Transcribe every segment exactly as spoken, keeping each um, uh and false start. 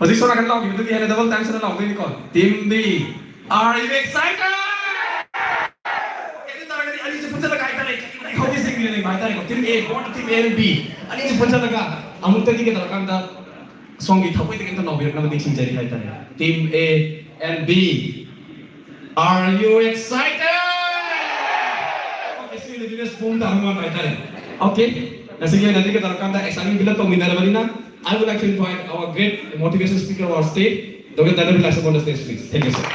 ꯍꯧꯖꯤꯛ ꯁꯣꯝ ꯅꯥꯀꯟ ꯂꯥꯎꯈꯤꯕꯗꯨꯒꯤ ꯍꯦꯟꯅ double time ꯁꯅ ꯂꯥꯎꯗꯣꯏꯅꯤꯀꯣ꯫ Team B, are you excited? ꯑꯗꯨ ꯇꯥꯔꯒꯗꯤ ꯑꯅꯤꯁꯦ ꯄꯨꯟꯁꯤꯜꯂꯒ ꯍꯥꯏꯇꯥꯔꯦ, ꯀꯔꯤ ꯍꯧꯒꯦ ꯁꯤꯡꯕꯤꯔ ꯂꯩꯕ ꯍꯥꯏꯇꯥꯔꯦꯀꯣ꯫ Team A, both team A and B, ꯑꯅꯤꯁꯦ ꯄꯨꯟꯁꯤꯜꯂꯒ ꯑꯃꯨꯛꯇꯗꯤ ꯀꯩꯗꯧꯔꯀꯥꯟꯗ ꯁꯣꯝꯒꯤ ꯊꯃꯣꯏꯗꯒꯤ ꯑꯝꯇ ꯂꯥꯎꯕꯤꯔꯛꯅꯕ ꯅꯤꯡꯁꯤꯡꯖꯔꯤ ꯍꯥꯏꯇꯥꯔꯦ꯫ Team A and B, are you excited? Okay, ꯁꯤ ꯑꯣꯏꯅꯗꯤ ꯁ꯭ꯄꯣꯟ ꯇꯥꯕ ꯃꯥꯟꯕ ꯍꯥꯏꯇꯥꯔꯦ꯫ Okay, ꯉꯁꯤꯒꯤ ꯑꯣꯏꯅꯗꯤ ꯀꯩꯗꯧꯔꯀꯥꯟꯗ exciting build up ꯇꯧꯃꯤꯟꯅꯔꯕꯅꯤꯅ, I would like to invite our great motivation speaker of our state, Doctor Daniel Vilas on the stage, please. Thank you, sir.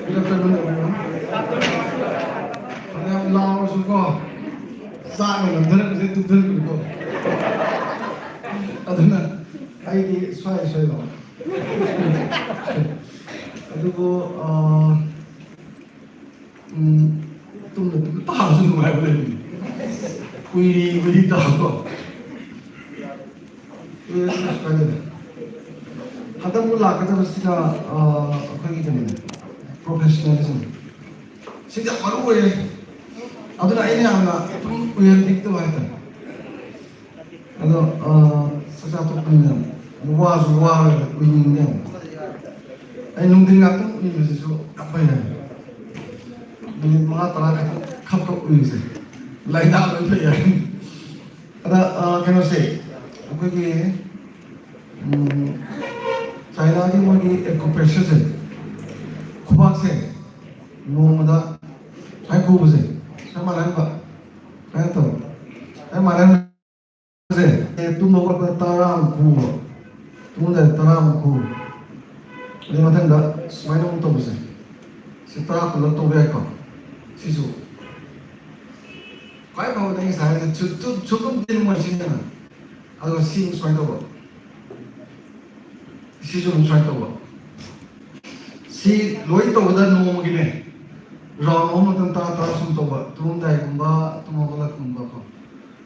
Good afternoon, everyone. ꯐꯅꯌꯥꯝ ꯂꯥꯎꯔꯁꯨꯀꯣ, ꯆꯥꯛꯅ ꯅꯝꯊꯔꯛꯄꯁꯦ ꯇꯨꯝꯊꯔꯛꯄꯅꯤꯀꯣ꯫ ꯑꯗꯨꯅ ꯑꯩꯗꯤ ꯁ꯭ꯋꯥꯏ ꯁ꯭ꯋꯥꯏ ꯂꯥꯎ꯫ ꯑꯗꯨꯕꯨ, ꯑ, ꯎꯝ, ꯇꯨꯝꯅ ꯇꯨꯝꯅ ꯇꯥꯕꯁꯨ ꯅꯨꯡꯉꯥꯏꯕ ꯂꯩꯕꯅꯤ꯫ ꯎꯏꯔꯤ ꯎꯏꯔꯤ ꯇꯥꯕꯀꯣ꯫ ꯎꯏꯔꯁꯨ ꯀꯩꯁꯨ ꯀꯥꯏꯗꯦꯗ꯫ ꯍꯟꯗꯛ ꯑꯃꯨꯛ ꯂꯥꯛꯀꯗꯕꯁꯤꯅ, ꯑ, ꯑꯩꯈꯣꯏꯒꯤ ꯀꯩꯅꯣꯅꯦ, professionalism꯫ ꯁꯤꯗꯤ ꯌꯥꯝ ꯃꯔꯨ ꯑꯣꯏꯌꯦ꯫ ꯑꯗꯨꯅ ꯑꯩꯅ ꯌꯥꯝꯅ ꯑꯗꯨꯝ ꯎꯏꯍꯟꯅꯤꯡꯗꯕ ꯍꯥꯏꯇꯥꯔꯦ꯫ ꯑꯗꯣ, ꯑ, ꯆꯥꯛꯆꯥ ꯇꯣꯛꯄꯅꯤꯅ ꯋꯥꯁꯨ ꯋꯥꯔꯒ ꯎꯏꯅꯤꯡꯉꯦ꯫ ꯑꯩ ꯅꯨꯡꯊꯤꯟ ꯉꯥꯛꯇꯪ ꯎꯏꯕꯁꯤꯁꯨ ꯌꯥꯝ ꯐꯩ ꯍꯥꯏ꯫ ꯃꯤꯅꯤꯠ ꯃꯉꯥ ꯇꯔꯥ ꯈꯛꯇꯪ ꯈꯞ ꯈꯞ ꯎꯏꯕꯁꯦ ꯂꯥꯏꯅꯥ ꯂꯣꯏ ꯐꯩ ꯍꯥꯏ꯫ ꯑꯗ, ꯑ, ꯀꯩꯅꯣꯁꯦ, ꯑꯩꯈꯣꯏꯒꯤ, ꯎꯝ, ꯆꯥꯏꯅꯥꯒꯤ ꯃꯣꯏꯒꯤ acupressureꯁꯦ, ꯈꯨꯕꯥꯛꯁꯦ ꯅꯣꯡꯃꯗ ꯁꯨꯃꯥꯏꯅ ꯈꯨꯕꯁꯦ, ꯁꯨꯃꯥꯏꯅ ꯃꯥꯟꯅꯍꯟꯕ, ꯁꯨꯃꯥꯏꯅ ꯇꯧ, ꯁꯨꯃꯥꯏꯅ ꯃꯥꯟꯅꯍꯟꯕ꯫ ꯁꯦ, ꯑꯦ, ꯇꯨꯝꯕ ꯍꯧꯒꯠꯄꯗ ꯇꯔꯥꯃꯨꯛ ꯈꯨꯕ, ꯇꯨꯝꯂꯝꯗꯥꯏꯗ ꯇꯔꯥꯃꯨꯛ ꯈꯨꯕ, ꯑꯗꯩ ꯃꯊꯪꯗ ꯁꯨꯃꯥꯏꯅ ꯑꯃꯨꯛ ꯇꯧꯕꯁꯦ, ꯁꯤ ꯇꯔꯥ ꯄꯨꯂꯞ ꯇꯧꯕ ꯌꯥꯏꯀꯣ꯫ ꯁꯤꯁꯨ ꯈ꯭ꯋꯥꯏ ꯐꯕꯗ ꯑꯩ ꯉꯁꯥꯏ ꯍꯥꯏꯔꯤꯁꯦ ꯁꯨ-, ꯁꯨ-, ꯁꯨꯛꯇꯨꯝ ꯇꯤꯟ ꯃꯣꯏ ꯁꯤꯖꯤꯟꯅ, ꯑꯗꯨꯒ ꯁꯤ ꯑꯃꯨꯛ ꯁꯨꯃꯥꯏꯅ ꯇꯧꯕ, ꯁꯤꯁꯨ ꯑꯃꯨꯛ ꯁꯨꯃꯥꯏꯅ ꯇꯧꯕ꯫ ꯁꯤ ꯂꯣꯏ ꯇꯧꯕꯗ ꯅꯣꯡꯃꯒꯤꯅꯦ, ꯔꯥꯎꯟ ꯑꯍꯨꯝ ꯃꯇꯝ ꯇꯔꯥ ꯇꯔꯥ ꯁꯨꯝ ꯇꯧꯕ, ꯇꯨꯝꯃꯝꯗꯥꯏꯒꯨꯝꯕ, ꯇꯨꯝ ꯍꯧꯒꯠꯂꯛꯀꯨꯝꯕ ꯀꯣ꯫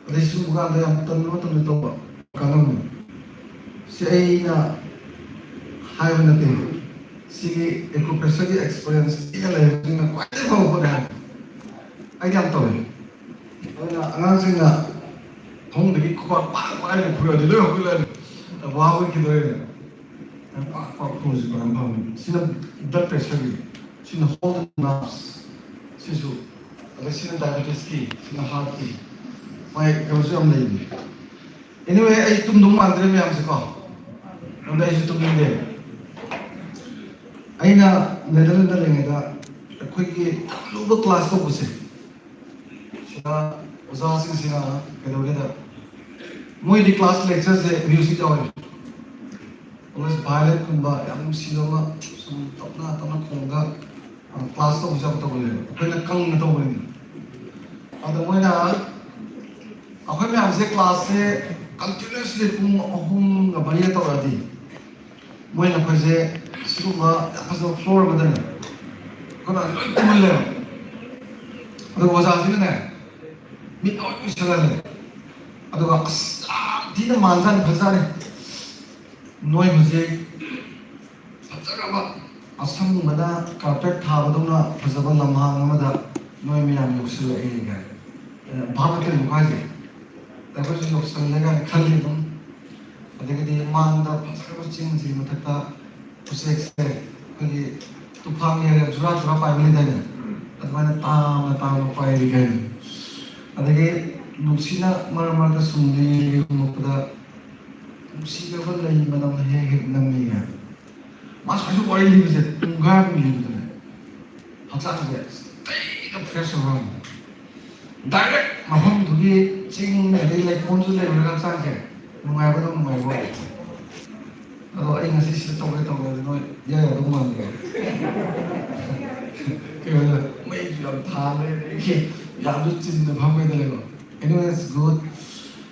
ꯑꯗꯩ ꯁꯨꯝꯕ ꯀꯥꯟꯗ ꯌꯥꯝ ꯇꯟꯕ ꯃꯇꯝꯗ ꯇꯧꯕ ꯀꯥꯟꯅꯕꯅꯤ꯫ ꯁꯤ ꯑꯩꯅ ꯍꯥꯏꯕ ꯅꯠꯇꯦ, ꯁꯤꯒꯤ ꯑꯦꯀꯨꯄ꯭ꯔꯦꯁꯔꯒꯤ ꯑꯦꯛꯁꯄꯤꯔꯤꯌꯦꯟꯁ ꯑꯩꯅ ꯂꯩꯕꯁꯤꯅ ꯈ꯭ꯋꯥꯏꯗꯒꯤ ꯐꯕ ꯄꯣꯠꯅꯤ ꯍꯥꯏ꯫ ꯑꯩꯗꯤ ꯌꯥꯝ ꯇꯧꯋꯤ꯫ ꯑꯗꯨꯅ ꯑꯉꯥꯡꯁꯤꯡꯅ ꯐꯃꯨꯡꯗꯒꯤ ꯈꯨꯕꯥꯛ ꯄꯥꯛ ꯄꯥꯛ ꯍꯥꯏꯅ ꯐꯨꯔꯛꯑꯗꯤ ꯂꯣꯏ ꯍꯧꯒꯠꯂꯛꯑꯅꯤ꯫ ꯋꯥꯕꯒꯤ ꯀꯩꯗꯧꯔꯦ? ꯄꯥꯛ ꯄꯥꯛ ꯐꯨꯕꯁꯤ ꯃꯔꯝ ꯐꯕꯅꯤ꯫ ꯁꯤꯅ ꯕ꯭ꯂꯗ ꯄ꯭ꯔꯦꯁꯔꯒꯤ, ꯁꯤꯅ ꯍꯣꯜ ꯅꯥꯔꯚꯁ, ꯁꯤꯁꯨ, ꯑꯗ ꯁꯤꯅ ꯗꯥꯏꯕꯦꯇꯤꯁꯀꯤ, ꯁꯤꯅ ꯍꯥꯔꯠꯀꯤ, ꯃꯥꯏ ꯀꯩꯅꯣꯁꯨ ꯌꯥꯝ ꯂꯩꯕꯅꯤ꯫ ꯑꯦꯅꯤꯋꯦ, ꯑꯩ ꯇꯨꯝꯗꯧ ꯃꯥꯟꯗ꯭ꯔꯦ ꯃꯌꯥꯝꯁꯦꯀꯣ, ꯑꯗꯨꯅ ꯑꯩꯁꯨ ꯇꯨꯝꯅꯤꯡꯗꯦ꯫ ꯑꯩꯅ ꯅꯦꯗꯔꯂꯦꯟꯗ ꯂꯩꯔꯤꯉꯩꯗ ꯑꯩꯈꯣꯏꯒꯤ ꯌꯥꯝ ꯂꯨꯕ ꯀ꯭ꯂꯥꯁ ꯇꯧꯕꯁꯦ, ꯁꯤꯗ ꯑꯣꯖꯥꯁꯤꯡꯁꯤꯅ ꯀꯩꯗꯧꯒꯦꯗ, ꯃꯣꯏꯗꯤ ꯀ꯭ꯂꯥꯁ ꯂꯦꯛꯆꯔꯁꯦ ꯃ꯭ꯌꯨꯖꯤꯛ ꯌꯥꯎꯋꯦ꯫ ꯑꯗꯨꯒ ꯚꯥꯏꯑꯣꯂꯤꯟꯒꯨꯝꯕ ꯌꯥꯝ ꯅꯨꯡꯁꯤꯕ ꯑꯃ ꯁꯨꯝ ꯇꯞꯅ ꯇꯞꯅ ꯈꯣꯡꯉꯒ, ꯑ, ꯀ꯭ꯂꯥꯁ ꯇꯧꯕꯁꯦ ꯌꯥꯝ ꯇꯧꯒꯜꯂꯦꯕ, ꯑꯩꯈꯣꯏꯅ ꯀꯪꯅ ꯇꯧꯕꯅꯤꯅ꯫ ꯑꯗꯣ ꯃꯣꯏꯅ ꯑꯩꯈꯣꯏ ꯃꯌꯥꯝꯁꯦ ꯀ꯭ꯂꯥꯁꯁꯦ ꯀꯟꯇꯤꯅ꯭ꯌꯨꯁꯂꯤ ꯄꯨꯡ ꯑꯍꯨꯝꯒ ꯃꯔꯤꯒ ꯇꯧꯔꯛꯑꯗꯤ, ꯃꯣꯏꯅ ꯑꯩꯈꯣꯏꯁꯦ ꯁꯤꯒꯨꯝꯕ ꯌꯥꯝ ꯐꯖꯕ ꯐ꯭ꯂꯣꯔ ꯑꯃꯗꯅꯦ ꯑꯩꯈꯣꯏ ꯃꯌꯥꯝꯁꯦ ꯂꯣꯏ ꯇꯨꯝꯍꯜꯂꯦꯕ꯫ ꯑꯗꯨꯒ ꯑꯣꯖꯥꯁꯤꯅꯅꯦ ꯃꯤꯠ ꯂꯣꯏ ꯎꯏꯁꯜꯍꯜꯂꯦ꯫ ꯑꯗꯨꯒ ꯑꯁ ꯌꯥꯝ ꯊꯤꯅ ꯃꯥꯟꯖꯥꯠꯅꯤ, ꯐꯖꯥꯠꯅꯤ꯫ ꯅꯣꯏ ꯍꯧꯖꯤꯛ ꯐꯖꯔꯕ ꯑꯁꯪꯕꯗ ꯀꯥꯔꯄꯦꯠ ꯊꯥꯕꯗꯧꯅ ꯐꯖꯕ ꯂꯝꯍꯥꯡ ꯑꯃꯗ ꯅꯣꯏ ꯃꯌꯥꯝ ꯌꯧꯁꯤꯜꯂꯛꯑꯦ ꯀꯥꯏꯅ꯫ ꯑꯦ, ꯚꯥꯞ ꯇꯥꯏꯀꯣ ꯍꯥꯏꯁꯦ? ꯑꯩꯈꯣꯏꯁꯨ ꯌꯧꯁꯜꯂꯦ ꯀꯥꯏꯅ ꯈꯜꯂꯤ ꯑꯗꯨꯝ꯫ ꯑꯗꯒꯤꯗꯤ ꯃꯥꯡꯗ ꯐꯖꯔꯕ ꯆꯤꯡꯁꯤꯒꯤ ꯃꯊꯛꯇ ꯎꯆꯦꯛꯁꯦ ꯑꯩꯈꯣꯏꯒꯤ ꯇꯨꯐꯥꯟ ꯌꯩꯔꯒ ꯖꯨꯔꯥ ꯖꯨꯔꯥ ꯄꯥꯏꯕ ꯂꯩꯗꯥꯏꯅꯦ? ꯑꯗꯨꯃꯥꯏꯅ ꯇꯥꯝꯅ ꯇꯥꯝꯅ ꯄꯥꯏꯔꯤ ꯀꯥꯏꯅ꯫ ꯑꯗꯒꯤ ꯅꯨꯡꯁꯤꯠꯅ ꯃꯔꯛ ꯃꯔꯛꯇ ꯁꯨꯝ ꯂꯤꯔꯤ ꯍꯨꯝꯃꯛꯄꯗ ꯅꯨꯡꯁꯤꯔꯕ ꯂꯩ ꯃꯅꯝ ꯍꯦꯛ ꯍꯦꯛ ꯅꯝꯃꯤ ꯀꯥꯏꯅ꯫ ꯃꯥ ꯁꯨꯃꯥꯏꯅ ꯋꯥꯔꯤ ꯂꯤꯕꯁꯦ ꯄꯨꯡꯈꯥꯏꯃꯨꯛ ꯂꯤꯕꯗꯅꯦ ꯍꯛꯆꯥꯡꯁꯦ ꯇꯩꯅ ꯐ꯭ꯔꯦꯁ ꯑꯣꯏꯕ ꯋꯥꯅꯤ꯫ ꯗꯥꯏꯔꯦꯛ ꯃꯐꯝꯗꯨꯒꯤ ꯆꯤꯡ ꯑꯗꯩ ꯂꯩꯀꯣꯜꯁꯨ ꯂꯩꯕꯅꯤꯅ ꯍꯛꯆꯥꯡꯁꯦ ꯅꯨꯡꯉꯥꯏꯕꯗꯣ ꯅꯨꯡꯉꯥꯏꯕ ꯑꯣꯏ꯫ ꯑꯗꯣ ꯑꯩ ꯉꯁꯤ ꯁꯤꯗ ꯇꯧꯒꯦ ꯇꯧꯒꯦ ꯑꯗꯨ ꯅꯣꯏ ꯏꯌꯥ ꯌꯥꯗꯧ ꯃꯥꯟꯗꯦ꯫ ꯀꯩꯅꯣ, ꯃꯩꯁꯨ ꯌꯥꯝ ꯊꯥꯜꯂꯦ, ꯑꯗꯒꯤ ꯌꯥꯝꯁꯨ ꯆꯤꯟꯅ ꯐꯝꯃꯦꯗꯅꯀꯣ꯫ Anyway, it's good.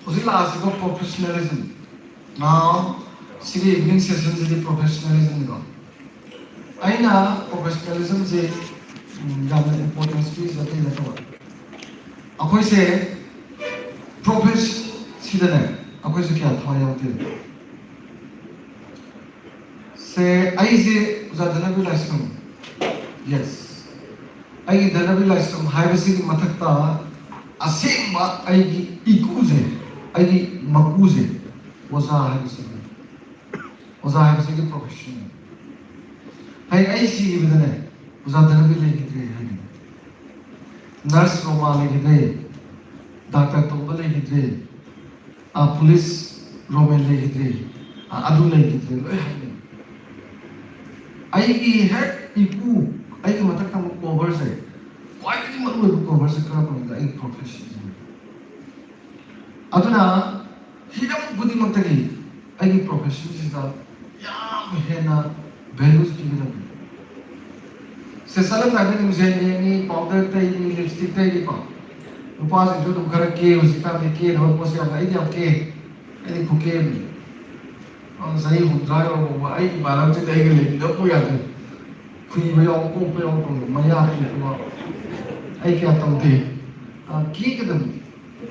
ꯍꯧꯖꯤꯛ ꯂꯥꯛꯑꯁꯤꯀꯣ, professionalism꯫ Now, ꯁꯤꯒꯤ evening session ꯁꯤꯗꯤ professionalism ꯅꯤꯀꯣ꯫ ꯑꯩꯅ professionalism ꯁꯦ ꯎꯝ, ꯌꯥꯝꯅ ꯏꯝꯄꯣꯔꯇꯦꯟꯁ ꯄꯤꯔꯤꯁꯦ ꯑꯇꯩ ꯅꯠꯇꯕ, ꯑꯩꯈꯣꯏꯁꯦ ꯄ꯭ꯔꯣꯐꯦꯁꯟꯁꯤꯗꯅꯦ ꯑꯩꯈꯣꯏꯁꯦ ꯀꯌꯥ ꯊꯋꯥꯏ ꯌꯥꯎꯗꯦ꯫ ꯁꯦ, ꯑꯩꯁꯦ ꯑꯣꯖꯥ ꯙꯅꯕꯤꯔ ꯂꯥꯏꯁ꯭ꯔꯝ, ꯌꯦꯁ, ꯑꯩꯒꯤ ꯙꯅꯕꯤꯔ ꯂꯥꯏꯁ꯭ꯔꯝ ꯍꯥꯏꯕꯁꯤꯒꯤ ꯃꯊꯛꯇ ꯑꯁꯦꯡꯕ ꯑꯩꯒꯤ ꯏꯀꯨꯁꯦ, ꯑꯩꯒꯤ ꯃꯀꯨꯁꯦ ꯑꯣꯖꯥ ꯍꯥꯏꯕꯁꯤꯅꯤ꯫ ꯑꯣꯖꯥ ꯍꯥꯏꯕꯁꯤꯒꯤ ꯄ꯭ꯔꯣꯐꯦꯁꯟꯅꯤ꯫ ꯍꯌꯦꯡ ꯑꯩ ꯁꯤꯈꯤꯕꯗꯅꯦ ꯑꯣꯖꯥ ꯙꯅꯕꯤꯔ ꯂꯩꯈꯤꯗ꯭ꯔꯦ ꯍꯥꯏꯅꯤ, ꯅꯔꯁ ꯔꯣꯃꯥ ꯂꯩꯈꯤꯗ꯭ꯔꯦ, ꯗꯥꯛꯇꯔ ꯇꯣꯝꯕ ꯂꯩꯈꯤꯗ꯭ꯔꯦ, ꯑ, ꯄꯨꯂꯤꯁ ꯔꯣꯃꯦꯟ ꯂꯩꯈꯤꯗ꯭ꯔꯦ, ꯑ, ꯑꯗꯨ ꯂꯩꯈꯤꯗ꯭ꯔꯦ, ꯂꯣꯏ ꯍꯥꯏꯅꯩ꯫ ꯑꯩꯒꯤ ꯍꯦꯛ ꯏꯄꯨ, ꯑꯩꯒꯤ ꯃꯊꯛ ꯊꯪꯕ ꯀꯣꯚꯔꯁꯦ, ꯈ꯭ꯋꯥꯏꯗꯒꯤ ꯃꯔꯨꯑꯣꯏꯕ ꯀꯣꯚꯔꯁꯦ ꯀꯔꯝꯕꯅꯣꯗ ꯑꯩꯒꯤ ꯄ꯭ꯔꯣꯐꯦꯁꯟꯁꯤꯅꯤ꯫ ꯑꯗꯨꯅ ꯍꯤꯔꯝ ꯈꯨꯗꯤꯡꯃꯛꯇꯒꯤ ꯑꯩꯒꯤ ꯄ꯭ꯔꯣꯐꯦꯁꯟꯁꯤꯗ ꯌꯥꯝ ꯍꯦꯟꯅ ꯚꯦꯂꯨꯁ ꯄꯤꯒꯗꯕꯅꯤ꯫ ꯁꯦ, ꯆꯠꯂꯝꯗꯥꯏꯗ ꯅꯨꯡꯖꯦꯟ ꯌꯦꯡꯉꯤ, ꯄꯥꯎꯗꯔ ꯇꯩꯅꯤ, ꯂꯤꯞꯁꯇꯤꯛ ꯇꯩꯅꯤꯀꯣ꯫ ꯅꯨꯄꯥꯁꯤꯡꯁꯨ ꯑꯗꯨꯝ ꯈꯔ ꯀꯦ, ꯍꯧꯖꯤꯛꯀꯥꯟꯗꯤ ꯀꯦꯅꯕ ꯄꯣꯠꯁꯦ ꯌꯥꯝꯅ, ꯑꯩꯗꯤ ꯌꯥꯝ ꯀꯦ, ꯑꯩꯗꯤ ꯈꯨꯀꯦ ꯑꯃꯅꯤ꯫ ꯑ, ꯆꯍꯤ ꯍꯨꯝꯗ꯭ꯔꯥ ꯌꯧꯔꯕ ꯑꯩ ꯏꯃꯥꯟꯅꯕꯁꯤꯡꯗ ꯑꯩꯒ ꯂꯩꯃꯤꯟꯅꯕ ꯌꯥꯗꯦ꯫ ꯈꯨꯏꯕ ꯌꯥꯎ, ꯀꯣꯛꯄ ꯌꯥꯎ ꯇꯧꯗꯦ, ꯃꯌꯥ ꯀꯦꯛꯄ꯫ ꯑꯩ ꯀꯌꯥ ꯇꯧꯗꯦ꯫ ꯑ, ꯀꯦꯒꯗꯕꯅꯤ꯫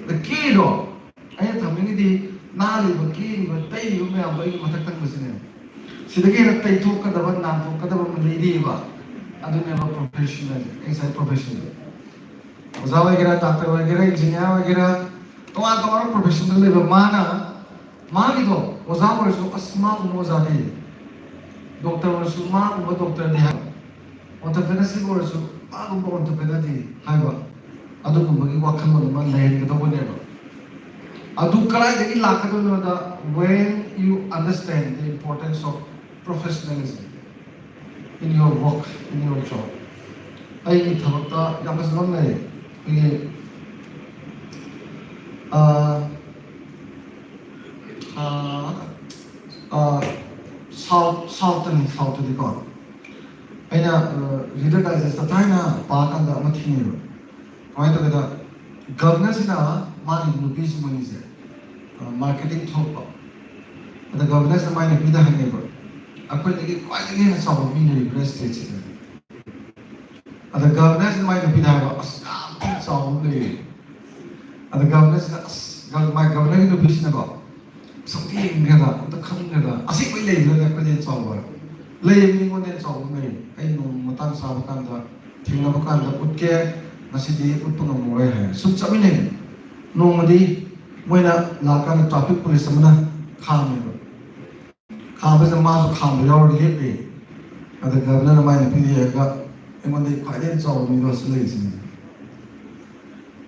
ꯑꯗ ꯀꯦꯗꯣ ꯑꯩꯅ ꯊꯝꯅꯤꯡꯉꯤꯗꯤ ꯅꯥꯜꯂꯤꯕ, ꯀꯦꯔꯤꯕ, ꯇꯩꯔꯤꯕ ꯃꯌꯥꯝꯗꯣ ꯑꯩꯒꯤ ꯃꯊꯛ ꯊꯪꯕꯁꯤꯅꯦ꯫ ꯁꯤꯗꯒꯤ ꯍꯦꯟꯅ ꯇꯩꯊꯣꯛꯀꯗꯕ, ꯅꯥꯟꯊꯣꯛꯀꯗꯕ ꯑꯃ ꯂꯩꯔꯤꯕ꯫ ꯑꯗꯨꯅꯦꯕ ꯄ꯭ꯔꯣꯐꯦꯁꯟ ꯍꯥꯏꯁꯦ, ꯑꯩ ꯉꯁꯥꯏ ꯄ꯭ꯔꯣꯐꯦꯁꯟꯗꯣ꯫ ꯑꯣꯖꯥ ꯑꯣꯏꯒꯦꯔꯥ, ꯗꯥꯛꯇꯔ ꯑꯣꯏꯒꯦꯔꯥ, ꯏꯟꯖꯤꯅꯤꯌꯥꯔ ꯑꯣꯏꯒꯦꯔꯥ, ꯇꯣꯉꯥꯟ ꯇꯣꯉꯥꯟꯕ ꯄ꯭ꯔꯣꯐꯦꯁꯟꯗ ꯂꯩꯕ ꯃꯥꯅ, ꯃꯥꯒꯤꯗꯣ ꯑꯣꯖꯥ ꯑꯣꯏꯔꯁꯨ, "ꯑꯁ, ꯃꯥꯒꯨꯝꯕ ꯑꯣꯖꯥꯗꯤ, ꯗꯣꯛꯇꯔ ꯑꯣꯏꯔꯁꯨ, ꯃꯥꯒꯨꯝꯕ ꯗꯣꯛꯇꯔꯗꯤ" ꯍꯥꯏꯕ, ꯑꯣꯟꯇꯔꯄ꯭ꯔꯦꯅꯔꯁꯤꯞ ꯑꯣꯏꯔꯁꯨ, "ꯃꯥꯒꯨꯝꯕ ꯑꯣꯟꯇꯔꯄ꯭ꯔꯦꯅꯔꯗꯤ" ꯍꯥꯏꯕ, ꯑꯗꯨꯒꯨꯝꯕꯒꯤ ꯋꯥꯈꯜꯂꯣꯟ ꯑꯃ ꯂꯩꯍꯟꯒꯗꯧꯕꯅꯦꯕ꯫ ꯑꯗꯨ ꯀꯗꯥꯏꯗꯒꯤ ꯂꯥꯛꯀꯗꯣꯏꯅꯣꯗ, when you understand the importance of professionalism in your work, in your job. ꯑꯩꯒꯤ ꯊꯕꯛꯇ ꯌꯥꯝ ꯐꯖꯕ ꯑꯃ ꯂꯩ꯫ ꯑꯩꯈꯣꯏꯒꯤ, ꯑ, ꯑ, ꯑ, ꯁꯥꯎꯠ, ꯁꯥꯎꯠꯇꯅꯤ, ꯁꯥꯎꯠꯇꯗꯤꯀꯣ꯫ ꯑꯩꯅ, ꯑ, ꯔꯤꯗꯔ ꯗꯥꯏꯖꯦꯁꯇ ꯊꯥꯏꯅ ꯄꯥꯀꯥꯟꯗ ꯑꯃ ꯊꯦꯡꯅꯩꯕ꯫ ꯀꯃꯥꯏꯅ ꯇꯧꯒꯦꯗ, ꯒꯕꯅꯔꯁꯤꯅ ꯃꯥꯒꯤ ꯅꯨꯄꯤꯁꯤꯡ ꯑꯅꯤꯁꯦ, ꯑ, ꯃꯥꯔꯀꯦꯇꯤꯡ ꯊꯣꯛꯄ꯫ ꯑꯗ ꯒꯕꯅꯔꯁꯤꯅ ꯃꯥꯏ ꯅꯨꯄꯤꯗ ꯍꯪꯉꯦꯕ, "ꯑꯩꯈꯣꯏꯗꯒꯤ ꯈ꯭ꯋꯥꯏꯗꯒꯤ ꯍꯦꯟꯅ ꯆꯥꯎꯕ ꯃꯤ ꯂꯩꯕ꯭ꯔꯥ ꯁ꯭ꯇꯦꯠꯁꯤꯗ?" ꯑꯗ ꯒꯕꯔꯅꯔꯁꯤꯅ ꯃꯥꯏ ꯅꯨꯄꯤꯗ ꯍꯥꯏꯕ, "ꯑꯁ, ꯌꯥꯝ ꯊꯤꯅ ꯆꯥꯎꯕ ꯑꯃ ꯂꯩꯔꯦ"꯫ ꯑꯗ ꯒꯕꯔꯅꯔꯁꯤꯅ, ꯑꯁ, ꯒ-, ꯃꯥꯏ ꯒꯕꯔꯅꯔꯒꯤ ꯅꯨꯄꯤꯁꯤꯅꯀꯣ, "ꯑꯁ, ꯑꯝꯇ ꯌꯦꯡꯒꯦꯗ, ꯑꯝꯇ ꯈꯪꯒꯦꯗ, ꯑꯁꯦꯡꯕꯩ ꯂꯩꯕ꯭ꯔꯥꯅꯦ ꯑꯩꯈꯣꯏꯗꯩ ꯍꯦꯟꯅ ꯆꯥꯎꯕ?" "ꯂꯩꯌꯦ, ꯃꯤꯉꯣꯟꯗ ꯍꯦꯟꯅ ꯆꯥꯎꯕ ꯑꯃ ꯂꯩꯌꯦ, ꯑꯩ ꯅꯣꯡꯃ ꯃꯇꯥꯡ ꯆꯥꯕ ꯀꯥꯟꯗ, ꯊꯦꯡꯅꯕ ꯀꯥꯟꯗ ꯎꯠꯀꯦ, ꯉꯁꯤꯗꯤ ꯎꯠꯄ ꯉꯝꯃꯔꯣꯏ" ꯍꯥꯏ꯫ ꯁꯨꯝ ꯆꯠꯃꯤꯟꯅꯩ꯫ ꯅꯣꯡꯃꯗꯤ ꯃꯣꯏꯅ ꯂꯥꯛꯀꯥꯟꯗ ꯇ꯭ꯔꯥꯐꯤꯛ ꯄꯨꯂꯤꯁ ꯑꯃꯅ ꯈꯥꯝꯃꯦꯕ꯫ ꯈꯥꯝꯕꯁꯤꯗ ꯃꯥꯁꯨ ꯈꯥꯝꯕ ꯌꯥꯎꯔ ꯂꯦꯞꯄꯦ꯫ ꯑꯗ ꯒꯕꯔꯅꯔꯅ ꯃꯥꯏ ꯅꯨꯄꯤꯗ ꯌꯦꯡꯉꯒ, "ꯑꯩꯉꯣꯟꯗꯒꯤ ꯈ꯭ꯋꯥꯏꯗꯒꯤ ꯆꯥꯎꯕ ꯃꯤꯗꯣ ꯑꯁꯤ ꯂꯩꯔꯤꯁꯤꯅꯦ"꯫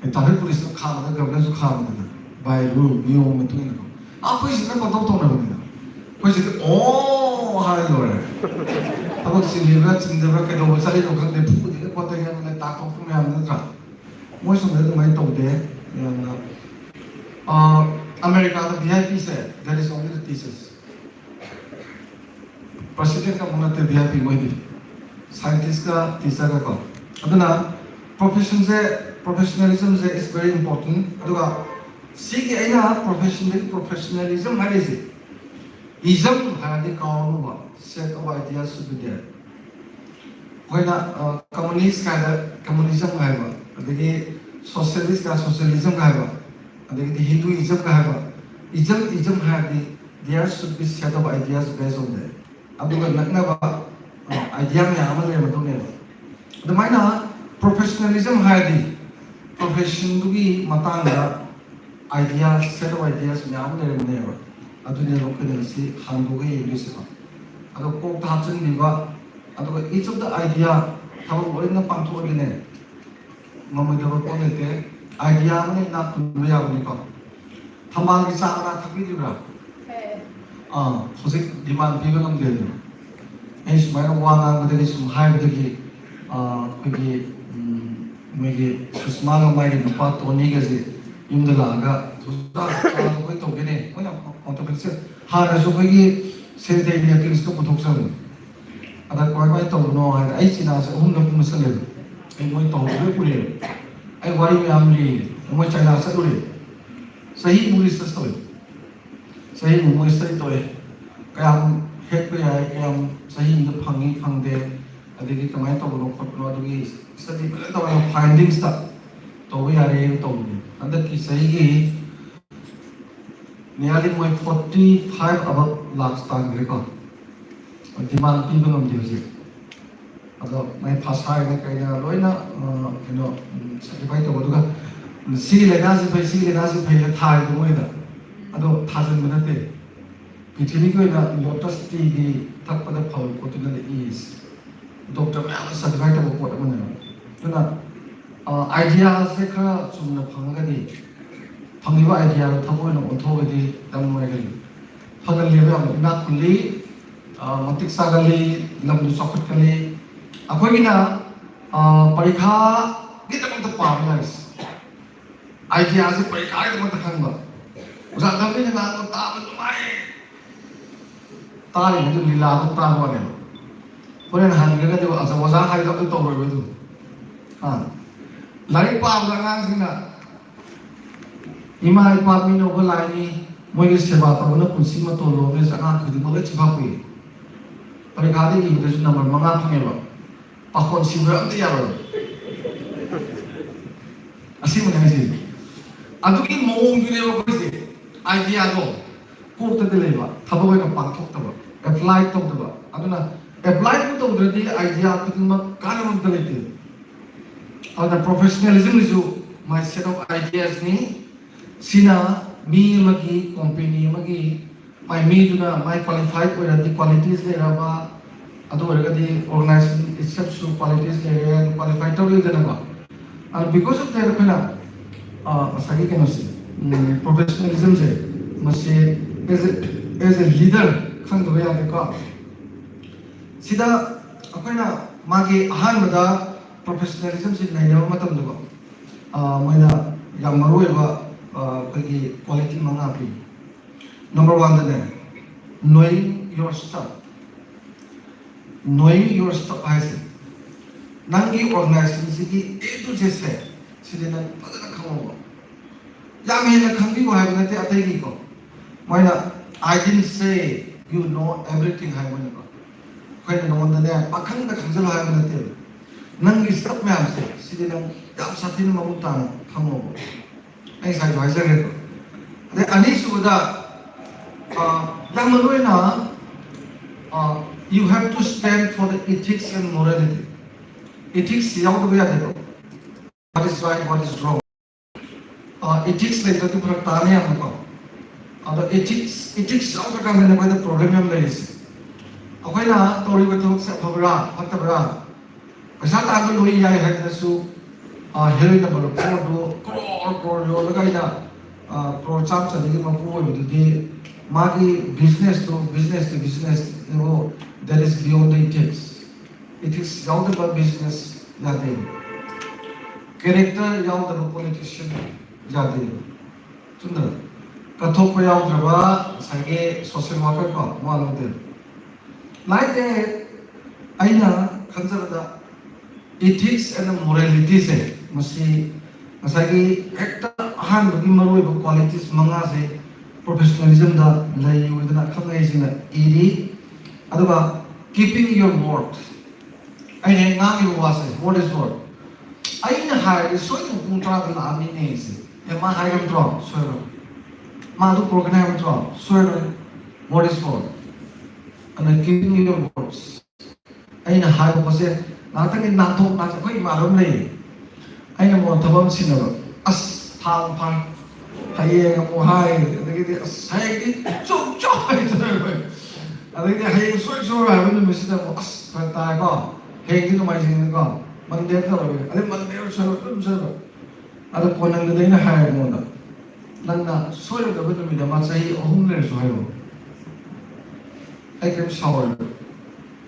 ꯑꯩ ꯇ꯭ꯔꯥꯐꯤꯛ ꯄꯨꯂꯤꯁꯇ ꯈꯥꯝꯕꯗ ꯒꯕꯔꯅꯔꯁꯨ ꯈꯥꯝꯕꯗꯅ, by rule, ꯅꯤꯌꯣꯝ ꯃꯇꯨꯡ ꯏꯟꯅꯀꯣ꯫ ꯑꯩꯈꯣꯏ ꯁꯤꯗ ꯄꯪꯇꯧ ꯇꯧꯅꯕꯅꯤꯗ꯫ ꯑꯩꯈꯣꯏ ꯁꯤꯗ "ꯑꯣ" ꯍꯥꯏꯔ ꯂꯣꯏꯔꯦ꯫ ꯊꯕꯛ ꯆꯤꯜꯂꯤꯕ꯭ꯔꯥ ꯆꯤꯟꯗꯕ꯭ꯔꯥ, ꯀꯩꯗꯧꯕ ꯆꯠꯂꯤꯅꯣ ꯈꯪꯗꯦ, ꯐꯨꯗꯦ ꯈꯣꯠꯇꯦ ꯍꯥꯏꯅ ꯇꯥꯛꯊꯣꯛꯄ ꯃꯌꯥꯝ ꯅꯠꯇ꯭ꯔꯥ? ꯃꯣꯏ ꯁꯣꯝꯗ ꯑꯗꯨꯃꯥꯏꯅ ꯇꯧꯗꯦ꯫ ꯌꯥꯝꯅ, ꯑ, ꯑꯃꯦꯔꯤꯀꯥꯗ V I P say, that is only the teachers꯫ President ꯀꯥꯡꯕꯨ ꯅꯠꯇꯦ V I P ꯃꯣꯏꯗꯤ, ꯁꯥꯏꯟꯇꯤꯁꯀ ꯇꯤꯆꯔꯒꯀꯣ꯫ ꯑꯗꯨꯅ professionꯁꯦ, professionalismꯁꯦ is very important꯫ ꯑꯗꯨꯒ ꯁꯤꯒꯤ ꯑꯩꯅ professionꯗꯒꯤ professionalism ꯍꯥꯏꯔꯤꯁꯦ, ism ꯍꯥꯏꯔꯗꯤ ꯀꯥꯎꯔꯅꯨꯕ, set of ideas should be there꯫ ꯑꯩꯈꯣꯏꯅ, ꯑ, communist ꯀꯥꯏꯅ communism ꯍꯥꯏꯕ, ꯑꯗꯒꯤ socialist ꯀꯥꯏꯅ socialism ꯍꯥꯏꯕ, ꯑꯗꯒꯤꯗꯤ Hinduism ꯀ ꯍꯥꯏꯕ꯫ Ism, ism ꯍꯥꯏꯔꯗꯤ there should be set of ideas based on that꯫ ꯑꯗꯨꯒ ꯅꯛꯅꯕ, ꯑ, idea ꯃꯌꯥꯝ ꯑꯃ ꯂꯩꯔꯝꯒꯗꯧꯅꯦꯕ꯫ ꯑꯗꯨꯃꯥꯏꯅ professionalism ꯍꯥꯏꯔꯗꯤ professionꯗꯨꯒꯤ ꯃꯇꯥꯡꯗ idea, set of ideas ꯃꯌꯥꯝ ꯑꯃ ꯂꯩꯔꯝꯒꯅꯦꯕ꯫ ꯑꯗꯨꯅꯦꯕ ꯑꯩꯈꯣꯏꯅ ꯉꯁꯤ ꯍꯥꯡꯗꯣꯛꯑꯒ ꯌꯦꯡꯗꯣꯏꯁꯦꯀꯣ꯫ ꯑꯗꯣ ꯀꯣꯛꯇ ꯍꯥꯞꯆꯤꯟꯕꯤꯕ, ꯑꯗꯨꯒ each of the idea ꯊꯕꯛ ꯂꯣꯏꯅ ꯄꯥꯡꯊꯣꯛꯑꯗꯤꯅꯦ, ꯉꯝꯃꯣꯏꯗꯕ ꯄꯣꯠ ꯂꯩꯇꯦ꯫ Idea ꯑꯃꯅ ꯏꯅꯥꯛ ꯈꯨꯟꯕ ꯌꯥꯕꯅꯤꯀꯣ꯫ ꯊꯝꯕꯥꯜꯒꯤ ꯆꯥ ꯃꯅꯥ ꯊꯛꯄꯤꯔꯤꯕ꯭ꯔꯥ? ꯑꯥ, ꯍꯧꯖꯤꯛ demand ꯄꯤꯕ ꯉꯝꯗꯦ ꯑꯗꯨ꯫ ꯑꯩ ꯁꯨꯃꯥꯏꯅ ꯋꯥ ꯉꯥꯡꯕꯗꯒꯤ, ꯁꯨꯝ ꯍꯥꯏꯕꯗꯒꯤ, ꯑꯥ, ꯑꯩꯈꯣꯏꯒꯤ, ꯎꯝ, ꯃꯣꯏꯒꯤ ꯁꯨꯁꯃꯥꯒ ꯃꯥꯒꯤ ꯅꯨꯄꯥ ꯇꯣꯅꯤꯒꯁꯦ ꯌꯨꯝꯗ ꯂꯥꯛꯑꯒ, "ꯁꯨꯁꯃꯥ, ꯆꯥ ꯑꯩꯈꯣꯏ ꯇꯧꯒꯦꯅꯦ, ꯑꯩꯈꯣꯏꯅ ꯀꯣꯟꯇ꯭ꯔꯣꯚꯔꯁꯤ ꯍꯥꯟꯅꯁꯨ ꯑꯩꯈꯣꯏꯒꯤ ꯁꯦꯅꯤꯇꯦꯔꯤ ꯅꯦꯄꯀꯤꯟꯁꯇꯣ ꯄꯨꯊꯣꯛꯆꯕꯅꯤ꯫ ꯑꯗ ꯀꯃꯥꯏ ꯀꯃꯥꯏꯅ ꯇꯧꯕꯅꯣ ꯍꯥꯏꯅ ꯑꯩ ꯆꯤꯅꯥꯁꯦ ꯑꯍꯨꯝꯂꯛ ꯀꯨꯝꯕ ꯆꯠꯂꯦꯕ꯫ ꯑꯩ ꯃꯣꯏ ꯇꯧꯍꯧꯕ ꯂꯣꯏ ꯎꯔꯦꯕ꯫ ꯑꯩ ꯋꯥꯔꯤ ꯃꯌꯥꯝ ꯂꯤꯔꯦ꯫ ꯃꯣꯏ ꯆꯥꯏꯅꯥ ꯆꯠꯂꯨꯔꯦ꯫ ꯆꯍꯤꯃꯨꯛ ꯔꯤꯁꯔꯁ ꯇꯧꯋꯦ꯫ ꯆꯍꯤꯃꯨꯛ ꯃꯣꯏ ꯁ꯭ꯇꯗꯤ ꯇꯧꯋꯦ꯫ ꯀꯌꯥꯝ ꯍꯦꯛꯄ ꯌꯥꯏ, ꯀꯌꯥꯝ ꯆꯍꯤ ꯑꯃꯗ ꯐꯪꯉꯤ, ꯐꯪꯗꯦ, ꯑꯗꯒꯤ ꯀꯃꯥꯏꯅ ꯇꯧꯕꯅꯣ ꯈꯣꯠꯄꯅꯣ ꯑꯗꯨꯒꯤ ꯁ꯭ꯇꯗꯤ ꯐꯖꯅ ꯇꯧꯔꯒ ꯐꯥꯏꯟꯗꯤꯡꯁꯇ ꯇꯧꯕ ꯌꯥꯔꯦꯅ ꯇꯧꯕꯅꯦ꯫ ꯍꯟꯗꯛꯀꯤ ꯆꯍꯤꯒꯤ ꯅꯤꯌꯥꯔꯂꯤ ꯃꯣꯏ ꯐꯣꯔꯇꯤ ꯐꯥꯏꯚ ꯑꯕꯞ ꯂꯥꯛꯁ ꯇꯥꯟꯈ꯭ꯔꯦꯀꯣ꯫ ꯗꯤꯃꯥꯟ ꯄꯤꯕ ꯉꯝꯗꯦ ꯍꯧꯖꯤꯛ꯫ ꯑꯗꯣ ꯃꯥꯏ ꯐꯁꯥꯏꯅ ꯀꯩꯅ ꯂꯣꯏꯅ ꯀꯩꯅꯣ ꯁꯦꯀ꯭ꯔꯤꯐꯥꯏ ꯇꯧꯕ꯫ ꯑꯗꯨꯒ ꯁꯤꯒꯤ ꯂꯥꯏꯅꯥꯁꯤ ꯐꯩ, ꯁꯤꯒꯤ ꯂꯥꯏꯅꯥꯁꯤ ꯐꯩꯅ ꯊꯥꯏꯗꯣ ꯃꯣꯏꯗ꯫ ꯑꯗꯣ ꯊꯥꯖꯤꯟꯕ ꯅꯠꯇꯦ꯫ ꯄ꯭ꯔꯤꯊꯤꯕꯤꯒꯤ ꯑꯣꯏꯅ ꯂꯣꯇꯁ ꯇꯤꯒꯤ ꯊꯛꯄꯗ ꯐꯕ ꯄꯣꯠꯇꯨꯅ ꯏꯁ ꯗꯣꯛꯇꯔ ꯃꯌꯥꯝꯅ ꯁꯔꯇꯤꯐꯥꯏ ꯇꯧꯕ ꯄꯣꯠ ꯑꯃꯅꯦꯕ꯫ ꯑꯗꯨꯅ ꯑꯥꯏꯗꯤꯌꯥꯁꯦ ꯈꯔ ꯆꯨꯝꯅ ꯐꯪꯉꯒꯗꯤ, ꯐꯪꯉꯤꯕ ꯑꯥꯏꯗꯤꯌꯥꯗꯣ ꯊꯕꯛ ꯑꯣꯏꯅ ꯑꯣꯟꯊꯣꯛꯑꯒꯗꯤ ꯌꯥꯝ ꯅꯨꯡꯉꯥꯏꯒꯅꯤ꯫ ꯐꯒꯜꯂꯦꯕ ꯌꯥꯝꯅ, ꯏꯅꯥꯛ ꯈꯨꯜꯂꯤ, ꯃꯇꯤꯛ ꯆꯥꯒꯜꯂꯤ, ꯂꯝꯗꯨ ꯆꯥꯎꯈꯠꯀꯅꯤ꯫ ꯑꯩꯈꯣꯏꯒꯤꯅ ꯄꯔꯤꯈꯥꯒꯤꯗꯃꯛꯇ ꯄꯥꯕ ꯂꯥꯏꯔꯤꯛꯁꯦ, ꯑꯥꯏꯗꯤꯌꯥꯁꯦ ꯄꯔꯤꯈꯥꯒꯤꯗꯃꯛꯇ ꯈꯟꯕ꯫ ꯑꯣꯖꯥ ꯊꯕꯤꯅ ꯉꯥꯡꯕ ꯇꯥꯕ ꯅꯨꯡꯉꯥꯏ, ꯇꯥꯔꯤꯉꯩꯗ ꯂꯤꯂꯥꯗꯣ ꯇꯥꯕ ꯋꯥꯅꯦꯕ꯫ ꯍꯣꯔꯦꯟ ꯍꯟꯈ꯭ꯔꯒꯗꯤ ꯑꯣꯖꯥ ꯑꯣꯖꯥ ꯍꯥꯏꯕꯗꯣ ꯑꯗꯨ ꯇꯧꯔꯣꯏꯕ ꯑꯗꯨ꯫ ꯑꯥ꯫ ꯂꯥꯏꯔꯤꯛ ꯄꯥꯕꯗ ꯑꯉꯥꯡꯁꯤꯡꯅ ꯏꯃꯥ ꯏꯄꯥ ꯃꯤꯅ ꯎꯕ ꯂꯥꯏꯅꯤ, ꯃꯣꯏꯒꯤ ꯁꯦꯕꯥ ꯇꯧꯕꯅ ꯄꯨꯟꯁꯤ ꯃꯇꯣꯟ ꯂꯣꯝꯃꯦꯁꯦ ꯑꯉꯥꯡ ꯈꯨꯗꯤꯡꯃꯛ ꯂꯣꯏ ꯆꯤꯟꯐꯥ ꯄꯨꯏ꯫ ꯄꯔꯤꯈꯥꯗ ꯏꯕꯗꯁꯨ ꯅꯝꯕꯔ ꯃꯉꯥ ꯐꯪꯉꯦꯕ꯫ ꯄꯥꯈꯣꯟ ꯁꯤꯕ ꯑꯝꯇ ꯌꯥꯔꯣꯏ꯫ ꯑꯁꯦꯡꯕꯅꯦ ꯍꯥꯏꯁꯦ꯫ ꯑꯗꯨꯒꯤ ꯃꯑꯣꯡꯗꯨꯅꯦꯕ ꯑꯩꯈꯣꯏꯁꯦ꯫ ꯑꯥꯏꯗꯤꯌꯥꯗꯣ ꯀꯣꯛꯇꯗꯤ ꯂꯩꯕ, ꯊꯕꯛ ꯑꯣꯏꯅ ꯄꯥꯡꯊꯣꯛꯇꯕ, ꯑꯦꯄ꯭ꯂꯥꯏ ꯇꯧꯗꯕ꯫ ꯑꯗꯨꯅ ꯑꯦꯄ꯭ꯂꯥꯏ ꯇꯧꯗ꯭ꯔꯗꯤ ꯑꯥꯏꯗꯤꯌꯥ ꯈꯨꯗꯤꯡꯃꯛ ꯀꯥꯟꯅꯕ ꯑꯝꯇ ꯂꯩꯇꯦ꯫ ꯑꯗꯨꯅ ꯄ꯭ꯔꯣꯐꯦꯁꯅꯦꯂꯤꯖꯝꯒꯤꯁꯨ ꯃꯥꯏ ꯁꯦꯠ ꯑꯣꯐ ꯑꯥꯏꯗꯤꯌꯥꯁꯅꯤ꯫ ꯁꯤꯅ ꯃꯤ ꯑꯃꯒꯤ, ꯀꯣꯝꯄꯦꯅꯤ ꯑꯃꯒꯤ ꯃꯥꯏ ꯃꯤꯗꯨꯅ ꯃꯥꯏ ꯀ꯭ꯋꯥꯂꯤꯐꯥꯏꯠ ꯑꯣꯏꯔꯗꯤ, ꯀ꯭ꯋꯥꯂꯤꯇꯤꯁ ꯂꯩꯔꯕ, ꯑꯗꯨ ꯑꯣꯏꯔꯒꯗꯤ ꯑꯣꯔꯒꯅꯥꯏꯖꯦꯁꯟ ꯏꯠꯁꯦꯜꯐꯁꯨ ꯀ꯭ꯋꯥꯂꯤꯇꯤꯁ ꯂꯩꯔꯦ, ꯀ꯭ꯋꯥꯂꯤꯐꯥꯏ ꯇꯧꯔꯤꯗꯅꯀꯣ꯫ ꯑꯗꯨ because of that ꯑꯩꯈꯣꯏꯅ ꯉꯁꯥꯏꯒꯤ ꯀꯩꯅꯣꯁꯦ, ꯄ꯭ꯔꯣꯐꯦꯁꯅꯦꯂꯤꯖꯝꯁꯦ, ꯃꯁꯤ as a as a leader ꯈꯪꯗꯕ ꯌꯥꯗꯦꯀꯣ꯫ ꯁꯤꯗ ꯑꯩꯈꯣꯏꯅ ꯃꯥꯒꯤ ꯑꯍꯥꯟꯕꯗ ꯄ꯭ꯔꯣꯐꯦꯁꯅꯦꯂꯤꯖꯝꯁꯤ ꯅꯩꯅꯕ ꯃꯇꯝꯗꯀꯣ, ꯃꯣꯏꯅ ꯌꯥꯝ ꯃꯔꯨ ꯑꯣꯏꯕ ꯑꯩꯈꯣꯏꯒꯤ ꯀ꯭ꯋꯥꯂꯤꯇꯤ ꯃꯉꯥ ꯄꯤ꯫ ꯅꯝꯕꯔ ꯋꯥꯟꯗꯅꯦ, knowing your stuff꯫ Knowing your stuff ꯍꯥꯏꯁꯦ ꯅꯪꯒꯤ ꯑꯣꯔꯒꯅꯥꯏꯖꯦꯁꯟꯁꯤꯒꯤ A to Z ꯁꯦ ꯁꯤꯗꯤ ꯅꯪ ꯐꯖꯅ ꯈꯪꯍꯧꯕ꯫ ꯌꯥꯝ ꯍꯦꯟꯅ ꯈꯪꯕꯤꯌꯨ ꯍꯥꯏꯕ ꯅꯠꯇꯦ ꯑꯇꯩꯒꯤꯀꯣ꯫ ꯃꯣꯏꯅ "I didn't say you know everything" ꯍꯥꯏꯕꯅꯦꯕ꯫ ꯑꯩꯈꯣꯏꯅ ꯅꯉꯣꯟꯗꯅꯦ ꯄꯥꯈꯪꯗ ꯈꯪꯖꯤꯜꯂꯣ ꯍꯥꯏꯕ ꯅꯠꯇꯦꯕ꯫ ꯅꯪꯒꯤ ꯁꯛ ꯃꯌꯥꯝꯁꯦ ꯁꯤꯗꯤ ꯅꯪ ꯌꯥꯝ ꯁꯥꯊꯤꯅ ꯃꯃꯨꯠ ꯇꯥꯅ ꯈꯪꯉꯣꯕ꯫ ꯑꯩ ꯉꯁꯥꯏꯁꯨ ꯍꯥꯏꯖꯈ꯭ꯔꯦꯀꯣ꯫ ꯑꯗꯩ ꯑꯅꯤꯁꯨꯕꯗ, ꯑ, ꯌꯥꯝ ꯃꯔꯨ ꯑꯣꯏꯅ, ꯑ, you have to stand for the ethics and morality. Ethics ꯌꯥꯎꯗꯕ ꯌꯥꯗꯦꯕ꯫ What is right, what is wrong. ꯑ, ethics ꯂꯩꯇ꯭ꯔꯗꯤ ꯐꯔꯛ ꯇꯥꯅꯤ ꯌꯥꯝꯅꯀꯣ꯫ ꯑꯗꯣ ethics, ethics ꯌꯥꯎꯗ꯭ꯔꯀꯥꯟꯗꯅꯦ ꯑꯩꯈꯣꯏꯗ problem ꯌꯥꯝ ꯂꯩꯔꯤꯁꯦ꯫ ꯑꯩꯈꯣꯏꯅ ꯇꯧꯔꯤꯕ ꯊꯕꯛꯁꯦ ꯑꯐꯕ꯭ꯔꯥ ꯐꯠꯇꯕ꯭ꯔꯥ? ꯄꯩꯁꯥ ꯇꯥꯟꯕ ꯂꯣꯏ ꯌꯥꯏ ꯍꯥꯏꯗꯅꯁꯨ, ꯑ, heroin number four ꯗꯨ ꯀ꯭ꯔꯣꯔ ꯀ꯭ꯔꯣꯔ ꯌꯣꯜꯂꯒ ꯑꯩꯅ, ꯑ, ꯀ꯭ꯔꯣꯔ ꯆꯥꯝ ꯆꯅꯤꯒꯤ ꯃꯄꯨ ꯑꯣꯏꯕꯗꯨꯗꯤ ꯃꯥꯒꯤ business two, business two business ꯅꯦꯕꯨ, that is beyond the ethics. Ethics ꯌꯥꯎꯗꯕ business ꯌꯥꯗꯦ꯫ Character ꯌꯥꯎꯗꯕ politician ꯌꯥꯗꯦ꯫ ꯆꯨꯝꯗ꯭ꯔ? ꯀꯠꯊꯣꯛꯄ ꯌꯥꯎꯗ꯭ꯔꯕ ꯉꯁꯥꯏꯒꯤ social worker ꯀꯣ, ꯃꯥ ꯂꯧꯗꯦ꯫ ꯂꯥꯏꯔꯤꯛꯁꯦ ꯑꯩꯅ ꯈꯟꯖꯕꯗ ethics and morality ꯁꯦ, ꯃꯁꯤ ꯉꯁꯥꯏꯒꯤ ꯍꯦꯛꯇ ꯑꯍꯥꯟꯕꯒꯤ ꯃꯔꯨꯑꯣꯏꯕ qualities ꯃꯉꯥꯁꯦ professionalism ꯗ ꯂꯩ ꯑꯣꯏꯗꯅ ꯈꯪꯅꯩꯁꯤꯡꯅ ꯏꯔꯤ꯫ ꯑꯗꯨꯒ keeping your word, ꯑꯩꯅ ꯍꯦꯛ ꯉꯥꯡꯉꯤꯕ ꯋꯥꯁꯦ, what is word? ꯑꯩꯅ ꯍꯥꯏꯔꯗꯤ ꯁꯣꯏꯗꯅ ꯄꯨꯡ ꯇꯔꯥꯗ ꯂꯥꯛꯑꯅꯤꯅꯦ ꯑꯩꯁꯦ꯫ ꯑꯦ, ꯃꯥ ꯍꯥꯏꯔꯝꯗ꯭ꯔꯣ? ꯁꯣꯏꯔꯣꯏ꯫ ꯃꯥ ꯑꯗꯨ ꯄꯨꯔꯛꯀꯅꯤ ꯍꯥꯏꯕ ꯅꯠꯇ꯭ꯔꯣ? ꯁꯣꯏꯔꯣꯏ꯫ What is word? ꯑꯗꯨꯅ keeping your words. ꯑꯩꯅ ꯍꯥꯏꯕ ꯄꯣꯠꯁꯦ ꯉꯥꯏꯍꯥꯛꯇꯪꯒꯤ ꯅꯥꯟꯊꯣꯛ ꯅꯥꯟꯊꯣꯛ, ꯑꯩꯈꯣꯏ ꯏꯃꯥꯟꯅꯕ ꯑꯃ ꯂꯩꯌꯦ꯫ ꯑꯩꯅ ꯃꯉꯣꯟꯗ ꯊꯕꯛ ꯑꯃ ꯁꯤꯟꯅꯕ, ꯑꯁ, ꯊꯥ ꯑꯃ ꯐꯥꯔꯦ꯫ ꯍꯌꯦꯡ ꯑꯃꯨꯛ ꯍꯥꯏ, ꯑꯗꯒꯤꯗꯤ, ꯑꯁ, ꯍꯌꯦꯡꯗꯤ ꯆꯨꯝ ꯆꯨꯝ ꯍꯥꯏꯗꯣꯏꯕ꯫ ꯑꯗꯒꯤꯗꯤ ꯍꯌꯦꯡ ꯁꯣꯏ ꯁꯣꯏ ꯍꯥꯏꯕ ꯅꯨꯃꯤꯠꯁꯤꯗ ꯑꯃꯨꯛ, ꯑꯁ, ꯐꯔꯛ ꯇꯥꯔꯦꯀꯣ, ꯍꯌꯦꯡꯗꯤ ꯅꯣꯡꯃꯥꯏꯖꯤꯡꯅꯤꯀꯣ, Monday ꯇꯧꯔꯒꯦ, ꯑꯗꯩ Monday ꯑꯣꯏꯔꯁꯨ ꯑꯗꯨꯝ ꯁꯣꯏꯕ꯫ ꯑꯗꯣ ꯀꯣꯟꯅꯪꯗꯗꯤ ꯑꯩꯅ ꯍꯥꯏꯔꯦ ꯃꯉꯣꯟꯗ, "ꯅꯪꯅ ꯁꯣꯏꯔꯣꯏꯗꯕ ꯅꯨꯃꯤꯠ ꯑꯃ ꯆꯍꯤ ꯑꯍꯨꯝ ꯂꯩꯔꯁꯨ ꯍꯥꯏꯔꯛꯑꯣ, ꯑꯩ ꯀꯔꯤꯝ ꯁꯥꯎꯔꯣꯏ,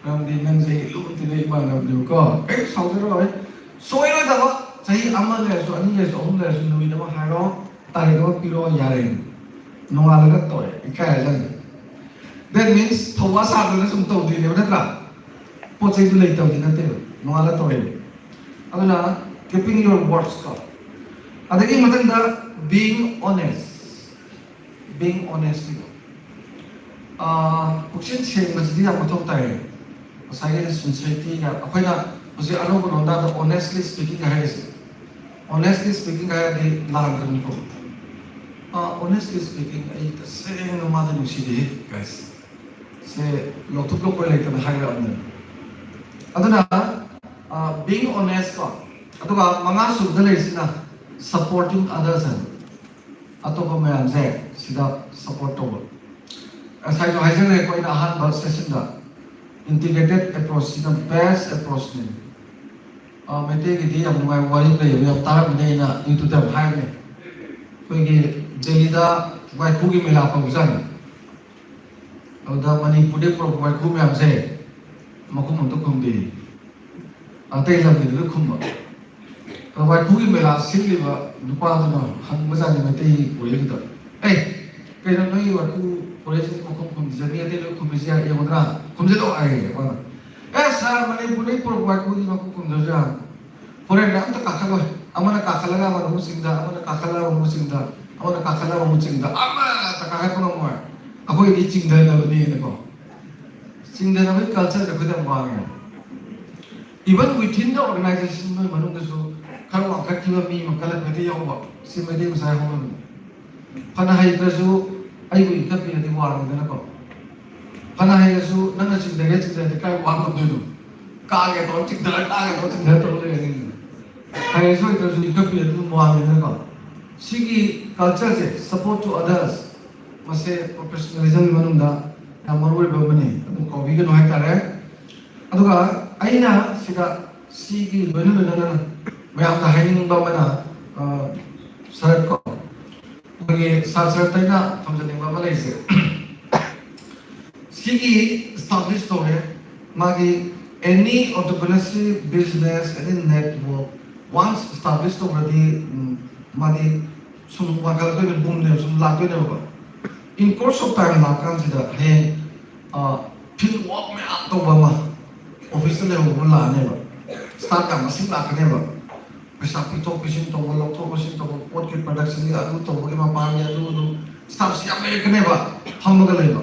ꯃꯔꯝꯗꯤ ꯅꯪ ꯆꯍꯤ ꯂꯨꯅ ꯇꯤꯟꯅꯩ ꯏꯃꯥꯟꯅꯕꯅꯦꯕꯀꯣ, ꯀꯔꯤꯝ ꯁꯥꯎꯖꯔꯣꯏ, ꯁꯣꯏꯔꯣꯏꯗꯕ ꯆꯍꯤ ꯑꯃ ꯂꯩꯔꯁꯨ, ꯑꯅꯤ ꯂꯩꯔꯁꯨ, ꯑꯍꯨꯝ ꯂꯩꯔꯁꯨ ꯅꯨꯃꯤꯠ ꯑꯃ ꯍꯥꯏꯔꯣ, ꯇꯥꯔꯤꯛ ꯑꯃ ꯄꯤꯔꯣ, ꯌꯥꯔꯦ, ꯅꯣꯡꯉꯥꯜꯂꯒ ꯇꯧꯔꯦ, ꯏꯀꯥꯏꯔꯖꯅꯤ"꯫ That means ꯊꯧꯋꯥ ꯁꯥꯗꯅ ꯁꯨꯝ ꯇꯧꯗꯣꯏꯅꯦꯕ, ꯅꯠꯇ꯭ꯔꯥ? ꯄꯣꯠ ꯆꯩꯗꯨ ꯂꯩꯇꯕꯗꯤ ꯅꯠꯇꯦꯕ, ꯅꯣꯡꯉꯥꯜꯂ ꯇꯧꯔꯦꯕ꯫ ꯑꯗꯨꯅ keeping your words ꯀꯣ꯫ ꯑꯗꯒꯤ ꯃꯊꯪꯗ being honest, being honest ꯀꯣ꯫ ꯑꯥ, ꯄꯨꯛꯆꯦꯜ ꯁꯦꯡꯕꯁꯤꯗꯤ ꯌꯥꯝ ꯃꯊꯧ ꯇꯥꯏ꯫ ꯉꯁꯥꯏꯒꯤ ꯁꯤꯟꯁꯤꯌꯔꯤꯇꯤꯒ ꯑꯩꯈꯣꯏꯅ ꯍꯧꯖꯤꯛ ꯑꯅꯧꯕ ꯂꯣꯟꯗꯥꯗ ꯑꯣꯅꯦꯁꯂꯤ ꯁ꯭ꯄꯤꯀꯤꯡ ꯍꯥꯏꯔꯤꯁꯦ, ꯑꯣꯅꯦꯁꯂꯤ ꯁ꯭ꯄꯤꯀꯤꯡ ꯍꯥꯏꯔꯗꯤ ꯂꯥꯟꯗ꯭ꯔꯅꯤꯀꯣ꯫ ꯑꯣꯅꯦꯁꯂꯤ ꯁ꯭ꯄꯤꯀꯤꯡ ꯑꯩ ꯇꯁꯦꯡꯅ ꯃꯥꯗꯤ ꯅꯨꯡꯁꯤꯗꯦ ꯒꯥꯏꯁ꯫ ꯁꯦ ꯂꯧꯊꯣꯛ ꯂꯧꯄ ꯂꯩꯇꯅ ꯍꯥꯏꯔꯛꯑꯕꯅꯦ꯫ ꯑꯗꯨꯅ ꯕꯤꯡ ꯑꯣꯅꯦꯁ ꯀꯣ꯫ ꯑꯗꯨꯒ ꯃꯉꯥ ꯁꯨꯕꯗ ꯂꯩꯔꯤꯁꯤꯅ ꯁꯄꯣꯔꯇꯤꯡ ꯑꯗꯔꯁ ꯍꯥꯏꯕ꯫ ꯑꯇꯣꯞꯄ ꯃꯌꯥꯝꯁꯦ ꯁꯤꯗ ꯁꯄꯣꯔꯠ ꯇꯧꯕ꯫ ꯉꯁꯥꯏꯁꯨ ꯍꯥꯏꯖꯈ꯭ꯔꯦꯀꯣ ꯑꯩꯅ ꯑꯍꯥꯟꯕ ꯁꯦꯁꯟꯗ, ꯏꯟꯇꯤꯒ꯭ꯔꯦꯇꯦꯠ ꯑꯦꯄ꯭ꯔꯣꯆꯁꯤꯅ ꯕꯦꯁ ꯑꯦꯄ꯭ꯔꯣꯆꯅꯤ꯫ ꯃꯩꯇꯩꯒꯤꯗꯤ ꯌꯥꯝ ꯅꯨꯡꯉꯥꯏꯕ ꯋꯥꯔꯤ ꯑꯃ ꯂꯩꯌꯦꯕ, ꯌꯥꯝ ꯇꯥꯔꯝꯃꯅꯤ, ꯑꯩꯅ ꯌꯨꯇ꯭ꯌꯨꯕꯇ ꯌꯥꯝ ꯍꯥꯏꯕꯅꯦ꯫ ꯑꯩꯈꯣꯏꯒꯤ ꯗꯦꯜꯂꯤꯗ ꯋꯥꯏꯈꯨꯒꯤ ꯃꯦꯂꯥ ꯇꯧꯕꯖꯥꯠꯅꯤ꯫ ꯑꯗꯨꯗ ꯃꯅꯤꯄꯨꯔꯗꯒꯤ ꯄꯨꯔꯛꯄ ꯋꯥꯏꯈꯨ ꯃꯌꯥꯝꯁꯦ ꯃꯈꯨꯝ ꯑꯝꯇ ꯈꯨꯝꯗꯦ꯫ ꯑꯇꯩ ꯂꯝꯒꯤꯗꯨꯗ ꯈꯨꯝꯕ꯫ ꯑꯗꯣ ꯋꯥꯏꯈꯨꯒꯤ ꯃꯦꯂꯥ ꯁꯤꯜꯂꯤꯕ ꯅꯨꯄꯥꯗꯨꯅ ꯍꯪꯕꯖꯥꯠꯅꯤ ꯃꯩꯇꯩ ꯄꯨꯔꯛꯏꯗꯨꯗ, "ꯑꯦ, ꯀꯩꯅꯣ ꯅꯣꯏꯒꯤ ꯋꯥꯏꯈꯨ ꯄꯨꯔꯛꯏꯁꯤꯗꯤ ꯃꯈꯨꯝ ꯈꯨꯝꯗ꯭ꯔꯤꯁꯦ? ꯃꯤ ꯑꯇꯩ ꯂꯣꯏ ꯈꯨꯝꯃꯤꯁꯦ ꯌꯦꯡꯉꯨꯗꯅ, ꯈꯨꯝꯖꯤꯜꯂꯣ" ꯍꯥꯏꯌꯦ ꯃꯥꯅ꯫ "ꯑꯦ ꯁꯥꯔ, ꯃꯅꯤꯄꯨꯔꯗꯒꯤ ꯄꯨꯔꯛꯄ ꯋꯥꯏꯈꯨꯗꯤ ꯃꯈꯨꯝ ꯈꯨꯝꯗ꯭ꯔꯁꯨ ꯌꯥꯅꯤ꯫ ꯐꯣꯔꯦꯟꯗ ꯑꯝꯇ ꯀꯥꯈꯠꯂꯣꯏ꯫ ꯑꯃꯅ ꯀꯥꯈꯠꯂꯒ ꯑꯃꯅ ꯑꯃꯨꯛ ꯆꯤꯡꯗ, ꯑꯃꯅ ꯀꯥꯈꯠꯂꯒ ꯑꯃꯨꯛ ꯆꯤꯡꯗ, ꯑꯃꯅ ꯀꯥꯈꯠꯂꯒ ꯑꯃꯨꯛ ꯆꯤꯡꯗ, ꯑꯃꯠꯇ ꯀꯥꯈꯠꯄ ꯉꯝꯃꯣꯏ꯫ ꯑꯩꯈꯣꯏꯗꯤ ꯆꯤꯡꯊꯅꯕꯅꯦꯅꯀꯣ"꯫ ꯆꯤꯡꯊꯅꯕꯒꯤ ꯀꯜꯆꯔꯁꯦ ꯑꯩꯈꯣꯏꯗ ꯌꯥꯝ ꯋꯥꯡꯉꯦ꯫ Even within the organization ꯅꯣꯏ ꯃꯅꯨꯡꯗꯁꯨ ꯈꯔ ꯋꯥꯡꯈꯠꯈꯤꯕ ꯃꯤ ꯑꯃ ꯀꯜꯂꯛꯄꯗ ꯌꯥꯎꯕ, ꯁꯤ ꯃꯩꯇꯩ ꯃꯆꯥ ꯍꯧꯅꯕꯤꯅꯤ꯫ ꯐꯅ ꯍꯩꯇ꯭ꯔꯁꯨ ꯑꯩꯕꯨ ꯏꯟꯈꯠꯄꯤꯔꯗꯤ ꯋꯥꯡꯉꯤꯗꯅꯀꯣ꯫ ꯐꯅ ꯍꯩꯔꯁꯨ ꯅꯪꯅ ꯆꯤꯡꯊꯒꯦ ꯆꯤꯡꯊꯔꯗꯤ ꯀꯥꯏ ꯋꯥꯡ ꯉꯝꯗꯣꯏꯅꯣ? ꯀꯥꯒꯦ ꯇꯧꯔ ꯆꯤꯡꯊꯔ, ꯀꯥꯒꯦ ꯇꯧꯔ ꯆꯤꯡꯊꯔ ꯇꯧꯔ ꯂꯩꯔꯅꯤ꯫ ꯍꯩꯔꯁꯨ ꯍꯩꯇ꯭ꯔꯁꯨ ꯏꯟꯈꯠꯄꯤꯔꯗꯤ ꯑꯗꯨꯝ ꯋꯥꯡꯉꯤꯗꯅꯀꯣ꯫ ꯁꯤꯒꯤ ꯀꯜꯆꯔꯁꯦ, support to others, ꯃꯁꯦ ꯄ꯭ꯔꯣꯐꯦꯁꯅꯦꯂꯤꯖꯝꯒꯤ ꯃꯅꯨꯡꯗ ꯌꯥꯝ ꯃꯔꯨ ꯑꯣꯏꯕ ꯑꯃꯅꯤ, ꯑꯗꯨꯝ ꯀꯥꯎꯕꯤꯒꯅꯨ ꯍꯥꯏꯇꯥꯔꯦ꯫ ꯑꯗꯨꯒ ꯑꯩꯅ ꯁꯤꯗ ꯁꯤꯒꯤ ꯂꯣꯏꯅ ꯂꯣꯏꯅꯅ ꯃꯌꯥꯝꯗ ꯍꯥꯏꯅꯤꯡꯕ ꯑꯃꯅ, ꯑ, ꯁꯔꯠ ꯀꯣ, ꯑꯩꯈꯣꯏꯒꯤ ꯁꯥꯔ ꯁꯔꯠꯇ ꯑꯩꯅ ꯊꯝꯖꯅꯤꯡꯕ ꯑꯃ ꯂꯩꯁꯦ꯫ ꯁꯤꯒꯤ establish ꯇꯧꯔꯦ, ꯃꯥꯒꯤ any entrepreneurship, business, any network, once establish ꯇꯧꯔꯗꯤ, ꯎꯝ, ꯃꯥꯗꯤ ꯁꯨꯝ ꯋꯥꯡꯈꯠꯂꯛꯇꯣꯏꯅꯦ, ꯕꯨꯝꯅꯦꯕ ꯁꯨꯝ ꯂꯥꯛꯇꯣꯏꯅꯦꯕꯀꯣ꯫ In course of time ꯂꯥꯛꯀꯥꯟꯁꯤꯗ ꯍꯌꯦꯡ, ꯑ, field work ꯃꯌꯥꯝ ꯇꯧꯕ ꯑꯃ, ꯑꯣꯐꯤꯁꯇ ꯂꯩꯍꯧꯕ ꯑꯃ ꯂꯥꯛꯑꯅꯦꯕ, ꯁ꯭ꯇꯥꯐ ꯌꯥꯝ ꯃꯁꯤꯡ ꯂꯥꯛꯀꯅꯦꯕ꯫ ꯄꯩꯁꯥ ꯄꯤꯊꯣꯛ ꯄꯤꯁꯤꯟ ꯇꯧꯕ, ꯂꯧꯊꯣꯛ ꯂꯧꯁꯤꯟ ꯇꯧꯕ, ꯄꯣꯠꯀꯤ ꯄ꯭ꯔꯗꯛꯁꯟꯒꯤ ꯑꯗꯨ ꯇꯧꯕꯒꯤ ꯃꯄꯥꯟꯒꯤ ꯑꯗꯨ ꯑꯗꯨ ꯁ꯭ꯇꯥꯐꯁꯤ ꯌꯥꯝ ꯂꯩꯔꯛꯀꯅꯦꯕ ꯐꯝꯃꯒ ꯂꯩꯕ꯫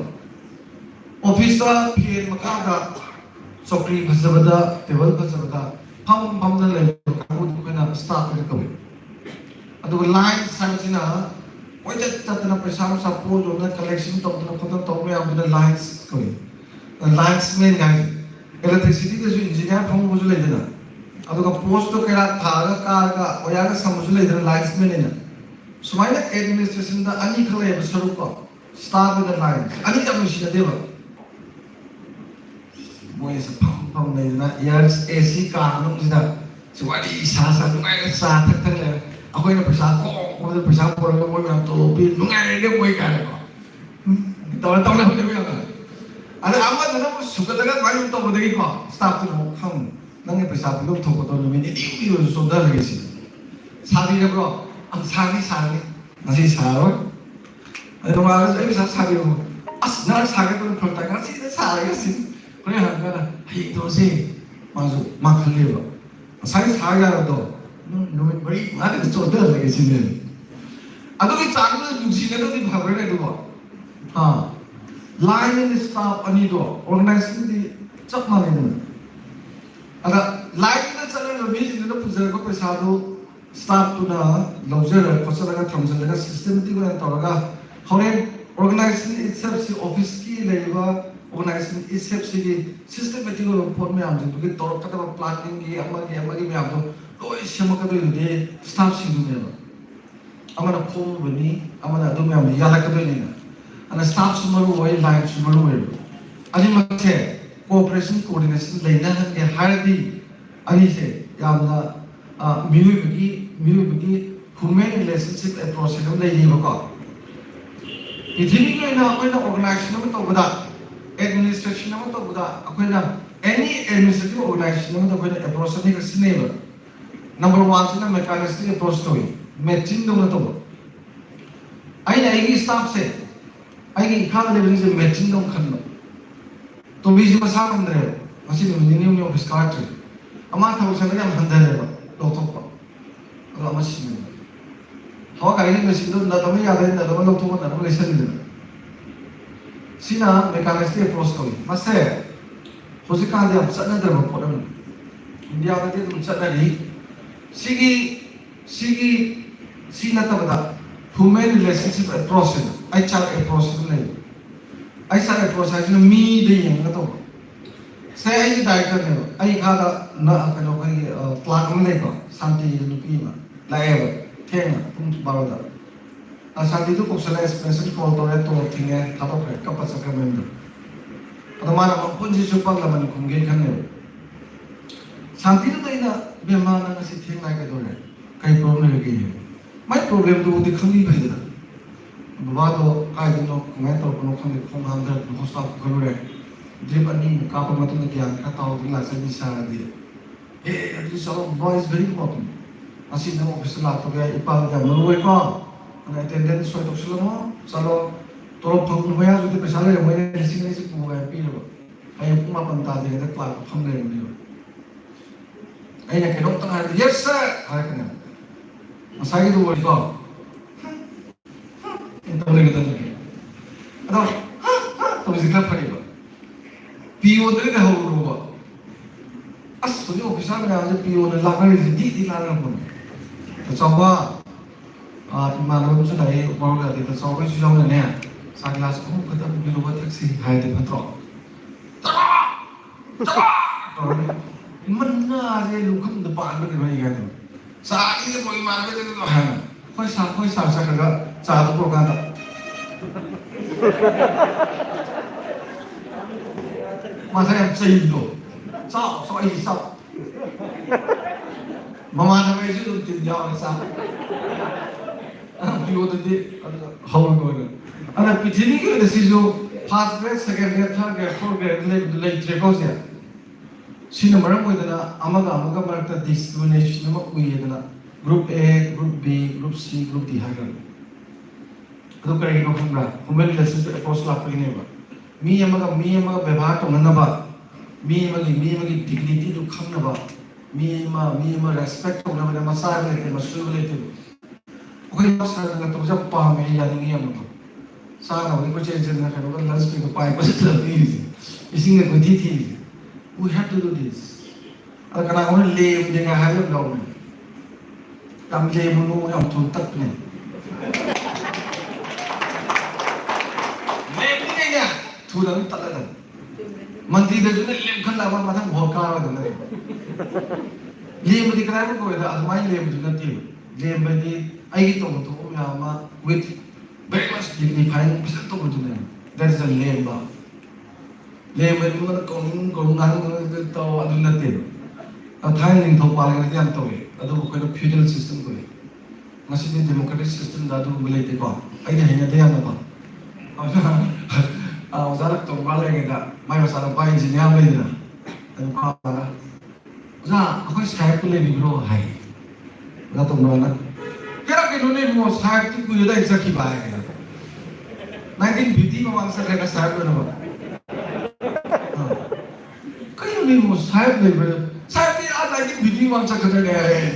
ꯑꯣꯐꯤꯁꯇ ꯐꯦꯟ ꯃꯈꯥꯗ ꯆꯧꯀ꯭ꯔꯤ ꯐꯖꯕꯗ, ꯇꯦꯕꯜ ꯐꯖꯕꯗ ꯐꯝ ꯐꯝꯗꯅ ꯂꯩꯕ ꯀꯥꯡꯕꯨꯗꯨ ꯑꯩꯈꯣꯏꯅ staff ꯍꯥꯏꯅ ꯀꯧꯏ꯫ ꯑꯗꯨꯒ lines ꯍꯥꯏꯕꯁꯤꯅ ꯀꯣꯏꯆꯠ ꯆꯠꯇꯅ ꯄꯩꯁꯥ ꯅꯨꯡꯁꯥ ꯄꯣꯠ ꯌꯣꯟꯗꯅ collection ꯇꯧꯗꯅ ꯈꯣꯠꯇꯅ ꯇꯧꯕ ꯃꯌꯥꯝꯗꯨꯅ lines ꯀꯧꯏ꯫ Linesman ꯍꯥꯏꯁꯦ electricity ꯗꯁꯨ engineer ꯐꯝꯕꯁꯨ ꯂꯩꯗꯅ, ꯑꯗꯨꯒ post ꯇꯣ ꯀꯩꯔꯥꯛ ꯊꯥꯔꯒ ꯀꯥꯔꯒ ꯑꯣꯌꯥꯔꯒ ꯁꯝꯕꯁꯨ ꯂꯩꯗꯅ, linesman ꯍꯥꯏꯅ꯫ ꯁꯨꯃꯥꯏꯅ administration ꯗ ꯑꯅꯤꯈꯛ ꯂꯩꯌꯦꯕ ꯁꯔꯨꯛꯀꯣ, staff ꯑꯗꯨꯒ line, ꯑꯅꯤꯁꯦ ꯌꯥꯝ ꯅꯨꯡꯁꯤꯅꯗꯦꯕ꯫ ꯃꯣꯏꯁꯦ ꯐꯝ ꯐꯝ ꯂꯩꯗꯅ, air, AC car ꯃꯅꯨꯡꯁꯤꯗ ꯁꯤ ꯋꯥꯔꯤ ꯁꯥ ꯁꯥ ꯅꯨꯡꯉꯥꯏꯅ ꯆꯥ ꯊꯛ ꯊꯛ ꯂꯩꯔꯦ꯫ ꯑꯩꯈꯣꯏꯅ ꯄꯩꯁꯥ ꯈꯣꯝ ꯈꯣꯝꯗ ꯄꯩꯁꯥ ꯄꯨꯔꯒ ꯃꯣꯏ ꯃꯌꯥꯝ ꯇꯣꯂꯣꯞ ꯄꯤ, ꯅꯨꯡꯉꯥꯏꯔꯦꯅꯦ ꯃꯣꯏ ꯀꯥꯏꯅꯀꯣ꯫ ꯇꯧꯔ ꯇꯧꯅꯕꯅꯦ ꯃꯌꯥꯝꯅ꯫ ꯑꯗ ꯑꯃꯗꯨꯅ ꯑꯃꯨꯛ ꯁꯨꯒꯠꯂꯒ ꯑꯗꯨꯃꯥꯏꯅ ꯑꯗꯨꯝ ꯇꯧꯕꯗꯒꯤꯀꯣ, staff ꯇꯨꯅ ꯑꯃꯨꯛ ꯈꯪ, "ꯅꯪꯒꯤ ꯄꯩꯁꯥ ꯄꯤꯐꯝ ꯊꯣꯛꯄꯗꯣ ꯅꯨꯃꯤꯠ ꯅꯤꯅꯤ ꯍꯨꯝꯅꯤ ꯑꯣꯏꯔꯁꯨ ꯆꯣꯟꯊꯍꯜꯂꯒꯦ ꯁꯤꯅꯤ꯫ ꯁꯥꯕꯤꯔꯕ꯭ꯔꯣ?" "ꯑꯪ, ꯁꯥꯔꯅꯤ, ꯁꯥꯔꯅꯤ꯫ ꯉꯁꯤ ꯁꯥꯔꯔꯣꯏ꯫ ꯑꯗ ꯅꯣꯡꯉꯥꯜꯂꯁꯨ ꯑꯩ ꯄꯩꯁꯥ ꯁꯥꯕꯤꯔꯝꯃꯣ꯫" "ꯑꯁ, ꯅꯪ ꯁꯥꯒꯦ ꯇꯧꯕ ꯐꯔꯛ ꯇꯥꯏ, ꯉꯁꯤꯗ ꯁꯥꯔꯒꯦ ꯁꯤꯅꯤ꯫" ꯍꯣꯔꯦꯟ ꯍꯪꯉꯀꯥꯟꯗ, "ꯍꯌꯦꯡ ꯇꯧꯔꯁꯦ꯫" ꯃꯥꯁꯨ, ꯃꯥ ꯈꯜꯂꯦꯕ, "ꯉꯁꯥꯏ ꯁꯥ ꯌꯥꯔꯕꯗꯣ, ꯅꯪ ꯅꯨꯃꯤꯠ ꯃꯔꯤ ꯃꯉꯥꯗꯒꯤ ꯆꯣꯟꯊꯍꯜꯂꯒꯦ ꯁꯤꯅꯦ꯫" ꯑꯗꯨꯒꯤ ꯆꯥꯡꯗꯨꯗ ꯅꯨꯡꯁꯤꯅꯗ꯭ꯔꯗꯤ ꯐꯕ꯭ꯔꯥꯅꯦ ꯑꯗꯨꯕꯣ? ꯑꯥ, line and staff ꯑꯅꯤꯗꯣ organization ꯗꯤ ꯆꯞ ꯃꯥꯟꯅꯩꯗꯅ꯫ ꯑꯗ line ꯗ ꯆꯠꯂꯒ ꯃꯤꯁꯤꯡꯗꯨꯅ ꯄꯨꯖꯔꯛꯄ ꯄꯩꯁꯥꯗꯨ staff ꯇꯨꯅ ꯂꯧꯖꯔꯒ ꯈꯣꯠꯆꯜꯂꯒ ꯊꯝꯖꯤꯜꯂꯒ systematic ꯑꯣꯏꯅ ꯇꯧꯔꯒ, ꯍꯣꯔꯦꯟ organization itself ꯁꯤ, office ꯀꯤ ꯂꯩꯔꯤꯕ organization itself ꯁꯤꯒꯤ systematic ꯑꯣꯏꯕ ꯄꯣꯠ ꯃꯌꯥꯝꯁꯤꯡꯗꯨꯒꯤ ꯇꯧꯔꯛꯀꯗꯕ planning ꯒꯤ ꯑꯃꯒꯤ ꯑꯃꯒꯤ ꯃꯌꯥꯝꯗꯣ ꯂꯣꯏ ꯁꯦꯝꯃꯛꯀꯗꯣꯏꯗꯨꯗꯤ staff ꯁꯤꯡꯗꯨꯅꯦꯕ꯫ ꯑꯃꯅ ꯈꯣꯝꯃꯨꯕꯅꯤ, ꯑꯃꯅ ꯑꯗꯨ ꯃꯌꯥꯝꯗꯣ ꯌꯥꯜꯂꯛꯀꯗꯣꯏꯅꯤꯅ꯫ ꯑꯗꯨꯅ staff ꯁꯨ ꯃꯔꯨ ꯑꯣꯏ, line ꯁꯨ ꯃꯔꯨ ꯑꯣꯏꯕ꯫ ꯑꯅꯤꯃꯛꯁꯦ cooperation, coordination ꯂꯩꯅꯍꯟꯒꯦ ꯍꯥꯏꯔꯗꯤ, ꯑꯅꯤꯁꯦ ꯌꯥꯝꯅ, ꯑ, ꯃꯤꯑꯣꯏꯕꯒꯤ, ꯃꯤꯑꯣꯏꯕꯒꯤ human relationship approach ꯍꯥꯏꯅ ꯑꯃ ꯂꯩꯔꯤꯕꯀꯣ꯫ ꯄ꯭ꯔꯤꯊꯤꯕꯤꯒꯤ ꯑꯣꯏꯅ ꯑꯩꯈꯣꯏꯅ organization ꯑꯃ ꯇꯧꯕꯗ, administration ꯑꯃ ꯇꯧꯕꯗ, ꯑꯩꯈꯣꯏꯅ any administrative organization ꯑꯃꯗ ꯑꯩꯈꯣꯏꯅ approach ꯑꯅꯤꯈꯛ ꯁꯤꯖꯤꯟꯅꯩꯌꯦꯕ꯫ Number one ꯁꯤꯅ mechanistic approach ꯇꯧꯏ, machine ꯗꯧꯅ ꯇꯧꯕ꯫ ꯑꯩꯅ ꯑꯩꯒꯤ staff ꯁꯦ, ꯑꯩꯒꯤ ꯏꯈꯥꯗ ꯂꯩꯕꯁꯤꯡꯁꯦ machine ꯗꯧꯅ ꯈꯟꯕ꯫ ꯇꯣꯝꯕꯤꯁꯤ ꯃꯁꯥ ꯉꯝꯗ꯭ꯔꯦꯕ, ꯉꯁꯤ ꯅꯨꯃꯤꯠ ꯅꯤꯅꯤ ꯍꯨꯝꯅꯤ office ꯀꯥꯔꯛꯇ꯭ꯔꯦ꯫ ꯑꯃ ꯊꯕꯛ ꯆꯠꯂꯒ ꯌꯥꯝ ꯍꯟꯊꯔꯦꯕ, ꯂꯧꯊꯣꯛꯄ꯫ ꯑꯗꯣ ꯑꯃ ꯁꯤꯟꯕ꯫ ꯍꯋꯥ ꯒꯥꯔꯤꯒꯤ machine ꯗꯣ nut ꯑꯃ ꯌꯥꯗ꯭ꯔꯦ, nut ꯑꯃ ꯂꯧꯊꯣꯛꯑꯒ nut ꯑꯃ ꯂꯩꯁꯜꯂꯤꯗꯅ꯫ ꯁꯤꯅ mechanistic approach ꯀꯧꯏ꯫ ꯃꯁꯦ ꯍꯧꯖꯤꯛꯀꯥꯟꯗꯤ ꯌꯥꯝ ꯆꯠꯅꯗ꯭ꯔꯕ ꯄꯣꯠ ꯑꯃꯅꯤ꯫ ꯏꯟꯗꯤꯌꯥꯗꯗꯤ ꯑꯗꯨꯝ ꯆꯠꯅꯔꯤ꯫ ꯁꯤꯒꯤ ꯁꯤꯒꯤ ꯁꯤ ꯅꯠꯇꯕꯗ human relationship approach ꯍꯥꯏꯅ, H R approach ꯑꯃ ꯂꯩ꯫ H R approach ꯍꯥꯏꯁꯤꯅ ꯃꯤꯗ ꯌꯦꯡꯉꯒ ꯇꯧꯕ꯫ ꯁꯦ, ꯑꯩꯒꯤ director ꯅꯦꯕ, ꯑꯩ ꯈꯥꯗ ꯅ-, ꯀꯩꯅꯣ, ꯑꯩꯈꯣꯏꯒꯤ, ꯑ, clerk ꯑꯃ ꯂꯩꯀꯣ, ꯁꯥꯟꯇꯤ ꯅꯨꯄꯤ ꯑꯃ ꯂꯥꯛꯑꯦꯕ, ꯊꯦꯡꯅ ꯄꯨꯡ ꯕꯥꯔꯣꯗ꯫ ꯑ, ꯁꯥꯟꯇꯤꯗꯨ ꯀꯧꯁꯜꯂꯦ, special call ꯇꯧꯔꯦ, ꯇꯣꯂꯣꯞ ꯊꯤꯡꯉꯦ, ꯊꯥꯗꯣꯛꯈ꯭ꯔꯦ, ꯀꯞꯄ ꯆꯠꯈ꯭ꯔꯦ ꯃꯌꯨꯝꯗ꯫ ꯑꯗꯣ ꯃꯥꯅ ꯃꯄꯨꯟꯁꯤ ꯆꯨꯞꯄ ꯂꯃꯟ ꯈꯨꯝꯒꯦ ꯈꯟꯂꯦꯕ꯫ ꯁꯥꯟꯇꯤꯗꯨꯗ ꯑꯩꯅ, "ꯏꯕꯦꯝꯃ, ꯅꯪ ꯉꯁꯤ ꯊꯦꯡꯅ ꯀꯩꯗꯧꯔꯦ? ꯀꯩ problem ꯂꯩꯔꯒꯦ?" ꯃꯥꯏ problemꯗꯨꯕꯨꯗꯤ ꯈꯪꯕꯤ ꯐꯩꯗꯅ꯫ ꯕꯕꯥꯗꯣ ꯀꯥꯏꯗꯅꯣ, ꯀꯃꯥꯏꯅ ꯇꯧꯔꯛꯄꯅꯣ ꯈꯪꯗꯦ, ꯈꯣꯡ ꯍꯥꯝꯊꯔꯛꯇꯅ hospital ꯄꯨꯈꯠꯂꯨꯔꯦ꯫ Drip ꯑꯅꯤꯃꯨꯛ ꯀꯥꯞꯄ ꯃꯇꯨꯡꯗ ꯒ꯭ꯌꯥꯟ ꯈꯔ ꯇꯥꯍꯧꯗꯅ ꯂꯥꯛꯆꯩ ꯅꯤꯁꯥꯔꯗꯤ꯫ ꯑꯦ, ꯑꯗꯨꯗꯤ ꯆꯠꯂꯣ, ꯕꯕꯥ is very important꯫ ꯉꯁꯤ ꯅꯪ officeꯇ ꯂꯥꯛꯄꯒꯤ ꯏꯄꯥꯗ ꯌꯥꯝ ꯃꯔꯨ ꯑꯣꯏꯀꯣ꯫ ꯑꯗꯨꯅ attendance ꯁꯣꯏ ꯇꯧꯁꯤꯜꯂꯝꯃꯣ, ꯆꯠꯂꯣ꯫ ꯇꯣꯂꯣꯞ ꯐꯪꯕ ꯃꯌꯥꯁꯨꯗꯤ ꯄꯩꯁꯥ ꯂꯩꯔꯝꯃꯣꯏꯅꯦ, ꯂꯤꯁꯤꯡ ꯑꯅꯤꯁꯤ ꯄꯨ ꯍꯥꯏꯅ ꯄꯤꯔꯕ꯫ ꯍꯌꯦꯡ ꯄꯨꯡ ꯃꯥꯄꯟ ꯇꯥꯗ꯭ꯔꯤꯉꯩꯗ clerkꯇ ꯐꯝ ꯂꯩꯔꯝꯅꯦꯕ꯫ ꯑꯩꯅ ꯀꯩꯅꯣꯝꯇꯪ ꯍꯥꯏꯔꯗꯤ, "Yes, sir!" ꯍꯥꯏꯔꯛꯀꯅꯦꯕ꯫ ꯉꯁꯥꯏꯒꯤꯗꯨ ꯑꯣꯏꯀꯣ꯫ ꯇꯧ ꯂꯩꯒꯗꯕꯅꯤ꯫ ꯑꯗꯣ, ꯍꯥ, ꯍꯥ ꯇꯧꯕꯁꯤ ꯈꯔ ꯐꯩꯌꯦꯕ꯫ ꯄꯤꯌꯣꯟꯗꯒꯤ ꯍꯧꯔꯨꯔꯣꯕ꯫ ꯑꯁ, ꯍꯧꯖꯤꯛ officer ꯃꯌꯥꯝꯁꯦ ꯄꯤꯌꯣꯟꯅ ꯂꯥꯛꯅꯔꯤꯁꯦ ꯗꯤ ꯗꯤ ꯂꯥꯛꯅꯔꯝꯕꯅꯦ꯫ ꯆꯥꯎꯕ, ꯑꯥ, ꯏꯃꯥꯟꯅꯕ ꯑꯃꯁꯨ ꯂꯥꯛꯑꯦ, ꯎꯄꯥꯜ ꯒꯥꯔꯗꯦꯟꯗ, ꯆꯥꯎꯕꯩꯁꯨ ꯌꯥꯎꯅꯅꯦ, "ꯆꯥ glass ꯑꯍꯨꯝ ꯈꯛꯇ ꯄꯨꯕꯤꯔꯨꯕ ꯊꯛꯁꯤ" ꯍꯥꯏꯔꯗꯤ ꯐꯠꯇ꯭ꯔꯣ? "ꯆꯠꯂꯣ! ꯆꯠꯂꯣ!" ꯇꯧꯔꯅꯤ꯫ ꯃꯅꯥꯁꯦ ꯂꯨꯈꯝꯗ ꯄꯥꯟꯕ ꯀꯩꯅꯣ ꯑꯩ ꯍꯥꯏꯗꯣ꯫ "ꯆꯥ ꯑꯅꯤꯗ ꯄꯨꯔꯛꯏ ꯏꯃꯥꯟꯅꯕꯗꯨꯗ" ꯍꯥꯏꯅ꯫ "ꯍꯣꯏ ꯁꯥꯔ, ꯍꯣꯏ ꯁꯥꯔ" ꯆꯠꯈ꯭ꯔꯒ ꯆꯥꯗꯣ ꯄꯨꯔꯛꯀꯥꯟꯗ ꯃꯥ ꯉꯁꯥꯏ ꯌꯥꯝ ꯆꯩꯕꯗꯣ꯫ "ꯆꯥꯎ, ꯆꯥꯎ, ꯑꯩ ꯆꯥꯎ"꯫ ꯃꯃꯥꯟꯅꯕ ꯑꯩꯁꯨ ꯑꯗꯨꯝ ꯇꯤꯟ ꯌꯥꯎꯔꯒ ꯆꯥ꯫ ꯑꯗꯨꯝ ꯄꯤꯌꯣꯗꯗꯤ ꯑꯗꯨ ꯍꯧꯔ ꯂꯣꯏꯔꯦ꯫ ꯑꯗꯨꯅ ꯄ꯭ꯔꯤꯊꯤꯕꯤꯒꯤ ꯑꯣꯏꯅ ꯁꯤꯁꯨ first grade, second grade, third grade, fourth grade ꯂꯩꯕꯗꯨ ꯂꯩꯇ꯭ꯔꯦꯀꯣ ꯍꯧꯖꯤꯛ꯫ ꯁꯤꯅ ꯃꯔꯝ ꯑꯣꯏꯗꯅ ꯑꯃꯒ ꯑꯃꯒ ꯃꯔꯛꯇ discrimination ꯑꯃ ꯎꯏꯌꯦꯗꯅ, group A, group B, group C, group D ꯍꯥꯏꯈ꯭ꯔꯒ꯫ ꯑꯗꯨ ꯀꯔꯤꯒꯤꯅꯣ ꯈꯪꯕ꯭ꯔꯥ? Human relationship approach ꯂꯥꯛꯄꯒꯤꯅꯦꯕ꯫ ꯃꯤ ꯑꯃꯒ ꯃꯤ ꯑꯃꯒ ꯕꯦꯕꯥꯔ ꯇꯧꯅꯅꯕ, ꯃꯤ ꯑꯃꯒꯤ, ꯃꯤ ꯑꯃꯒꯤ dignityꯗꯨ ꯈꯪꯅꯕ, ꯃꯤ ꯑꯃ, ꯃꯤ ꯑꯃ respect ꯇꯧꯅꯕꯗ ꯃꯆꯥ ꯍꯥꯏꯕ ꯂꯩꯇꯦ, ꯃꯁꯨ ꯍꯥꯏꯕ ꯂꯩꯇꯦꯕ꯫ ꯑꯩꯈꯣꯏ ꯁꯥꯔꯅꯒ ꯇꯧꯕꯁꯦ ꯌꯥꯝ ꯄꯥꯝꯃꯦ, ꯑꯩ ꯌꯥꯅꯤꯡꯉꯤ ꯌꯥꯝꯅꯀꯣ꯫ ꯆꯥꯅꯕꯒꯤ ꯀꯣꯏꯆꯦꯟ ꯆꯦꯟꯗꯅ ꯀꯩꯅꯣꯒ lunch breakꯇ ꯄꯥꯏ ꯀꯣꯏꯆꯠꯇꯅ ꯄꯤꯔꯤꯁꯦ, ꯏꯁꯤꯡꯒ ꯀꯣꯏꯊꯤ ꯊꯤꯔꯤꯁꯦ꯫ We have to do this. ꯑꯗ ꯀꯅꯥꯒꯨꯝꯕ ꯂꯦꯝꯗꯦ ꯀꯥꯏ ꯍꯥꯏꯕ ꯌꯥꯎꯕꯅꯦ꯫ ꯌꯥꯝ ꯂꯦꯝꯃꯨꯅꯨ, ꯌꯥꯝ ꯊꯨꯅ ꯇꯠꯄꯅꯦ꯫ ꯂꯦꯝꯃꯤꯉꯩꯅꯦ ꯊꯨꯅ ꯑꯗꯨꯝ ꯇꯠꯂꯗꯕꯅꯤ꯫ ꯃꯟꯇ꯭ꯔꯤꯗꯁꯨꯅꯦ ꯂꯦꯝꯈꯠꯂꯛꯑꯕ ꯃꯊꯪ ꯚꯣꯠ ꯀꯥꯔꯒꯅꯦ꯫ ꯂꯦꯝꯕꯗꯤ ꯀꯗꯥꯏꯗ ꯀꯧꯋꯦꯗ? ꯑꯗꯨꯃꯥꯏꯅ ꯂꯦꯝꯕꯁꯨ ꯅꯠꯇꯦꯕ꯫ ꯂꯦꯝꯕꯗꯤ ꯑꯩꯒꯤ ꯇꯧꯐꯝ ꯊꯣꯛꯄ ꯃꯌꯥꯝ ꯑꯃ with very much dignifying ꯐꯖꯅ ꯇꯧꯕꯗꯨꯅꯦ꯫ That is a ꯂꯦꯝꯕ꯫ ꯂꯦꯝꯕ ꯏꯃꯨꯡꯗ ꯀꯧꯅꯤꯡ ꯀꯧꯅꯤꯡ ꯉꯥꯡꯅꯤꯡꯕ ꯇꯧ, ꯑꯗꯨ ꯅꯠꯇꯦꯕ꯫ ꯑ, ꯊꯥꯏꯅ ꯅꯤꯡꯊꯧ ꯄꯥꯜꯂꯤꯉꯩꯗꯗꯤ ꯌꯥꯝ ꯇꯧꯋꯤ, ꯑꯗꯨꯕꯨ ꯑꯩꯈꯣꯏꯅ feudal system ꯀꯧꯋꯤ꯫ ꯉꯁꯤꯗꯤ democratic system ꯗ ꯑꯗꯨꯒꯨꯝꯕ ꯂꯩꯇꯦꯀꯣ꯫ ꯑꯩꯗꯤ ꯍꯩꯅꯗꯦ ꯌꯥꯝꯅꯀꯣ꯫ ꯑ, ꯑꯣꯖꯥ ꯇꯣꯡꯕ꯭ꯔꯥ ꯂꯩꯔꯤꯉꯩꯗ ꯃꯥꯏ ꯃꯆꯥꯅꯨꯄꯥ engineer ꯑꯃ ꯂꯩꯗꯅ, ꯑꯗꯨ ꯃꯥ ꯑꯣꯖꯥꯅ, "ꯑꯣꯖꯥ, ꯑꯩꯈꯣꯏ ꯁꯥꯍꯦꯕꯇꯨ ꯂꯩꯕꯤꯕ꯭ꯔꯣ?" ꯍꯥꯏ꯫ ꯑꯣꯖꯥ ꯇꯣꯡꯕ꯭ꯔꯥꯅ, "ꯀꯌꯥ ꯀꯩꯅꯣꯅꯦ ꯏꯕꯨꯡꯉꯣ, ꯁꯥꯍꯦꯕꯇꯤ ꯀꯨꯏꯔꯦꯗ ꯑꯩ ꯆꯠꯈꯤꯕ" ꯍꯥꯏ꯫ Nineteen fifty ꯃꯃꯥꯡ ꯆꯠꯈ꯭ꯔꯦꯅ ꯁꯥꯍꯦꯕ ꯂꯣꯏꯅꯃꯛ꯫ ꯑ, "ꯀꯩꯅꯣꯅꯦ ꯏꯕꯨꯡꯉꯣ, ꯁꯥꯍꯦꯕ ꯂꯩꯕ꯭ꯔꯥ? ꯁꯥꯍꯦꯕꯇꯤ ꯑꯥ nineteen fifty ꯃꯃꯥꯡ ꯆꯠꯈ꯭ꯔꯦꯅꯦ" ꯍꯥꯏ꯫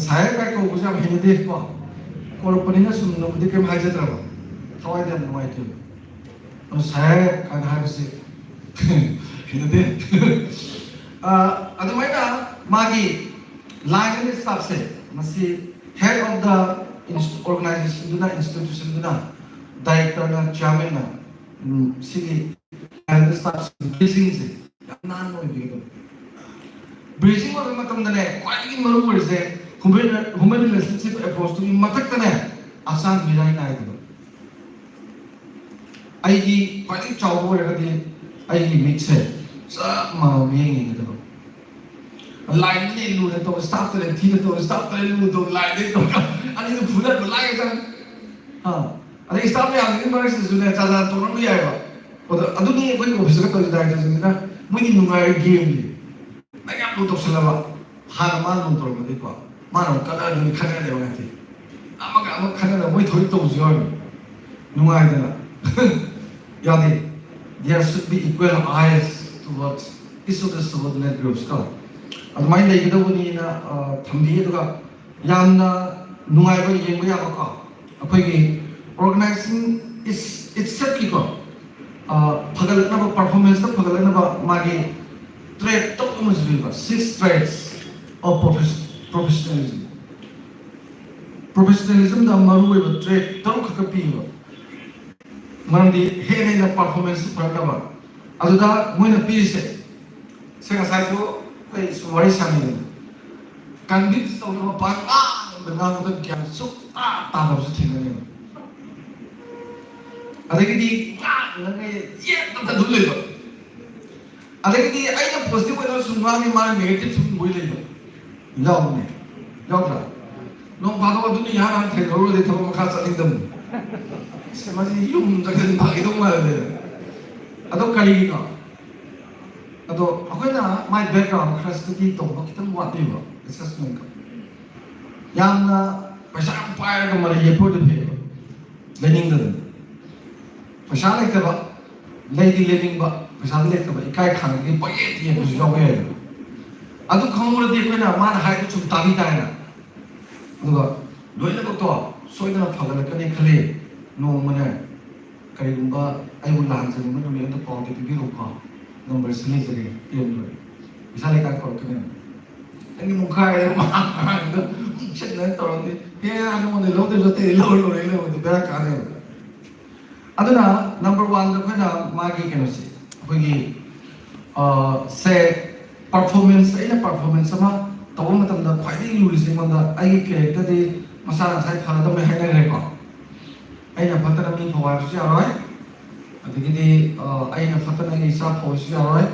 ꯁꯥꯍꯦꯕ ꯀꯥꯏ ꯀꯧꯕꯁꯦ ꯌꯥꯝ ꯍꯩꯅꯗꯦꯀꯣ꯫ ꯀꯧꯔꯛꯄꯅꯤꯅ ꯁꯨꯝ ꯅꯣꯡꯃꯗꯤ ꯀꯩꯝ ꯍꯥꯏꯖꯗ꯭ꯔꯕ꯫ ꯊꯋꯥꯏꯗꯤ ꯌꯥꯝ ꯅꯨꯡꯉꯥꯏꯇꯦꯕ꯫ ꯑꯗꯣ ꯁꯥꯍꯦꯕ ꯀꯥꯏꯅ ꯍꯥꯏꯕꯁꯤ ꯍꯩꯅꯗꯦ꯫ ꯑ, ꯑꯗꯨꯃꯥꯏꯅ ꯃꯥꯒꯤ line ꯑꯃ staff ꯁꯦ, ꯃꯁꯤ head of the ins-, organization ꯗꯨꯅ, institution ꯗꯨꯅ, director ꯅ, chairman ꯅ, ꯎꯝ, ꯁꯤꯒꯤ line staff ꯁꯤꯡꯁꯦ ꯌꯥꯝ ꯅꯥꯟꯅ ꯑꯣꯏꯕꯤꯒꯗꯕ꯫ Bridging ꯑꯣꯏꯕ ꯃꯇꯝꯗꯅꯦ, ꯈ꯭ꯋꯥꯏꯗꯒꯤ ꯃꯔꯨ ꯑꯣꯏꯔꯤꯁꯦ human, human relationship approach ꯇꯨꯒꯤ ꯃꯊꯛꯇꯅꯦ, ꯍꯛꯆꯥꯡ ꯃꯤꯔꯥꯏ ꯅꯥꯏꯗꯕ꯫ ꯑꯩꯒꯤ ꯈ꯭ꯋꯥꯏꯗꯒꯤ ꯆꯥꯎꯕ ꯑꯣꯏꯔꯒꯗꯤ ꯑꯩꯒꯤ ꯃꯤꯠꯁꯦ ꯆꯞ ꯃꯥꯟꯅꯕ ꯃꯤꯠꯌꯦꯡ ꯌꯦꯡꯒꯗꯕ꯫ Line ꯗ ꯂꯨꯅ ꯇꯧ, staff ꯇ ꯊꯤꯅ ꯇꯧ, staff ꯇ ꯂꯨꯅ ꯇꯧ, line ꯗ ꯇꯧꯔꯒ ꯑꯅꯤꯗꯨ ꯐꯨꯅꯕ line ꯗ ꯆꯪ-, ꯑꯥ꯫ ꯑꯗꯩ staff ꯃꯌꯥꯝꯗꯨꯒꯤ ꯃꯔꯛꯁꯤꯗꯁꯨꯅꯦ ꯆꯥ ꯆꯥ ꯇꯧꯅꯕ ꯌꯥꯏꯑꯕ꯫ ꯑꯗꯣ ꯑꯗꯨꯅꯤ ꯑꯩꯈꯣꯏꯒꯤ office ꯇ ꯇꯧꯔꯤ director ꯁꯤꯡꯁꯤꯅ ꯃꯣꯏꯒꯤ ꯅꯨꯡꯉꯥꯏꯕ game ꯅꯤ꯫ ꯅꯪ ꯌꯥꯝ ꯂꯨ ꯇꯧꯁꯜꯂꯕ, ꯍꯥꯟꯅ ꯃꯥꯅ ꯂꯨ ꯇꯧꯔꯝꯃꯗꯤꯀꯣ, ꯃꯥꯅ ꯑꯃꯨꯛ ꯀꯜꯂꯛꯑꯗꯤ ꯈꯠꯅꯔꯦꯕ ꯉꯥꯏꯇꯦ꯫ ꯑꯃꯒ ꯑꯃꯒ ꯈꯠꯅꯗꯕ ꯃꯣꯏ ꯊꯧꯔꯤ ꯇꯧꯕꯁꯨ ꯌꯥꯎꯔꯤꯅꯤ꯫ ꯅꯨꯡꯉꯥꯏꯗꯅ꯫ ꯌꯥꯗꯦ꯫ There should be equal eyes towards each of the subordinate groups ꯀꯣ꯫ ꯑꯗꯨꯃꯥꯏꯅ ꯂꯩꯒꯗꯧꯕꯅꯤꯅ, ꯑ, ꯊꯝꯕꯤ꯫ ꯑꯗꯨꯒ ꯌꯥꯝꯅ ꯅꯨꯡꯉꯥꯏꯕ ꯌꯦꯡꯕ ꯌꯥꯕꯀꯣ꯫ ꯑꯩꯈꯣꯏꯒꯤ organizing is itself ꯀꯤꯀꯣ꯫ ꯐꯒꯠꯂꯛꯅꯕ, ꯄꯔꯐꯣꯔꯃꯦꯟꯁꯇ ꯐꯒꯠꯂꯛꯅꯕ ꯃꯥꯒꯤ ꯇ꯭ꯔꯦꯠ ꯇꯔꯨꯛ ꯑꯃꯁꯨ ꯂꯩꯕ, six traits of professionalism꯫ ꯄ꯭ꯔꯣꯐꯦꯁꯅꯦꯂꯤꯖꯝꯗ ꯃꯔꯨꯑꯣꯏꯕ ꯇ꯭ꯔꯦꯠ ꯇꯔꯨꯛ ꯈꯛꯇ ꯄꯤꯕ, ꯃꯔꯝꯗꯤ ꯍꯦꯟꯅ ꯍꯦꯟꯅ ꯄꯔꯐꯣꯔꯃꯦꯟꯁ ꯐꯔꯛꯅꯕ꯫ ꯑꯗꯨꯗ ꯃꯣꯏꯅ ꯄꯤꯔꯤꯁꯦ, ꯁꯦ ꯉꯁꯥꯏꯁꯨ ꯑꯩꯈꯣꯏ ꯁꯨꯝ ꯋꯥꯔꯤ ꯁꯥꯟꯅꯩꯗꯅ, ꯀꯟꯚꯤꯟꯁ ꯇꯧꯅꯕ ꯄꯥꯡꯉꯥꯡꯗ ꯉꯥꯡꯕꯗ ꯒ꯭ꯌꯥꯟ ꯁꯨꯛꯇꯥ ꯇꯥꯗꯕꯁꯨ ꯊꯦꯡꯅꯩꯌꯦꯕ꯫ ꯑꯗꯒꯤꯗꯤ ꯉꯥꯡꯉꯤꯉꯩ ꯌꯦꯠꯇ ꯑꯗꯨꯝ ꯂꯩꯕ꯫ ꯑꯗꯒꯤꯗꯤ ꯑꯩꯅ ꯄꯣꯖꯤꯇꯤꯚ ꯑꯣꯏꯅ ꯁꯨꯝ ꯉꯥꯡꯉꯤ, ꯃꯥꯅ ꯅꯦꯒꯦꯇꯤꯚ ꯁꯨꯝ ꯑꯣꯏ ꯂꯩꯕ ꯌꯥꯎꯕꯅꯦ꯫ ꯌꯥꯎꯗ꯭ꯔꯥ? ꯅꯣꯡ ꯐꯥꯗꯣꯛ ꯑꯗꯨꯅ ꯏꯍꯥꯟ ꯍꯥꯟꯅ ꯊꯦꯡꯅꯔꯨꯔꯗꯤ ꯊꯕꯛ ꯃꯈꯥ ꯆꯠꯅꯤꯡꯗꯕꯅꯤ꯫ ꯑꯁ, ꯃꯁꯤ ꯌꯨꯝ ꯆꯠꯈ꯭ꯔꯗꯤ ꯐꯒꯗꯧ ꯃꯥꯜꯂꯦ꯫ ꯑꯗꯣ ꯀꯔꯤꯒꯤꯅꯣ? ꯑꯗꯣ ꯑꯩꯈꯣꯏꯅ ꯃꯥꯏ ꯕꯦꯛꯒ꯭ꯔꯥꯎꯟ ꯈꯔ ꯁ꯭ꯇꯗꯤ ꯇꯧꯕ ꯈꯤꯇꯪ ꯋꯥꯠꯂꯤꯕ ꯑꯦꯁꯦꯁꯃꯦꯟꯠ꯫ ꯌꯥꯝꯅ ꯄꯩꯁꯥ ꯌꯥꯝ ꯄꯥꯏꯔꯒ ꯃꯔꯩ ꯌꯦꯠꯄ ꯑꯣꯏꯔꯗꯤ ꯐꯩꯌꯦꯕ, ꯂꯩꯅꯤꯡꯗꯕꯅꯤ꯫ ꯄꯩꯁꯥ ꯂꯩꯇꯕ, ꯂꯩꯗꯤ ꯂꯩꯅꯤꯡꯕ, ꯄꯩꯁꯥꯗꯤ ꯂꯩꯇꯕ, ꯏꯀꯥꯏ ꯈꯪꯗꯒꯤ ꯄꯪꯌꯦꯠ ꯌꯦꯠꯄꯁꯨ ꯌꯥꯎꯕ ꯌꯥꯏꯌꯦꯕ꯫ ꯑꯗꯨ ꯈꯪꯍꯧꯔꯗꯤ ꯑꯩꯈꯣꯏꯅ ꯃꯥꯅ ꯍꯥꯏꯕꯗꯨ ꯁꯨꯝ ꯇꯥꯕꯤ ꯇꯥꯏꯅ꯫ ꯑꯗꯨꯒ ꯂꯣꯏꯅꯃꯛꯇꯣ ꯁꯣꯏꯗꯅ ꯐꯒꯠꯂꯛꯀꯅꯤ ꯈꯜꯂꯤ꯫ ꯅꯣꯡꯃꯅꯦ, ꯀꯔꯤꯒꯨꯝꯕ ꯑꯩꯕꯨ ꯂꯥꯟꯖꯅꯤꯡꯕ ꯅꯨꯃꯤꯠ ꯑꯃꯗ ꯄꯥꯎꯗꯤ ꯄꯤꯕꯤꯔꯛꯎꯀꯣ꯫ ꯅꯝꯕꯔꯁꯤ ꯂꯩꯖꯔꯦ, ꯄꯤꯔꯝꯂꯣꯏꯔꯦ꯫ ꯄꯩꯁꯥ ꯂꯩꯀꯥꯟ ꯀꯧꯔꯛꯀꯅꯦꯕ꯫ ꯅꯪꯒꯤ ꯃꯨꯛꯈꯥꯏꯔꯦ, ꯃꯥꯡꯗ ꯃꯨꯛꯁꯟꯅ ꯇꯧꯔꯗꯤ, ꯍꯦ, ꯅꯉꯣꯟꯗ ꯂꯧꯗꯣꯏꯁꯨ ꯑꯇꯩ ꯂꯧꯔ ꯂꯣꯏꯔꯦ, ꯂꯧꯔꯗꯤ ꯕꯦꯔꯥ ꯀꯥꯅꯦꯕ꯫ ꯑꯗꯨꯅ ꯅꯝꯕꯔ ꯋꯥꯟꯗ ꯑꯩꯈꯣꯏꯅ ꯃꯥꯒꯤ ꯀꯩꯅꯣꯁꯦ, ꯑꯩꯈꯣꯏꯒꯤ, ꯑ, ꯁꯦ, ꯄꯔꯐꯣꯔꯃꯦꯟꯁ, ꯑꯩꯅ ꯄꯔꯐꯣꯔꯃꯦꯟꯁ ꯑꯃ ꯇꯧꯕ ꯃꯇꯝꯗ ꯈ꯭ꯋꯥꯏꯗꯒꯤ ꯂꯨꯔꯤꯁꯦ ꯑꯩꯉꯣꯟꯗ ꯑꯩꯒꯤ ꯀꯦꯔꯦꯛꯇꯔꯗꯤ ꯃꯁꯥ ꯃꯁꯥꯒꯤ ꯐꯅꯗꯕꯅꯤ ꯍꯥꯏꯅꯈ꯭ꯔꯦꯀꯣ꯫ ꯑꯩꯅ ꯐꯠꯇꯅ ꯃꯤ ꯐꯧ ꯍꯥꯏꯕꯁꯨ ꯌꯥꯔꯣꯏ, ꯑꯗꯒꯤꯗꯤ, ꯑ, ꯑꯩꯅ ꯐꯠꯇꯅ ꯑꯩꯒꯤ ꯏꯆꯥ ꯐꯧꯕꯁꯨ ꯌꯥꯔꯣꯏ꯫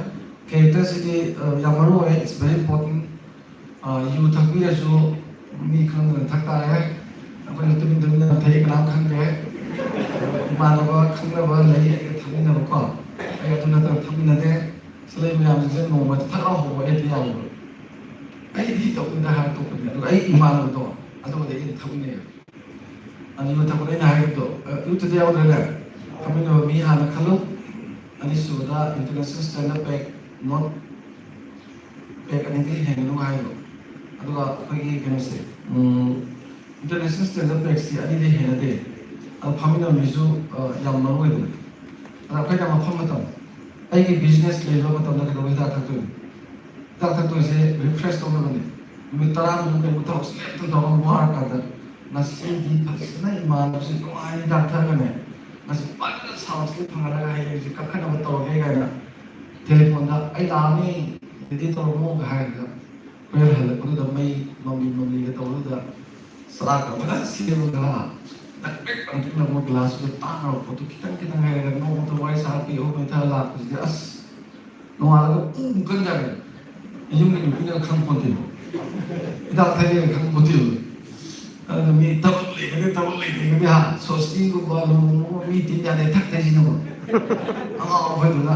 ꯀꯦꯔꯦꯛꯇꯔꯁꯤꯗꯤ, ꯑ, ꯌꯥꯝ ꯃꯔꯨ ꯑꯣꯏ, it's very important꯫ ꯑ, ꯌꯨ ꯊꯛꯄꯤꯔꯁꯨ ꯃꯤ ꯈꯪꯗꯅ ꯊꯛ ꯇꯥꯔꯦ꯫ ꯑꯩꯈꯣꯏꯅ ꯇꯨꯃꯤꯟ ꯇꯨꯃꯤꯟꯅ ꯊꯛꯏ, ꯀꯅꯥꯝ ꯈꯪꯗꯦ꯫ ꯏꯃꯥꯟꯅꯕ ꯈꯪꯅꯕ ꯂꯩ, ꯑꯩꯒ ꯊꯛꯃꯤꯟꯅꯕꯀꯣ꯫ ꯑꯩ ꯑꯗꯨ ꯅꯠꯇꯅ ꯊꯛꯃꯤꯟꯅꯗꯦ꯫ ꯁꯤ ꯂꯩ ꯃꯌꯥꯝꯁꯤꯡꯁꯦ ꯅꯣꯡꯃ ꯊꯛ ꯂꯥꯎ ꯍꯧꯕ ꯑꯩꯗꯤ ꯌꯥꯎꯋꯦꯕ꯫ ꯑꯩꯗꯤ ꯇꯧꯅꯤꯗ ꯍꯥꯏꯔ ꯇꯣꯛꯄꯅꯦ꯫ ꯑꯗꯨꯒ ꯑꯩ ꯏꯃꯥꯟꯅꯕꯗꯣ, ꯑꯗꯨꯒꯗꯤ ꯑꯩꯒ ꯊꯛꯃꯤꯟꯅꯩꯌꯦꯕ꯫ ꯑꯅꯤꯃꯛ ꯊꯛꯄꯗ ꯑꯩꯅ ꯍꯥꯏꯈꯤꯕꯗꯣ, ꯑ, ꯌꯨ ꯊꯛꯇ ꯌꯥꯎꯗ꯭ꯔꯦꯅꯦ꯫ ꯊꯛꯃꯤꯟꯅꯕ ꯃꯤ ꯍꯥꯟꯅ ꯈꯜꯂꯨ꯫ ꯑꯅꯤꯁꯨꯕꯗ international standard pack, not pack ꯑꯅꯤꯗꯒꯤ ꯍꯦꯟꯒꯅꯨ ꯍꯥꯏꯌꯦꯕ꯫ ꯑꯗꯨꯒ ꯑꯩꯈꯣꯏꯒꯤ ꯀꯩꯅꯣꯁꯦ, ꯎꯝ, international standard packꯁꯤ ꯑꯅꯤꯗꯒꯤ ꯍꯦꯟꯅꯗꯦ꯫ ꯑꯗꯣ ꯐꯝꯃꯤꯟꯅꯕ ꯃꯤꯁꯨ, ꯑ, ꯌꯥꯝ ꯃꯔꯨ ꯑꯣꯏꯕꯅꯦ꯫ ꯑꯗ ꯑꯩꯈꯣꯏꯅ ꯃꯐꯝ ꯃꯇꯝ, ꯑꯩꯒꯤ ꯕꯤꯖꯤꯅꯦꯁ ꯂꯩꯕ ꯃꯇꯝꯗ ꯀꯩꯗꯧꯕ ꯍꯤꯗꯥꯛ ꯊꯛꯇꯣꯏꯅꯣ? ꯍꯤꯗꯥꯛ ꯊꯛꯇꯣꯏꯁꯦ ꯔꯤꯐ꯭ꯔꯦꯁ ꯇꯧꯅꯕꯅꯤ꯫ ꯅꯨꯃꯤꯠ ꯇꯔꯥ ꯃꯅꯨꯡꯗ ꯀꯩꯒꯨꯝꯕ ꯊꯕꯛꯁꯦ ꯂꯦꯞꯇꯅ ꯇꯧꯔꯒ ꯋꯥꯔꯀꯥꯟꯗ ꯉꯁꯤꯗꯤ ꯐꯖꯅ ꯏꯃꯥꯟꯅꯕꯁꯤ ꯅꯨꯡꯉꯥꯏꯅ ꯍꯤꯗꯥꯛ ꯊꯛꯑꯒꯅꯦ, ꯉꯁꯤ ꯐꯖꯅ ꯁꯥꯎꯟ ꯁ꯭ꯂꯤꯞ ꯐꯪꯍꯜꯂꯒ ꯍꯌꯦꯡꯁꯦ ꯀꯥꯈꯠꯅꯕ ꯇꯧꯔꯒꯦ ꯀꯥꯏꯅ ꯇꯦꯂꯤꯐꯣꯟꯗ "ꯑꯩ ꯂꯥꯛꯑꯅꯤ, ꯔꯦꯗꯤ ꯇꯧꯔꯝꯃꯣ" ꯍꯥꯏꯔꯒ ꯍꯣꯔꯦꯟ ꯍꯜꯂꯛꯄꯗꯨꯗ ꯃꯩ ꯃꯝꯂꯤ ꯃꯝꯂꯤꯒ ꯇꯧꯕꯗꯨꯗ ꯆꯔꯥ ꯈꯔ ꯐꯖꯅ ꯁꯦꯝꯃꯒ ꯗꯛ ꯗꯛ ꯂꯪꯊꯣꯛꯅꯕ ꯒ꯭ꯂꯥꯁꯇꯨꯗ ꯇꯥꯡꯉꯕ ꯄꯣꯠꯇꯨ ꯈꯤꯇꯪ ꯈꯤꯇꯪ ꯍꯩꯔꯒ ꯅꯣꯡꯃꯇ ꯋꯥꯔꯤ ꯁꯥꯔ ꯄꯤ ꯑꯍꯨꯝ ꯃꯩ ꯊꯥꯔ ꯂꯥꯛꯄꯁꯤꯗꯤ ꯑꯁ ꯅꯣꯡꯉꯥꯜꯂꯒ ꯄꯨꯡ ꯀꯟꯖꯔꯦ꯫ ꯌꯨꯝꯒꯤ ꯅꯨꯄꯤꯅ ꯈꯪ ꯄꯣꯟꯇꯦꯕ꯫ ꯍꯤꯗꯥꯛ ꯊꯛꯑꯦꯅ ꯈꯪ ꯄꯣꯟꯇꯦꯕ꯫ ꯑꯗꯨꯅ ꯃꯤ ꯊꯕꯛ ꯂꯩꯒꯗꯤ ꯊꯕꯛ ꯂꯩꯇꯦꯒꯗꯤ ꯍꯥ ꯁꯣꯁꯇꯤꯒꯨꯝꯕ ꯂꯨꯍꯣꯡꯕꯒꯨꯝꯕ ꯃꯤ ꯇꯤꯟ ꯌꯥꯗꯦ ꯊꯛꯇꯦ ꯁꯤꯅꯕꯨ꯫ ꯑꯉꯥꯎ ꯑꯩꯈꯣꯏꯗꯨꯅ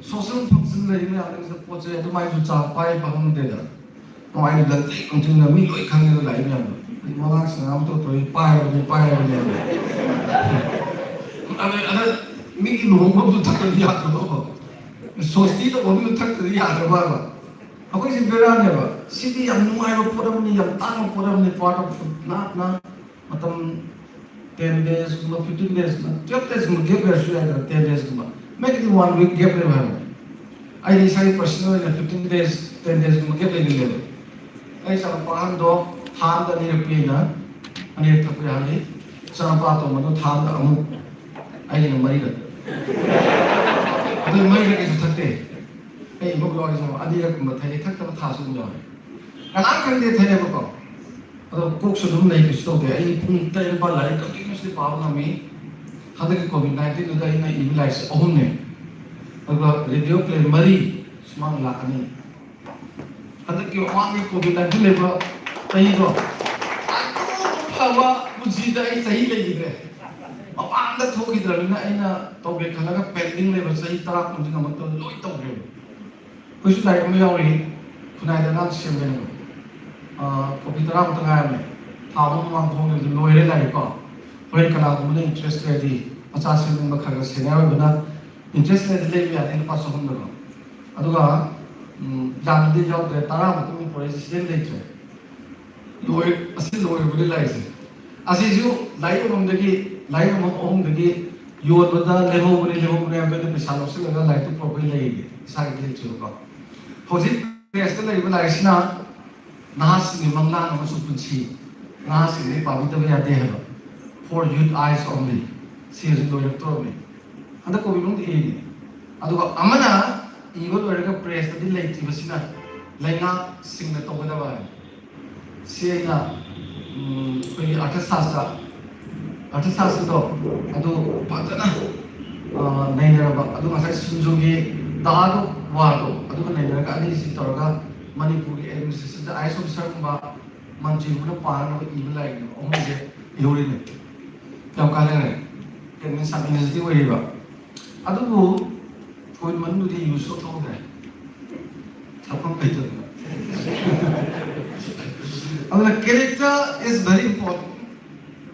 ꯁꯣꯁꯦꯜ ꯐꯪꯁꯟ ꯂꯩꯔꯤ ꯃꯌꯥꯝꯁꯤꯗ ꯄꯣꯠ ꯆꯩ ꯑꯗꯨꯃꯥꯏꯅꯁꯨ ꯆꯥ ꯄꯥꯏ ꯐꯪꯗꯦꯗ꯫ ꯅꯨꯡꯉꯥꯏꯅ ꯂꯟꯇ꯭ꯔꯤ ꯀꯪꯇ꯭ꯔꯤꯅ ꯃꯤ ꯂꯣꯏ ꯈꯪꯉꯦꯗ ꯂꯥꯛꯏ ꯃꯌꯥꯝꯗꯣ꯫ ꯃꯉꯥꯡ ꯁꯉꯥꯡ ꯇꯧ ꯇꯧꯏ ꯄꯥꯏꯔꯕꯅꯤ ꯄꯥꯏꯔꯕꯅꯤ ꯍꯥꯏꯕ꯫ ꯑꯗ ꯑꯗ ꯃꯤꯒꯤ ꯂꯨꯍꯣꯡꯕ ꯑꯃꯁꯨ ꯊꯛꯇ꯭ꯔꯗꯤ ꯌꯥꯗ꯭ꯔꯕ꯫ ꯁꯣꯁꯇꯤ ꯇꯧꯕ ꯑꯃꯁꯨ ꯊꯛꯇ꯭ꯔꯗꯤ ꯌꯥꯗ꯭ꯔꯕ ꯍꯥꯏꯕ꯫ ꯑꯩꯈꯣꯏꯁꯦ ꯕꯦꯔꯥꯅꯦꯕ꯫ ꯁꯤꯗꯤ ꯌꯥꯝ ꯅꯨꯡꯉꯥꯏꯕ ꯄꯣꯠ ꯑꯃꯅꯤ, ꯌꯥꯝ ꯇꯥꯡꯕ ꯄꯣꯠ ꯑꯃꯅꯤ, ꯄꯥꯔꯠ ꯑꯣꯐ ꯂꯥꯏꯐꯅ ꯃꯇꯝ ꯇꯦꯟ ꯗꯦꯖꯀꯨꯝꯕ, ꯐꯤꯐꯇꯤꯟ ꯗꯦꯖꯀꯨꯝꯕ, ꯇꯨꯌꯦꯜꯐ ꯗꯦꯖꯀꯨꯝꯕ ꯒꯦꯞ ꯂꯩꯔꯁꯨ ꯌꯥꯏꯗꯅ, ꯇꯦꯟ ꯗꯦꯖꯀꯨꯝꯕ꯫ ꯃꯦꯛ ꯏꯠ ꯋꯥꯟ ꯋꯤꯛ ꯒꯦꯞ ꯂꯩꯕ ꯍꯥꯏꯕ꯫ ꯑꯩꯗꯤ ꯏꯁꯥꯒꯤ ꯄꯔꯁꯅꯦꯜ ꯑꯣꯏꯅ ꯐꯤꯐꯇꯤꯟ ꯗꯦꯖ, ꯇꯦꯟ ꯗꯦꯖꯀꯨꯝꯕ ꯒꯦꯞ ꯂꯩꯒꯜꯂꯦꯕ꯫ ꯑꯩ ꯏꯆꯥꯅꯨꯄꯥ ꯑꯍꯟꯗꯣ ꯊꯥ ꯑꯃꯗ ꯑꯅꯤꯔꯛ ꯄꯤ ꯑꯩꯅ, ꯑꯅꯤꯔꯛ ꯊꯛꯄ ꯌꯥꯍꯜꯂꯤ꯫ ꯏꯆꯥꯅꯨꯄꯥ ꯑꯇꯣꯝꯕꯗꯣ ꯊꯥ ꯑꯃꯗ ꯑꯃꯨꯛ, ꯑꯩꯒꯤꯅ ꯃꯔꯤꯔꯛ꯫ ꯑꯗꯨ ꯃꯔꯤꯔꯛ ꯀꯩꯁꯨ ꯊꯛꯇꯦ꯫ ꯑꯩ ꯏꯃꯧ ꯌꯥꯎꯔꯤꯁꯦ ꯑꯅꯤꯔꯛꯀꯨꯝꯕ ꯊꯛꯑꯦ, ꯊꯛꯇꯕ ꯊꯥꯁꯨ ꯑꯗꯨꯝ ꯌꯥꯎꯔꯦ꯫ ꯀꯅꯥꯝ ꯈꯪꯗꯦ ꯊꯛꯑꯦꯕꯀꯣ꯫ ꯑꯗꯣ ꯀꯣꯛꯁꯨ ꯑꯗꯨꯝ ꯂꯩ, ꯀꯩꯁꯨ ꯇꯧꯗꯦ꯫ ꯑꯩ ꯄꯨꯡ ꯇꯔꯦꯠ ꯅꯤꯄꯥꯜ ꯂꯥꯏꯔꯤꯛ ꯀꯟꯇꯤꯅ꯭ꯌꯨꯁꯂꯤ ꯄꯥꯕ ꯉꯝꯃꯤ꯫ ꯍꯟꯗꯛꯀꯤ ꯀꯣꯚꯤꯗ ꯅꯥꯏꯟꯇꯤꯟꯗꯨꯗ ꯑꯩꯅ ꯏꯕ ꯂꯥꯏꯔꯤꯛꯁꯦ ꯑꯍꯨꯝꯅꯦ꯫ ꯑꯗꯨꯒ ꯔꯦꯗꯤꯑꯣ ꯄ꯭ꯂꯦ ꯃꯔꯤ ꯁꯨꯃꯥꯡ ꯂꯥꯛ ꯑꯅꯤ꯫ ꯍꯟꯗꯛꯀꯤ ꯃꯃꯥꯡꯒꯤ ꯀꯣꯚꯤꯗ ꯅꯥꯏꯟꯇꯤꯟ ꯂꯩꯕ ꯆꯍꯤꯗꯣ, ꯑꯗꯨꯃꯨꯛ ꯐꯕ ꯄꯨꯟꯁꯤꯗ ꯑꯩ ꯆꯍꯤ ꯂꯩꯈꯤꯗ꯭ꯔꯦ꯫ ꯃꯄꯥꯟꯗ ꯊꯣꯛꯈꯤꯗ꯭ꯔꯕꯅꯤꯅ ꯑꯩꯅ ꯇꯧꯒꯦ ꯈꯜꯂꯒ ꯄꯦꯟꯗꯤꯡ ꯂꯩꯕ ꯆꯍꯤ ꯇꯔꯥ ꯀꯨꯟꯁꯤ ꯉꯝꯃꯛꯇꯕ ꯂꯣꯏ ꯇꯧꯈ꯭ꯔꯦꯕ꯫ ꯑꯩꯈꯣꯏꯁꯨ ꯂꯥꯏꯔꯤꯛ ꯑꯃ ꯌꯥꯎꯔꯤ, ꯈꯨꯟꯅꯥꯏꯗ ꯑꯉꯥꯡ ꯁꯦꯝꯒꯦꯅ꯫ ꯑꯥ, ꯀꯣꯄꯤ ꯇꯔꯥꯃꯨꯛꯇ ꯉꯥꯏꯔꯝꯃꯦ꯫ ꯊꯥ ꯑꯃ ꯃꯃꯥꯡ ꯐꯣꯡꯈꯤꯕꯗꯨ ꯂꯣꯏꯔꯦ ꯂꯥꯏꯔꯤꯛꯀꯣ꯫ ꯍꯣꯔꯦꯟ ꯀꯅꯥꯒꯨꯝꯕꯅ ꯏꯟꯇꯔꯦꯁ ꯂꯩꯔꯗꯤ, ꯃꯆꯥ ꯁꯦꯝꯅꯤꯡꯕ ꯈꯔ ꯈꯔ ꯁꯦꯅꯤꯌꯔ ꯑꯣꯏꯕꯅ ꯏꯟꯇꯔꯦꯁ ꯂꯩꯔꯗꯤ ꯂꯩꯕ ꯌꯥꯅꯤ, ꯂꯨꯄꯥ ꯆꯍꯨꯝꯗꯀꯣ꯫ ꯑꯗꯨꯒ, ꯎꯝ, ꯌꯥꯝꯅꯗꯤ ꯌꯥꯎꯗ꯭ꯔꯦ, ꯇꯔꯥꯃꯨꯛꯇꯪ ꯄꯨꯔꯛꯏ, ꯁꯤꯗꯩ ꯂꯩꯇ꯭ꯔꯦ꯫ ꯂꯣꯏ-, ꯑꯁꯤ ꯂꯣꯏꯔꯕꯅꯤ ꯂꯥꯏꯔꯤꯛꯁꯦ꯫ ꯑꯁꯤꯁꯨ ꯂꯥꯏꯔꯤꯛ ꯌꯣꯟꯐꯝꯗꯒꯤ, ꯂꯥꯏꯔꯤꯛ ꯌꯣꯟꯐꯝ ꯑꯍꯨꯝꯗꯒꯤ ꯌꯣꯟꯕꯗ ꯂꯦꯝꯍꯧꯕꯅꯤ, ꯂꯦꯝꯍꯧꯕꯅꯤ ꯍꯥꯏꯕꯗ ꯄꯩꯁꯥ ꯂꯧꯁꯤꯜꯂꯒ ꯂꯥꯏꯔꯤꯛꯇꯨ ꯄꯨꯔꯛꯄꯩ ꯂꯩꯔꯤꯅꯦ, ꯏꯁꯥꯒꯤꯗꯤ ꯂꯩꯇ꯭ꯔꯤꯕꯀꯣ꯫ ꯍꯧꯖꯤꯛ ꯄ꯭ꯔꯦꯁꯇ ꯂꯩꯔꯤꯕ ꯂꯥꯏꯔꯤꯛꯁꯤꯅ ꯅꯍꯥꯁꯤꯡꯒꯤ ꯃꯪꯂꯥꯟ ꯑꯃꯁꯨꯡ ꯄꯨꯟꯁꯤ, ꯅꯍꯥꯁꯤꯡꯗꯤ ꯄꯥꯕꯤꯗꯕ ꯌꯥꯗꯦ ꯍꯥꯏꯕ, For Youth Eyes Only, ꯁꯤ ꯍꯧꯖꯤꯛ ꯂꯣꯏꯔꯛꯇꯧꯔꯕꯅꯤ꯫ ꯍꯟꯗꯛ ꯀꯣꯕꯤ ꯃꯅꯨꯡꯗ ꯏꯔꯤꯅꯤ꯫ ꯑꯗꯨꯒ ꯑꯃꯅ ꯏꯕ ꯂꯣꯏꯔꯒ ꯄ꯭ꯔꯦꯁꯇꯗꯤ ꯂꯩꯇ꯭ꯔꯤꯕꯁꯤꯅ ꯂꯩꯉꯥꯛꯁꯤꯡꯅ ꯇꯧꯒꯗꯕ ꯍꯥꯏ꯫ ꯁꯤ ꯑꯩꯅ, ꯎꯝ, ꯑꯩꯈꯣꯏꯒꯤ ꯑꯔꯊꯁꯥꯁꯇ꯭ꯔ, ꯑꯔꯊꯁꯥꯁꯇ꯭ꯔꯗꯣ ꯑꯗꯨ ꯐꯖꯅ, ꯑ, ꯅꯩꯅꯔꯕ, ꯑꯗꯨ ꯉꯁꯥꯏ ꯁꯤꯡꯖꯨꯒꯤ ꯗꯥꯗꯣ, ꯋꯥꯗꯣ ꯑꯗꯨꯒ ꯅꯩꯅꯔꯒ ꯑꯅꯤꯁꯤ ꯇꯧꯔꯒ ꯃꯅꯤꯄꯨꯔꯒꯤ ꯑꯦꯗꯃꯤꯅꯤꯁꯇ꯭ꯔꯦꯁꯟꯗ ꯑꯥꯏ ꯑꯦꯁ ꯑꯣꯐꯤꯁꯥꯔꯒꯨꯝꯕ ꯃꯟꯇ꯭ꯔꯤꯒꯨꯝꯕꯅ ꯄꯥꯅꯅꯕ ꯏꯕ ꯂꯥꯏꯔꯤꯛꯅꯦꯕ꯫ ꯑꯍꯨꯝꯁꯦ ꯏꯍꯧꯔꯤꯅꯦ꯫ ꯌꯥꯝ ꯀꯥꯟꯅꯔꯦ꯫ ꯑꯦꯗꯃꯤꯟ ꯁꯕ ꯃꯤꯅꯤꯁꯇ꯭ꯔꯤ ꯑꯣꯏꯔꯤꯕ꯫ ꯑꯗꯨꯕꯨ ꯀꯣꯚꯤꯗ ꯃꯅꯨꯡꯗꯗꯤ ꯌꯨꯁ ꯇꯧꯊꯣꯛꯈ꯭ꯔꯦ꯫ ꯊꯛꯐꯝ ꯂꯩꯇꯗꯅ꯫ ꯑꯗꯨꯅ character is very important.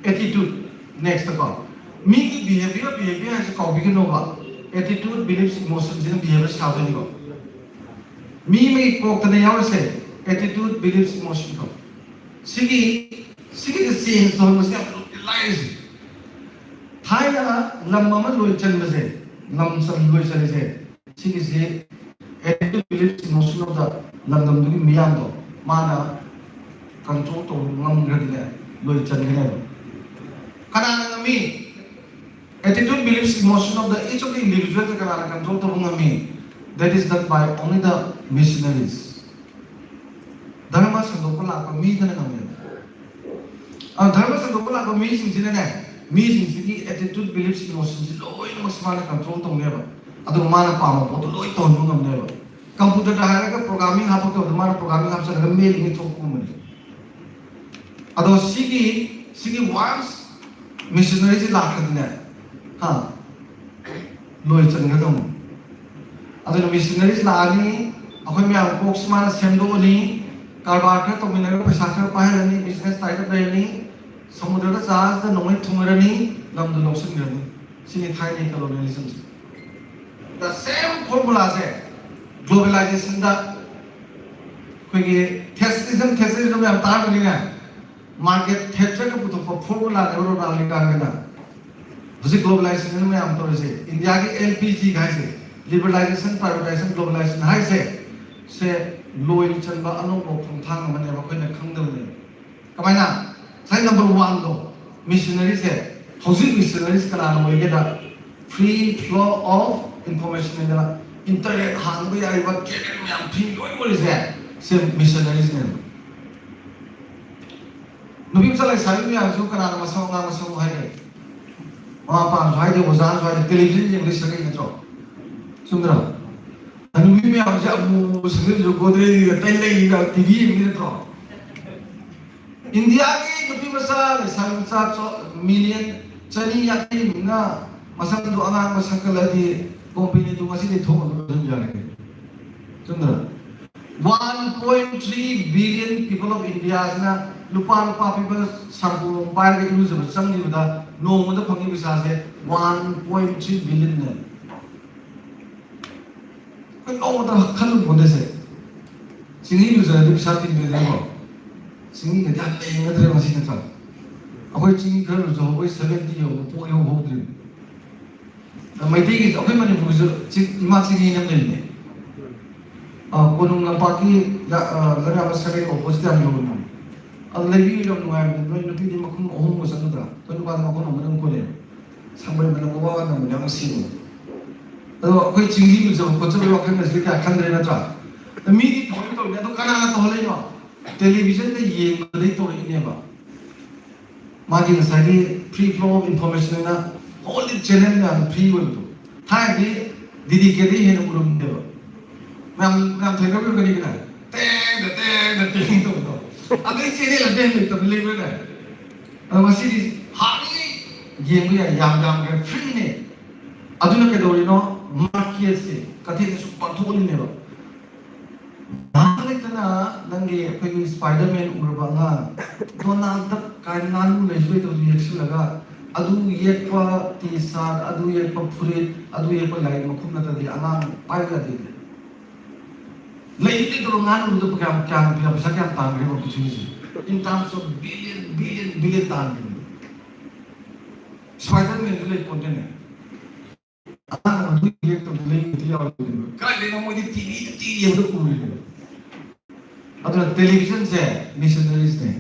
Attitude next ꯀꯣ꯫ ꯃꯤꯒꯤ behavior, behavior ꯍꯥꯏꯁꯦ ꯀꯥꯎꯕꯤꯒꯅꯣꯕ꯫ Attitude, beliefs, emotion ꯁꯤꯅ behavior ꯁꯥꯗꯣꯏꯅꯤꯀꯣ꯫ ꯃꯤ ꯑꯃꯒꯤ ꯀꯣꯛꯇꯅ ꯌꯥꯎꯔꯤꯁꯦ attitude, beliefs, emotion ꯀꯣ꯫ ꯁꯤꯒꯤ, ꯁꯤꯒꯤꯗ change ꯇꯧꯍꯟꯕꯁꯦ ꯌꯥꯝ ꯂꯥꯏꯔꯤꯁꯦ꯫ ꯊꯥꯏꯅ ꯂꯝ ꯑꯃ ꯂꯣꯏ ꯆꯟꯕꯁꯦ, ꯂꯝ ꯆꯟ-, ꯂꯣꯏ ꯆꯜꯂꯤꯁꯦ, ꯁꯤꯒꯤꯁꯦ attitude, beliefs, emotion of the ꯂꯝꯗꯝꯗꯨꯒꯤ ꯃꯤꯌꯥꯝꯗꯣ ꯃꯥꯅ control ꯇꯧꯕ ꯉꯝꯈ꯭ꯔꯗꯤꯅꯦ, ꯂꯣꯏ ꯆꯟꯒꯅꯦꯕ꯫ ꯀꯅꯥꯅ ꯉꯝꯃꯤ? Attitude, beliefs, emotion of the each of the individual ꯁꯦ ꯀꯅꯥꯅ control ꯇꯧꯕ ꯉꯝꯃꯤ? That is done by only the missionaries. ꯙꯔꯃ ꯁꯟꯗꯣꯛꯄ ꯂꯥꯛꯄ ꯃꯤꯗꯅ ꯉꯝꯃꯦꯕ꯫ ꯑ, ꯙꯔꯃ ꯁꯟꯗꯣꯛꯄ ꯂꯥꯛꯄ ꯃꯤꯁꯤꯡꯁꯤꯅꯅꯦ, ꯃꯤꯁꯤꯡꯁꯤꯒꯤ attitude, beliefs, emotion ꯁꯤ ꯂꯣꯏꯅꯃꯛ ꯃꯥꯅ control ꯇꯧꯅꯦꯕ꯫ ꯑꯗꯨꯒ ꯃꯥꯅ ꯄꯥꯝꯕ ꯄꯣꯠꯇꯣ ꯂꯣꯏ ꯇꯧꯍꯟꯕ ꯉꯝꯅꯦꯕ꯫ Computer ꯗ ꯍꯥꯏꯔꯒ programming ꯍꯥꯞꯄꯛꯇꯕꯗ ꯃꯥꯅ programming ꯍꯥꯞꯆꯜꯂꯒ ꯃꯦꯜꯂꯤꯉꯩ ꯊꯣꯛꯄꯒꯨꯝꯕꯅꯤ꯫ ꯑꯗꯣ ꯁꯤꯒꯤ, ꯁꯤꯒꯤ once missionary ꯁꯤ ꯂꯥꯛꯈ꯭ꯔꯗꯤꯅꯦ, ꯍꯥ, ꯂꯣꯏ ꯆꯟꯒꯗꯧꯅꯤ꯫ ꯑꯗꯨꯅ missionaries ꯂꯥꯛꯑꯅꯤ, ꯑꯩꯈꯣꯏ ꯃꯌꯥꯝ ꯀꯣꯛꯁꯤ ꯃꯥꯅ ꯁꯦꯝꯗꯣꯛꯑꯅꯤ, ꯀꯔꯕꯥꯔ ꯈꯔ ꯇꯧꯃꯤꯟꯅꯔꯒ ꯄꯩꯁꯥ ꯈꯔ ꯄꯥꯏꯍꯜꯂꯅꯤ, business tied up ꯂꯩꯔꯅꯤ, ꯁꯃꯨꯗ꯭ꯔꯗ ꯖꯍꯥꯖꯇ ꯅꯣꯡꯃꯩ ꯊꯨꯡꯉꯔꯅꯤ, ꯂꯝꯗꯨ ꯂꯧꯁꯤꯟꯈ꯭ꯔꯅꯤ꯫ ꯁꯤꯅꯤ ꯊꯥꯏꯅꯒꯤ colonialism say. The same formula say globalization ꯗ ꯑꯩꯈꯣꯏꯒꯤ Thatcherism, Thatcherism ꯌꯥꯝ ꯇꯥꯔꯝꯒꯅꯤꯅꯦ꯫ Margaret Thatcher ꯅ ꯄꯨꯊꯣꯛꯄ formula ꯅꯦꯕ ꯔꯣꯅꯥꯜ ꯔꯦꯒꯥꯟꯒꯅ꯫ ꯍꯧꯖꯤꯛ globalization ꯃꯌꯥꯝ ꯇꯧꯔꯤꯁꯦ, ꯏꯟꯗꯤꯌꯥꯒꯤ L P G ꯍꯥꯏꯁꯦ, liberalization, privatization, globalization ꯍꯥꯏꯁꯦ, ꯁꯦ ꯂꯣꯏ ꯆꯟꯕ ꯑꯅꯧꯕ ꯈꯣꯡꯊꯥꯡ ꯑꯃꯅꯦꯕ, ꯑꯩꯈꯣꯏꯅ ꯈꯪꯗꯕꯅꯦꯕ꯫ ꯀꯃꯥꯏꯅ? ꯉꯁꯥꯏ number one ꯗꯣ, missionary ꯁꯦ, ꯍꯧꯖꯤꯛ missionary ꯁꯦ ꯀꯅꯥꯅ ꯑꯣꯏꯒꯦꯗ, free flow of information ꯍꯥꯏꯗꯅ, internet ꯍꯥꯡꯕ ꯌꯥꯔꯤꯕ channel ꯃꯌꯥꯝ free ꯂꯣꯏ ꯑꯣꯏꯔꯤꯁꯦ, ꯁꯦ missionary ꯁꯤꯅꯦꯕ꯫ ꯅꯨꯄꯤ ꯃꯆꯥ ꯂꯩꯁꯥꯕꯤ ꯃꯌꯥꯝꯁꯨ ꯀꯅꯥꯅ ꯃꯁꯝ ꯑꯉꯥꯡꯕ ꯁꯪꯉꯨ ꯍꯥꯏꯒꯦ? ꯃꯃꯥ ꯃꯄꯥꯅꯁꯨ ꯍꯥꯏꯗꯦ, ꯑꯣꯖꯥꯅꯁꯨ ꯍꯥꯏꯗꯦ, television ꯌꯦꯡꯕꯗꯩ ꯁꯪꯉꯛꯏ ꯅꯠꯇ꯭ꯔꯣ? ꯆꯨꯝꯗ꯭ꯔꯣ? ꯅꯨꯄꯤ ꯃꯌꯥꯝꯁꯦ ꯑꯃꯨꯕ ꯁꯪꯉꯛꯏꯁꯨ ꯒꯣꯗ꯭ꯔꯦꯖꯒ ꯇꯩ ꯂꯩꯒ T V ꯌꯦꯡꯕꯗꯩ ꯅꯠꯇ꯭ꯔꯣ? ꯏꯟꯗꯤꯌꯥꯒꯤ ꯅꯨꯄꯤ ꯃꯆꯥ ꯂꯩꯁꯥꯕꯤ ꯃꯆꯥ ꯆꯣ-, million ꯆꯅꯤ ꯌꯥꯡꯈꯩ ꯃꯨꯛꯅ ꯃꯁꯝꯗꯨ ꯑꯉꯥꯡꯕ ꯁꯪꯀꯠꯂꯗꯤ company ꯗꯨ ꯉꯁꯤꯗꯤ ꯊꯣꯛ ꯑꯗꯨꯝ ꯌꯥꯔꯦ꯫ ꯆꯨꯝꯗ꯭ꯔꯥ? One point three billion people of India ꯁꯤꯅ ꯂꯨꯄꯥ ꯂꯨꯄꯥ ꯄꯤꯕ ꯁꯥꯄꯣꯟ ꯄꯥꯏꯔꯒ ꯏꯔꯨꯖꯕ ꯆꯪꯈꯤꯕꯗ ꯅꯣꯡꯃꯗ ꯐꯪꯉꯤ ꯄꯩꯁꯥꯁꯦ one point three billion ꯅꯦ꯫ ꯑꯩꯈꯣꯏ ꯅꯣꯡꯃꯇ ꯈꯜꯂꯨ ꯄꯣꯟꯇꯦꯁꯦ꯫ ꯆꯤꯡꯍꯤ ꯂꯨꯖꯔꯗꯤ ꯄꯩꯁꯥ ꯇꯤꯡꯗꯣꯏꯅꯦꯀꯣ꯫ ꯆꯤꯡꯍꯤꯒꯗꯤ ꯌꯥꯝ ꯂꯦꯡꯒꯗ꯭ꯔꯦ ꯃꯁꯤ ꯅꯠꯇ꯭ꯔꯥ? ꯑꯩꯈꯣꯏ ꯆꯤꯡꯍꯤ ꯈꯔ ꯂꯨꯖꯍꯧꯕꯩ seventy ꯌꯧꯕ ꯄꯣꯛ ꯌꯧꯍꯧꯗ꯭ꯔꯤꯕꯅꯤ꯫ ꯃꯩꯇꯩꯒꯤꯁꯨ ꯑꯩꯈꯣꯏ ꯃꯅꯤꯄꯨꯔꯒꯤꯁꯨ ꯆꯤꯡ, ꯏꯃꯥ ꯆꯤꯡꯍꯤ ꯑꯃ ꯂꯩꯕꯅꯦ꯫ ꯑ, ꯀꯣꯅꯨꯡ ꯂꯝꯄꯥꯛꯀꯤ ꯂ-, ꯑ, ꯂꯝꯌꯥꯟꯕ ꯁꯥꯒꯩ opposite ꯌꯥꯝ ꯌꯧꯕꯅꯦ꯫ ꯑꯗꯨ ꯂꯩꯕꯤꯌꯨ, ꯌꯥꯝ ꯅꯨꯡꯉꯥꯏꯕꯅꯦ꯫ ꯅꯣꯏ ꯅꯨꯄꯤꯗꯤ ꯃꯈꯨꯝ ꯑꯍꯨꯝꯒ ꯆꯠꯀꯗ꯭ꯔꯥ? ꯑꯩꯈꯣꯏ ꯅꯨꯄꯥꯗꯤ ꯃꯈꯨꯝ ꯑꯃꯗꯪ ꯈꯣꯠꯂꯦ꯫ ꯁꯪꯕ꯭ꯔꯩ ꯃꯅꯝ ꯋꯥ ꯋꯥ ꯅꯝꯕꯅꯦ ꯌꯥꯝ ꯅꯨꯡꯁꯤꯕꯅꯦ꯫ ꯑꯗꯣ ꯑꯩꯈꯣꯏ ꯆꯤꯡꯍꯤ ꯂꯨꯖꯕ ꯈꯣꯠꯆꯕꯒꯤ ꯋꯥꯈꯜꯒꯁꯤꯗꯤ ꯀꯌꯥ ꯈꯟꯗ꯭ꯔꯦ ꯅꯠꯇ꯭ꯔꯥ? ꯑꯗꯣ ꯃꯤꯗꯤ ꯊꯑꯣꯏꯅ ꯇꯧꯔꯤꯅꯦ꯫ ꯑꯗꯣ ꯀꯅꯥꯅ ꯇꯧꯍꯜꯂꯛꯏꯅꯣ? Television ꯗ ꯌꯦꯡꯕꯗꯒꯤ ꯇꯧꯔꯛꯏꯅꯦꯕ꯫ ꯃꯥꯒꯤ ꯉꯁꯥꯏꯒꯤ free flow of information ꯍꯥꯏꯅ whole channel ꯃꯌꯥꯝ free ꯑꯣꯏꯕꯗꯣ꯫ ꯊꯥꯏꯅꯗꯤ D D K ꯗꯒꯤ ꯍꯦꯟꯅ ꯎꯔꯝꯗꯦꯕ꯫ ꯃꯌꯥꯝ, ꯃꯌꯥꯝ ꯊꯦꯡꯅꯕꯤꯔꯝꯒꯅꯤꯗꯅ, ꯇꯦꯡꯗ, ꯇꯦꯡꯗ, ꯇꯦꯡ ꯇꯧꯕꯗꯣ꯫ ꯑꯗꯩ channel ꯑꯇꯩ ꯂꯩꯇꯕ ꯂꯩꯕ꯭ꯔꯥꯅꯦ? ꯑꯗꯣ ꯉꯁꯤꯗꯤ ꯍꯥꯡꯉꯤ, ꯌꯦꯡꯕ ꯌꯥꯏ, ꯌꯥꯝ ꯌꯥꯝꯈ꯭ꯔꯦ, free ꯅꯦ꯫ ꯑꯗꯨꯅ ꯀꯩꯗꯧꯔꯤꯅꯣ? Market ꯁꯦ ꯀꯩꯊꯦꯜꯗ ꯁꯨꯝ ꯄꯥꯛꯊꯣꯛꯍꯜꯂꯤꯅꯦꯕ꯫ ꯅꯍꯥꯟ ꯂꯩꯇꯅ ꯅꯪꯒꯤ ꯑꯩꯈꯣꯏꯒꯤ Spiderman ꯎꯔꯕ ꯑꯉꯥꯡ, Donald Duck ꯀꯥꯏꯅ ꯉꯥꯅꯨ ꯂꯩꯁꯨ ꯂꯩꯇꯕꯗꯨ ꯌꯦꯛꯁꯤꯜꯂꯒ, ꯑꯗꯨ ꯌꯦꯛꯄ T-shirt, ꯑꯗꯨ ꯌꯦꯛꯄ ꯐꯨꯔꯤꯠ, ꯑꯗꯨ ꯌꯦꯛꯄ ꯂꯥꯏꯔꯤꯛ ꯃꯈꯨꯝ ꯅꯠꯇ꯭ꯔꯗꯤ ꯑꯉꯥꯡ ꯄꯥꯏꯕ ꯌꯥꯗꯦ꯫ ꯂꯩꯁꯨ ꯂꯩꯇꯕ ꯉꯥꯅꯨꯗꯨꯗ ꯀꯌꯥꯝ, ꯀꯌꯥꯝ, ꯀꯌꯥꯝ ꯄꯩꯁꯥ ꯀꯌꯥꯝ ꯇꯥꯟꯈ꯭ꯔꯦꯕ ꯄ꯭ꯔꯤꯊꯤꯕꯤꯁꯦ? In terms of billion, billion, billion ꯇꯥꯟꯈ꯭ꯔꯦꯕ꯫ ꯁ꯭ꯄꯥꯏꯗꯔ ꯃꯦꯟꯁꯨ ꯂꯩ ꯄꯣꯟꯇꯦꯅꯦ꯫ ꯑꯉꯥꯡ ꯑꯗꯨ ꯌꯦꯛꯇꯕꯗ ꯂꯩꯕꯗꯤ ꯌꯥꯎꯔꯤꯕꯅꯦꯕ꯫ ꯀꯥꯏꯗꯩꯅꯣ ꯃꯣꯏꯗꯤ ꯇꯤ ꯚꯤꯗ ꯇꯤ ꯌꯦꯡꯕꯗ ꯎꯔꯤꯅꯦꯕ꯫ ꯑꯗꯨꯅ ꯇꯦꯂꯤꯚꯤꯖꯟꯁꯦ ꯃꯤꯁꯅꯔꯤꯁꯅꯦ꯫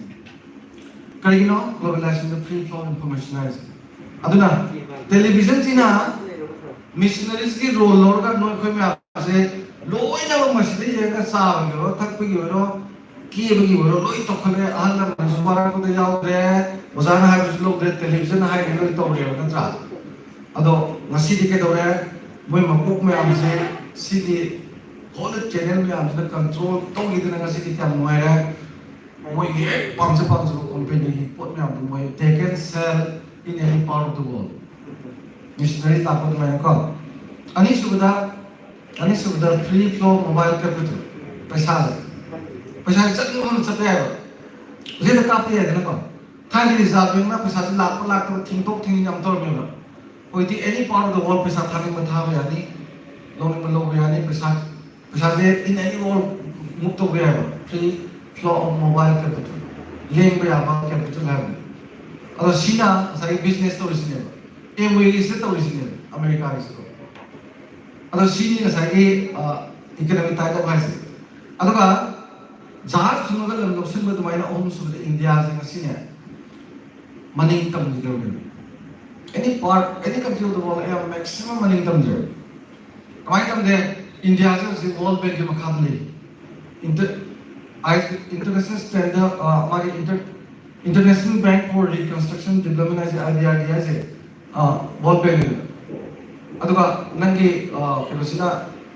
ꯀꯔꯤꯒꯤꯅꯣ? Globalization, the free flow of information ꯍꯥꯏꯁꯦ꯫ ꯑꯗꯨꯅ ꯇꯦꯂꯤꯚꯤꯖꯟꯁꯤꯅ ꯃꯤꯁꯅꯔꯤꯁꯀꯤ ꯔꯣꯜ ꯂꯧꯔꯒ ꯅꯣꯏ ꯑꯩꯈꯣꯏ ꯃꯌꯥꯝꯁꯦ ꯂꯣꯏꯅꯃꯛ ꯃꯁꯤꯗ ꯌꯦꯡꯉꯒ ꯆꯥꯕꯒꯤ ꯑꯣꯏꯔꯣ, ꯊꯛꯄꯒꯤ ꯑꯣꯏꯔꯣ, ꯀꯦꯕꯒꯤ ꯑꯣꯏꯔꯣ, ꯂꯣꯏ ꯇꯧꯈꯠꯂꯦ꯫ ꯑꯍꯜ ꯂꯃꯟꯁꯨ ꯋꯥꯔꯛꯄꯗ ꯌꯥꯎꯗ꯭ꯔꯦ, ꯑꯣꯖꯥꯅ ꯍꯥꯏꯕꯁꯨ ꯂꯧꯗ꯭ꯔꯦ, ꯇꯦꯂꯤꯚꯤꯖꯟ ꯍꯥꯏꯔꯦ ꯂꯣꯏ ꯇꯧꯔꯦꯕ, ꯅꯠꯇ꯭ꯔꯥ? ꯑꯗꯣ ꯉꯁꯤꯗꯤ ꯀꯩꯗꯧꯔꯦ? ꯃꯣꯏ ꯃꯀꯣꯛ ꯃꯌꯥꯝꯁꯦ ꯁꯤꯒꯤ ꯍꯣꯜ ꯆꯦꯅꯦꯜ ꯃꯌꯥꯝꯁꯤꯅ ꯀꯟꯇ꯭ꯔꯣꯜ ꯇꯧꯈꯤꯗꯅ ꯉꯁꯤꯗꯤ ꯀꯌꯥꯝ ꯅꯨꯡꯉꯥꯏꯔꯦ꯫ ꯃꯣꯏꯒꯤ ꯍꯦꯛ ꯄꯥꯝꯖ ꯄꯥꯝꯖꯕ ꯀꯣꯝꯄꯦꯅꯤꯒꯤ ꯄꯣꯠ ꯃꯌꯥꯝꯗꯣ ꯃꯣꯏ they can sell in any part of the world꯫ ꯃꯤꯁꯅꯔꯤ ꯂꯥꯛꯄ ꯑꯗꯨꯃꯥꯏꯅꯀꯣ꯫ ꯑꯅꯤꯁꯨꯕꯗ, ꯑꯅꯤꯁꯨꯕꯗ free flow mobile capital, ꯄꯩꯁꯥꯁꯦ, ꯄꯩꯁꯥꯁꯦ ꯆꯠꯅꯤꯡꯕ ꯃꯐꯝꯗ ꯆꯠꯄ ꯌꯥꯏꯕ, ꯍꯧꯖꯤꯛ ꯍꯦꯛꯇ ꯀꯥꯞꯄ ꯌꯥꯏꯗꯅꯀꯣ꯫ ꯊꯥꯏꯅ ꯔꯤꯖꯥꯔꯚ ꯕꯦꯡꯅ ꯄꯩꯁꯥꯁꯦ ꯂꯥꯛꯄ ꯂꯥꯛꯇꯕ ꯊꯤꯡꯗꯣꯛ ꯊꯤꯡꯖꯤꯟ ꯌꯥꯝ ꯇꯧꯔꯝꯃꯦꯕ꯫ ꯍꯧꯖꯤꯛꯇꯤ any part of the world ꯄꯩꯁꯥ ꯊꯥꯅꯤꯡꯕ ꯊꯥꯕ ꯌꯥꯅꯤ, ꯂꯧꯅꯤꯡꯕ ꯂꯧꯕ ꯌꯥꯅꯤ, ꯄꯩꯁꯥ, ꯄꯩꯁꯥꯁꯦ in any world move ꯇꯧꯕ ꯌꯥꯏꯕ, free flow of mobile capital, ꯂꯦꯡꯕ ꯌꯥꯕ capital ꯍꯥꯏꯕꯅꯤ꯫ ꯑꯗꯣ ꯁꯤꯅ ꯉꯁꯥꯏꯒꯤ business ꯇꯧꯔꯤꯁꯤꯅꯦꯕ, ꯑꯦꯝꯋꯦꯒꯤꯁꯤꯗ ꯇꯧꯔꯤꯁꯤꯅꯦꯕ, ꯑꯃꯦꯔꯤꯀꯥꯒꯤꯁꯤꯀꯣ꯫ ꯑꯗꯣ ꯁꯤꯅꯤ ꯉꯁꯥꯏꯒꯤ economic tie up ꯍꯥꯏꯁꯦ꯫ ꯑꯗꯨꯒ ꯖꯍꯥꯖ ꯊꯨꯡꯉꯒ ꯂꯝ ꯂꯧꯁꯤꯟꯕ ꯑꯗꯨꯃꯥꯏꯅ ꯑꯍꯨꯝ ꯁꯨꯕꯗ ꯏꯟꯗꯤꯌꯥꯁꯦ ꯉꯁꯤꯅꯦ ꯃꯅꯤꯡ ꯇꯝꯈꯤꯗꯧꯔꯤꯅꯤ꯫ Any part, any country of the world ꯑꯌꯥꯝꯕ maximum ꯃꯅꯤꯡ ꯇꯝꯗ꯭ꯔꯦ꯫ ꯀꯃꯥꯏꯅ ꯇꯝꯗꯦ? ꯏꯟꯗꯤꯌꯥꯁꯦ ꯍꯧꯖꯤꯛ ꯋꯥꯔꯜ ꯕꯦꯡꯛꯀꯤ ꯃꯈꯥꯗ ꯂꯩ꯫ Inter-, I-, International Standard, ꯑ, ꯃꯥꯒꯤ inter-, International Bank for Reconstruction Development ꯍꯥꯏꯁꯦ, IBRD ꯍꯥꯏꯁꯦ, ꯑ, ꯋꯥꯔꯜ ꯕꯦꯡꯛꯅꯦꯕ꯫ ꯑꯗꯨꯒ ꯅꯪꯒꯤ, ꯑ, ꯀꯩꯅꯣꯁꯤꯅ,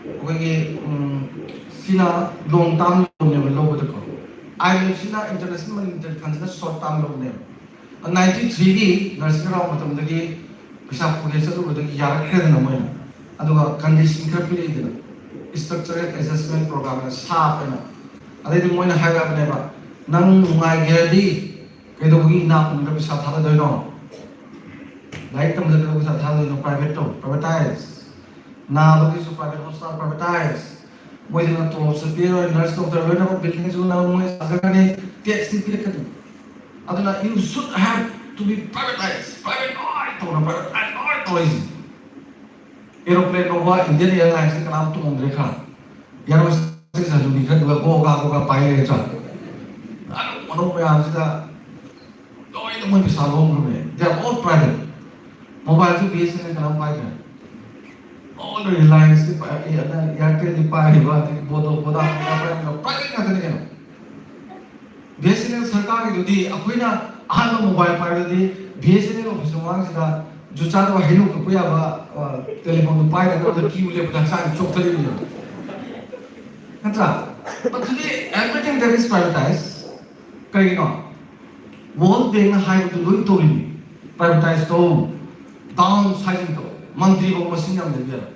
ꯑꯩꯈꯣꯏꯒꯤ, ꯎꯝ, ꯁꯤꯅ long term loanꯅꯦꯕ ꯂꯧꯕꯗꯀꯣ꯫ IMFꯁꯤꯅ, International Monetary Fundꯁꯤꯅ short term loanꯅꯦꯕ꯫ Ninety threeꯒꯤ ꯅꯔꯁꯤꯡ ꯔꯥꯎ ꯃꯇꯝꯗꯒꯤ ꯄꯩꯁꯥ ꯄꯨꯒꯦ ꯆꯠꯂꯨꯕꯗꯒꯤ ꯌꯥꯔꯛꯈ꯭ꯔꯦꯗꯅ ꯃꯣꯏꯅ, ꯑꯗꯨꯒ condition ꯈꯔ ꯄꯤꯔꯛꯏꯗꯅ, structural adjustment programꯅ ꯁꯥꯞ ꯍꯥꯏꯅ꯫ ꯑꯗꯩꯗꯤ ꯃꯣꯏꯅ ꯍꯥꯏꯔꯛꯑꯕꯅꯦꯕ, "ꯅꯪ ꯅꯨꯡꯉꯥꯏꯒꯦ ꯍꯥꯏꯔꯗꯤ ꯀꯩꯗꯧꯕꯒꯤ ꯏꯅꯥꯛ ꯈꯨꯟꯕꯗ ꯄꯩꯁꯥ ꯊꯥꯗꯗꯣꯏꯅꯣ? ꯂꯥꯏꯔꯤꯛ ꯇꯝꯕꯗ ꯀꯩꯗꯧꯕ ꯄꯩꯁꯥ ꯊꯥꯗꯗꯣꯏꯅꯣ? Private ꯇꯧ, privatise꯫ ꯅꯥꯕꯒꯤꯁꯨ private hospital, privatise꯫ ꯃꯣꯏꯗꯅ ꯇꯣꯂꯣꯞꯁꯨ ꯄꯤꯔꯣꯏ, ꯅꯔꯁ ꯗꯣꯛꯇꯔ ꯂꯣꯏꯅꯃꯛ buildingꯁꯨ ꯅꯪ ꯃꯣꯏ ꯁꯥꯖꯒꯅꯤ, taxꯇꯤ ꯄꯤꯔꯛꯀꯅꯤ꯫ ꯑꯗꯨꯅ you should have to be privatise, private ꯑꯣꯏ, ꯇꯧꯅꯕ ꯂꯣꯏ ꯇꯧꯔꯤꯁꯦ꯫ ꯑꯦꯔꯣꯄ꯭ꯂꯦꯟ ꯐꯥꯎꯕ ꯏꯟꯗꯤꯌꯟ ꯑꯦꯌꯔꯂꯥꯏꯟꯁꯇ ꯀꯅꯥꯝ ꯇꯣꯡꯗ꯭ꯔꯦ ꯈꯔ, ꯏꯌꯥꯔ ꯍꯣꯁꯇꯦꯁ ꯍꯅꯨꯕꯤ ꯈꯔꯗꯨꯒ ꯒꯣ ꯒꯥ ꯒꯣ ꯒꯥ ꯄꯥꯏ ꯂꯩꯔꯦ ꯅꯠꯇ꯭ꯔꯥ? ꯑꯅꯧ ꯑꯅꯧꯕ ꯃꯌꯥꯝꯁꯤꯗ ꯂꯣꯏꯅ ꯃꯣꯏ ꯄꯩꯁꯥ ꯂꯧꯈ꯭ꯔꯕꯅꯦ꯫ They are all private. ꯃꯣꯕꯥꯏꯜꯁꯨ ꯕꯤ ꯑꯦꯁ ꯑꯦꯟ ꯑꯦꯜ ꯀꯅꯥꯝ ꯄꯥꯏꯗ꯭ꯔꯦ꯫ All Reliance, ꯑꯦꯌꯥꯔꯇꯦꯜꯗꯤ ꯄꯥꯏꯔꯤꯕ, ꯑꯗꯒꯤ ꯕꯣꯗꯣ ꯕꯣꯗꯥꯐꯣꯟ ꯄꯥꯏꯔꯤꯕ, ꯄ꯭ꯔꯥꯏꯚꯦꯠ ꯉꯥꯛꯇꯅꯤ ꯀꯩꯅꯣ꯫ ꯕꯤ ꯑꯦꯁ ꯑꯦꯟ ꯑꯦꯜ ꯁꯔꯀꯥꯔꯒꯤꯗꯨꯗꯤ ꯑꯩꯈꯣꯏꯅ ꯑꯍꯥꯟꯕ ꯃꯣꯕꯥꯏꯜ ꯄꯥꯏꯕꯗꯗꯤ B S N L office ꯃꯃꯥꯡꯁꯤꯗ ꯖꯨꯠ ꯆꯥꯗꯕ ꯍꯩꯅꯧ ꯀꯛꯄ ꯌꯥꯕ, ꯑ, ꯇꯦꯂꯤꯐꯣꯟꯗꯨ ꯄꯥꯏꯔꯒ ꯑꯗꯨꯗ ꯀ꯭ꯌꯨ ꯂꯦꯞꯄꯗ ꯍꯛꯆꯥꯡ ꯆꯣꯛꯊꯔꯤꯕꯅꯦꯕ꯫ ꯅꯠꯇ꯭ꯔꯥ? But today everything that is privatized, ꯀꯩꯒꯤꯅꯣ? ꯋꯥꯔꯜ ꯕꯦꯡꯅ ꯍꯥꯏꯕꯗꯨ ꯂꯣꯏ ꯇꯧꯔꯤꯅꯤ꯫ ꯄ꯭ꯔꯥꯏꯚꯦꯇꯥꯏꯁ ꯇꯧ, ꯗꯥꯎꯟ ꯁꯥꯏꯖꯤꯡ ꯇꯧ, ꯃꯟꯇ꯭ꯔꯤ ꯐꯥꯎ ꯃꯁꯤꯡ ꯌꯥꯝ ꯂꯩꯕ ꯌꯥꯔꯣꯏ꯫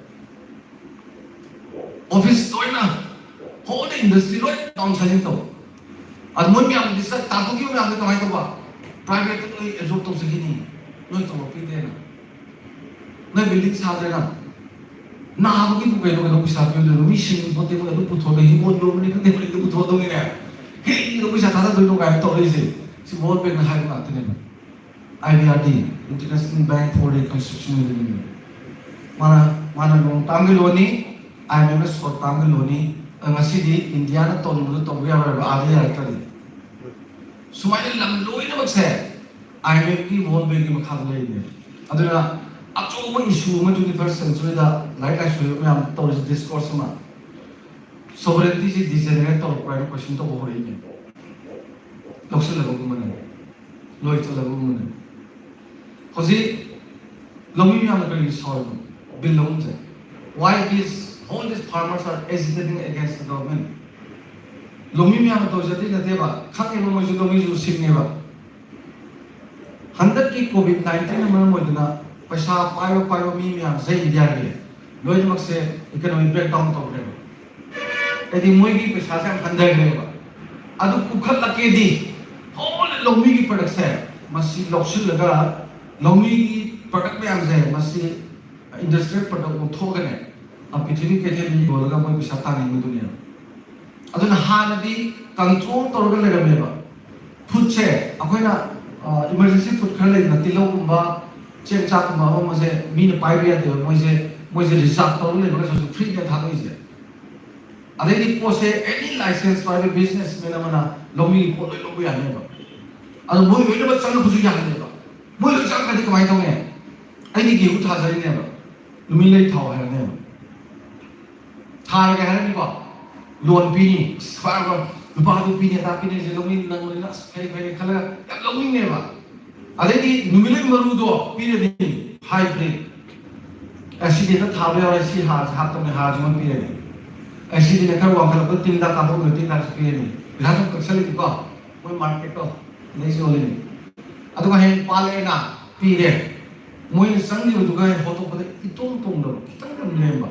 ꯑꯣꯐꯤꯁ ꯂꯣꯏꯅ, ꯍꯣꯜ ꯏꯟꯗꯁꯇ꯭ꯔꯤ ꯂꯣꯏ ꯗꯥꯎꯟ ꯁꯥꯏꯖꯤꯡ ꯇꯧ꯫ ꯑꯗꯨ ꯃꯣꯏ ꯃꯌꯥꯝꯗꯤ ꯆꯠ ꯇꯥꯟꯊꯣꯛꯈꯤꯕ ꯃꯌꯥꯝꯗꯤ ꯀꯃꯥꯏꯅ ꯇꯧꯕ? ꯄ꯭ꯔꯥꯏꯚꯦꯠꯇ ꯂꯣꯏ ꯑꯦꯕꯖꯣꯔꯕ ꯇꯧꯖꯈꯤꯅꯤ, ꯅꯣꯏ ꯇꯣꯂꯣꯞ ꯄꯤꯗꯦꯅ꯫ ꯅꯣꯏ ꯕꯤꯜꯗꯤꯡ ꯁꯥꯗ꯭ꯔꯦꯅ꯫ ꯅꯥꯕꯒꯤꯕꯨ ꯀꯩꯅꯣ, ꯀꯩꯅꯣ ꯄꯩꯁꯥ ꯄꯤꯗꯣꯏꯅꯣ? ꯃꯤ ꯁꯤꯡ ꯄꯣꯠꯇꯦ, ꯃꯣꯏ ꯑꯗꯨ ꯄꯨꯊꯣꯛꯑꯒ ꯍꯤꯡꯒꯣꯜ ꯌꯣꯟꯕꯅꯤ ꯈꯪꯗꯦ, ꯀꯔꯤꯗ ꯄꯨꯊꯣꯛꯑꯗꯧꯅꯤꯅꯦ꯫ ꯍꯦꯛ ꯃꯤꯗꯣ ꯄꯩꯁꯥ ꯊꯥꯗꯗꯣꯏꯅꯣ ꯀꯥꯏꯅ ꯇꯧꯔꯛꯏꯁꯦ꯫ ꯁꯤ ꯋꯥꯔꯜ ꯕꯦꯡꯅ ꯍꯥꯏꯕ ꯉꯥꯛꯇꯅꯦꯕ꯫ I B R D, International Bank for Reconstruction ꯍꯥꯏꯕꯅꯦꯕ꯫ ꯃꯥꯅ, ꯃꯥꯅ ꯅꯣꯡ ꯇꯥꯝꯒꯤ ꯂꯣꯟꯅꯤ, ꯑꯥꯏ ꯑꯦꯝ ꯑꯦꯐꯅ ꯁꯣꯔꯠ ꯇꯥꯝꯒꯤ ꯂꯣꯟꯅꯤ꯫ ꯑꯗꯣ ꯉꯁꯤꯗꯤ ꯏꯟꯗꯤꯌꯥꯅ ꯇꯧꯅꯤꯡꯕꯗꯣ ꯇꯧꯕ ꯌꯥꯔꯣꯏꯕ, ꯑꯥꯗ ꯌꯥꯔꯛꯇ꯭ꯔꯗꯤ꯫ ꯁꯨꯃꯥꯏꯅ ꯂꯝ ꯂꯣꯏꯅꯃꯛꯁꯦ ꯑꯥꯏ ꯑꯦꯝ ꯑꯦꯐꯀꯤ, ꯋꯥꯔꯜ ꯕꯦꯡꯀꯤ ꯃꯈꯥꯗ ꯂꯩꯔꯤꯅꯦ꯫ ꯑꯗꯨꯅ ꯑꯆꯧꯕ ꯏꯁꯨ ꯑꯃ twenty first century ꯗ ꯂꯥꯏꯔꯤꯛ ꯂꯥꯏꯁꯨ ꯍꯩꯕ ꯃꯌꯥꯝ ꯇꯧꯔꯤꯁꯤ, ꯗꯤꯁꯀꯣꯔꯁ ꯑꯃ, ꯁꯣꯚꯔꯦꯟꯇꯤꯁꯤ ꯗꯤꯖꯦꯅꯦꯔꯦꯠ ꯇꯧꯔꯛꯄ꯭ꯔꯥ ꯍꯥꯏꯅ ꯀꯣꯏꯁꯟ ꯇꯧꯕ ꯍꯧꯔꯛꯏꯅꯦ꯫ ꯂꯧꯁꯤꯜꯂꯕꯒꯨꯝꯕꯅꯦ, ꯂꯣꯏ ꯆꯠꯂꯕꯒꯨꯝꯕꯅꯦ꯫ ꯍꯧꯖꯤꯛ ꯂꯧꯃꯤ ꯃꯌꯥꯝꯅ ꯀꯔꯤꯒꯤ ꯁꯥꯎꯔꯤꯅꯣ? ꯕꯤꯜ ꯂꯧꯐꯝꯁꯦ, why these, all these farmers are agitating against the government? ꯂꯧꯃꯤ ꯃꯌꯥꯝꯅ ꯇꯧꯖꯗꯤ ꯅꯠꯇꯦꯕ, ꯈꯪꯉꯦꯕ, ꯃꯣꯏꯁꯨ ꯂꯧꯃꯤꯁꯨ ꯁꯤꯡꯉꯦꯕ꯫ ꯍꯟꯗꯛꯀꯤ ꯀꯣꯚꯤꯗ ꯅꯥꯏꯟꯇꯤꯟꯅ ꯃꯔꯝ ꯑꯣꯏꯗꯨꯅ ꯄꯩꯁꯥ ꯄꯥꯏꯕ ꯄꯥꯏꯕ ꯃꯤ ꯃꯌꯥꯝꯁꯦ ꯏꯟꯗꯤꯌꯥꯒꯤ ꯂꯣꯏꯅꯃꯛꯁꯦ ꯏꯀꯣꯅꯣꯃꯤ ꯕ꯭ꯔꯦꯛ ꯗꯥꯎꯟ ꯇꯧꯈ꯭ꯔꯦꯕ꯫ ꯍꯥꯏꯗꯤ ꯃꯣꯏꯒꯤ ꯄꯩꯁꯥꯁꯦ ꯌꯥꯝ ꯍꯟꯊꯈ꯭ꯔꯦꯕ꯫ ꯑꯗꯨ ꯄꯨꯈꯠꯂꯛꯀꯦꯗꯤ ꯍꯣꯜ ꯂꯧꯃꯤꯒꯤ ꯄ꯭ꯔꯗꯛꯁꯦ ꯃꯁꯤ ꯂꯧꯁꯤꯜꯂꯒ ꯂꯧꯃꯤꯒꯤ ꯄ꯭ꯔꯗꯛ ꯃꯌꯥꯝꯁꯦ ꯃꯁꯤ ꯏꯟꯗꯁꯇ꯭ꯔꯤꯌꯦꯜ ꯄ꯭ꯔꯗꯛ ꯑꯣꯟꯊꯣꯛꯑꯒꯅꯦ, ꯄ꯭ꯔꯤꯊꯤꯕꯤ ꯀꯩꯊꯦꯜꯗ ꯌꯣꯜꯂꯒ ꯃꯣꯏ ꯄꯩꯁꯥ ꯇꯥꯟꯅꯤꯡꯕꯗꯨꯅꯦꯕ꯫ ꯑꯗꯨꯅ ꯍꯥꯟꯅꯗꯤ ꯀꯟꯇ꯭ꯔꯣꯜ ꯇꯧꯔꯒ ꯂꯩꯔꯝꯃꯦꯕ꯫ ꯐꯨꯗꯁꯦ ꯑꯩꯈꯣꯏꯅ, ꯑ, ꯏꯃꯔꯖꯦꯟꯁꯤ ꯐꯨꯗ ꯈꯔ ꯂꯩꯗꯅ, ꯇꯤꯜꯍꯧꯒꯨꯝꯕ, ꯆꯦꯡ ꯆꯥꯛꯀꯨꯝꯕ ꯑꯃ ꯑꯃꯁꯦ ꯃꯤꯅ ꯄꯥꯏꯕ ꯌꯥꯗꯦꯕ, ꯃꯣꯏꯁꯦ ꯃꯣꯏꯁꯦ ꯔꯤꯖꯥꯔꯚ ꯇꯧꯔꯒ ꯂꯩꯕꯒꯁꯨ ꯐ꯭ꯔꯤꯅꯦ ꯊꯥꯗꯣꯛꯏꯁꯦ꯫ ꯑꯗꯩꯗꯤ ꯄꯣꯠꯁꯦ ꯑꯦꯅꯤ ꯂꯥꯏꯁꯦꯟꯁ ꯄꯥꯏꯕ ꯕꯤꯖꯤꯅꯦꯁꯃꯦꯟ ꯑꯃꯅ ꯂꯧꯅꯤꯡꯉꯤ ꯄꯣꯠ ꯂꯣꯏ ꯂꯧꯕ ꯌꯥꯅꯦꯕ꯫ ꯑꯗꯣ ꯃꯣꯏ ꯂꯣꯏꯅꯃꯛ ꯆꯪꯉꯛꯄꯁꯨ ꯌꯥꯍꯜꯂꯦꯕ꯫ ꯃꯣꯏ ꯂꯣꯏ ꯆꯪꯉꯛꯀꯗꯤ ꯀꯃꯥꯏꯅ ꯇꯧꯅꯤ? ꯑꯩꯗꯤ ꯒꯦꯍꯨ ꯊꯥꯖꯔꯤꯅꯦꯕ, ꯅꯨꯃꯤꯠ ꯂꯩ ꯊꯥꯎ ꯍꯥꯏꯔꯅꯦꯕ꯫ ꯊꯥꯔꯒꯦ ꯍꯥꯏꯔꯅꯤꯀꯣ, ꯂꯣꯟ ꯄꯤꯅꯤ, ꯑꯁ ꯈ꯭ꯋꯥꯏ ꯂꯨꯄꯥ ꯑꯗꯨ ꯄꯤꯅꯤ ꯑꯗꯥ ꯄꯤꯅꯤ ꯁꯦ ꯂꯧꯅꯤꯡ ꯅꯪꯕꯅꯤꯅ ꯑꯁ ꯐꯩ ꯐꯩ ꯈꯜꯂꯒ ꯌꯥꯝ ꯂꯧꯅꯤꯡꯉꯦꯕ꯫ ꯑꯗꯩꯗꯤ ꯅꯨꯃꯤꯠ ꯂꯩ ꯃꯔꯨꯗꯣ ꯄꯤꯔꯅꯤ, ꯍꯥꯏꯕ꯭ꯔꯤꯠ ꯑꯦꯁꯤꯗꯦꯟꯗ ꯊꯥꯕ ꯌꯥꯎꯔꯦ, ꯁꯤ ꯍꯥꯔꯁꯦ ꯍꯥꯞꯇꯕꯅꯤ, ꯍꯥꯔꯁꯨ ꯑꯃ ꯄꯤꯔꯅꯤ꯫ ꯑꯦꯁꯤꯗꯦꯟꯗ ꯈꯔ ꯋꯥꯡꯈꯠꯂꯛꯄ ꯇꯤꯟ ꯍꯤꯗꯥꯛ ꯀꯥꯞꯊꯣꯛꯅ ꯇꯤꯟ ꯍꯤꯗꯥꯛꯁꯨ ꯄꯤꯔꯅꯤ꯫ ꯄꯩꯁꯥ ꯁꯨꯝ ꯀꯛꯁꯜꯂꯤꯅꯤꯀꯣ, ꯃꯣꯏ ꯃꯥꯔꯀꯦꯠꯇꯣ ꯑꯗꯩꯁꯨ ꯌꯣꯜꯂꯤꯅꯤ꯫ ꯑꯗꯨꯒ ꯍꯌꯦꯡ ꯄꯥꯜꯂꯛꯑꯦꯅ ꯄꯤꯔꯦ, ꯃꯣꯏꯅ ꯆꯪꯈꯤꯕꯗꯨꯒ ꯍꯦꯛ ꯍꯣꯠꯇꯣꯛꯄꯗ ꯏꯇꯣꯡ ꯇꯣꯡꯗꯕ ꯈꯤꯇꯪ ꯌꯥꯝ ꯂꯦꯝꯕ꯫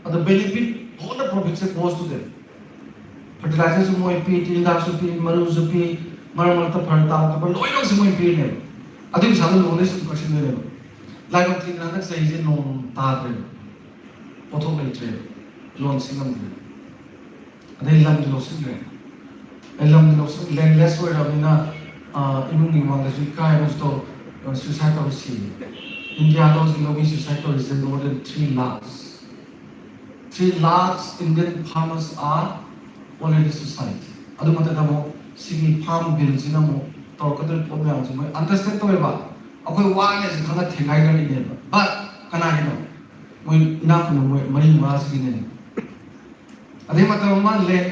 ꯑꯗꯣ ꯕꯦꯅꯤꯐꯤꯠ, ꯍꯣꯜ ꯗ ꯄ꯭ꯔꯣꯐꯤꯠꯁꯦ ꯒꯣꯁ ꯇꯨ ꯗꯦꯝ꯫ ꯐꯔꯇꯤꯂꯥꯏꯖꯔꯁꯨ ꯃꯣꯏ ꯄꯤ, ꯇꯤꯟ ꯍꯤꯗꯥꯛꯁꯨ ꯄꯤ, ꯃꯔꯨꯁꯨ ꯄꯤ, ꯃꯔꯛ ꯃꯔꯛꯇ ꯐꯔꯛ ꯇꯥꯕ ꯈꯣꯠꯄ ꯂꯣꯏꯅꯃꯛꯁꯦ ꯃꯣꯏ ꯄꯤꯔꯤꯅꯦꯕ꯫ ꯑꯗꯨꯒꯤ ꯄꯩꯁꯥꯗꯣ ꯂꯣꯟꯗꯩ ꯁꯨꯝ ꯀꯛꯁꯤꯟꯗꯣꯏꯅꯦꯕ꯫ ꯂꯥꯏꯕꯛ ꯊꯤꯗꯅ ꯍꯟꯗꯛ ꯆꯍꯤꯁꯦ ꯅꯣꯡ ꯇꯥꯗ꯭ꯔꯦꯕ, ꯄꯣꯠꯊꯣꯛ ꯂꯩꯇ꯭ꯔꯦꯕ, ꯂꯣꯟ ꯁꯤꯡꯉꯝꯗ꯭ꯔꯦꯕ꯫ ꯑꯗꯩ ꯂꯝꯗꯤ ꯂꯧꯁꯤꯟꯈ꯭ꯔꯦ꯫ ꯑꯩ ꯂꯝꯗꯤ ꯂꯧꯁꯤꯟ, ꯂꯦꯟꯂꯦꯁ ꯑꯣꯏꯔꯕꯅꯤꯅ, ꯑ, ꯏꯃꯨꯡꯒꯤ ꯃꯃꯥꯡꯗꯁꯨ ꯏꯀꯥꯏ ꯑꯃꯁꯨ ꯇꯧ, ꯑ, ꯁꯨꯏꯁꯥꯏꯠ ꯇꯧꯔ ꯁꯤ꯫ ꯏꯟꯗꯤꯌꯥꯗ ꯍꯧꯖꯤꯛ ꯂꯧꯃꯤ ꯁꯨꯏꯁꯥꯏꯠ ꯇꯧꯔꯤꯁꯦ more than three lakhs꯫ Three lakhs Indian farmers are already suicide. ꯑꯗꯨ ꯃꯊꯛꯇ ꯑꯃꯨꯛ ꯁꯤꯒꯤ ꯐꯥꯔꯝ ꯕꯤꯜꯁꯤꯅ ꯑꯃꯨꯛ ꯇꯧꯔꯛꯀꯗꯧꯔꯤꯕ ꯄꯣꯠ ꯃꯌꯥꯝꯁꯦ ꯃꯣꯏ ꯑꯟꯗꯔꯁꯇꯦꯟ ꯇꯧꯋꯦꯕ꯫ ꯑꯩꯈꯣꯏ ꯋꯥꯅꯦꯁꯦ ꯈꯪꯉ ꯊꯦꯡꯒꯥꯏꯅꯔꯤꯅꯦꯕ꯫ But ꯀꯅꯥꯒꯤꯅꯣ? ꯃꯣꯏ ꯏꯅꯥꯛ ꯈꯨꯟꯕ ꯃꯣꯏ ꯃꯔꯤ ꯃꯉꯥꯁꯤꯒꯤꯅꯦ꯫ ꯑꯗꯩ ꯃꯇꯝ ꯑꯃ ꯂꯦꯟ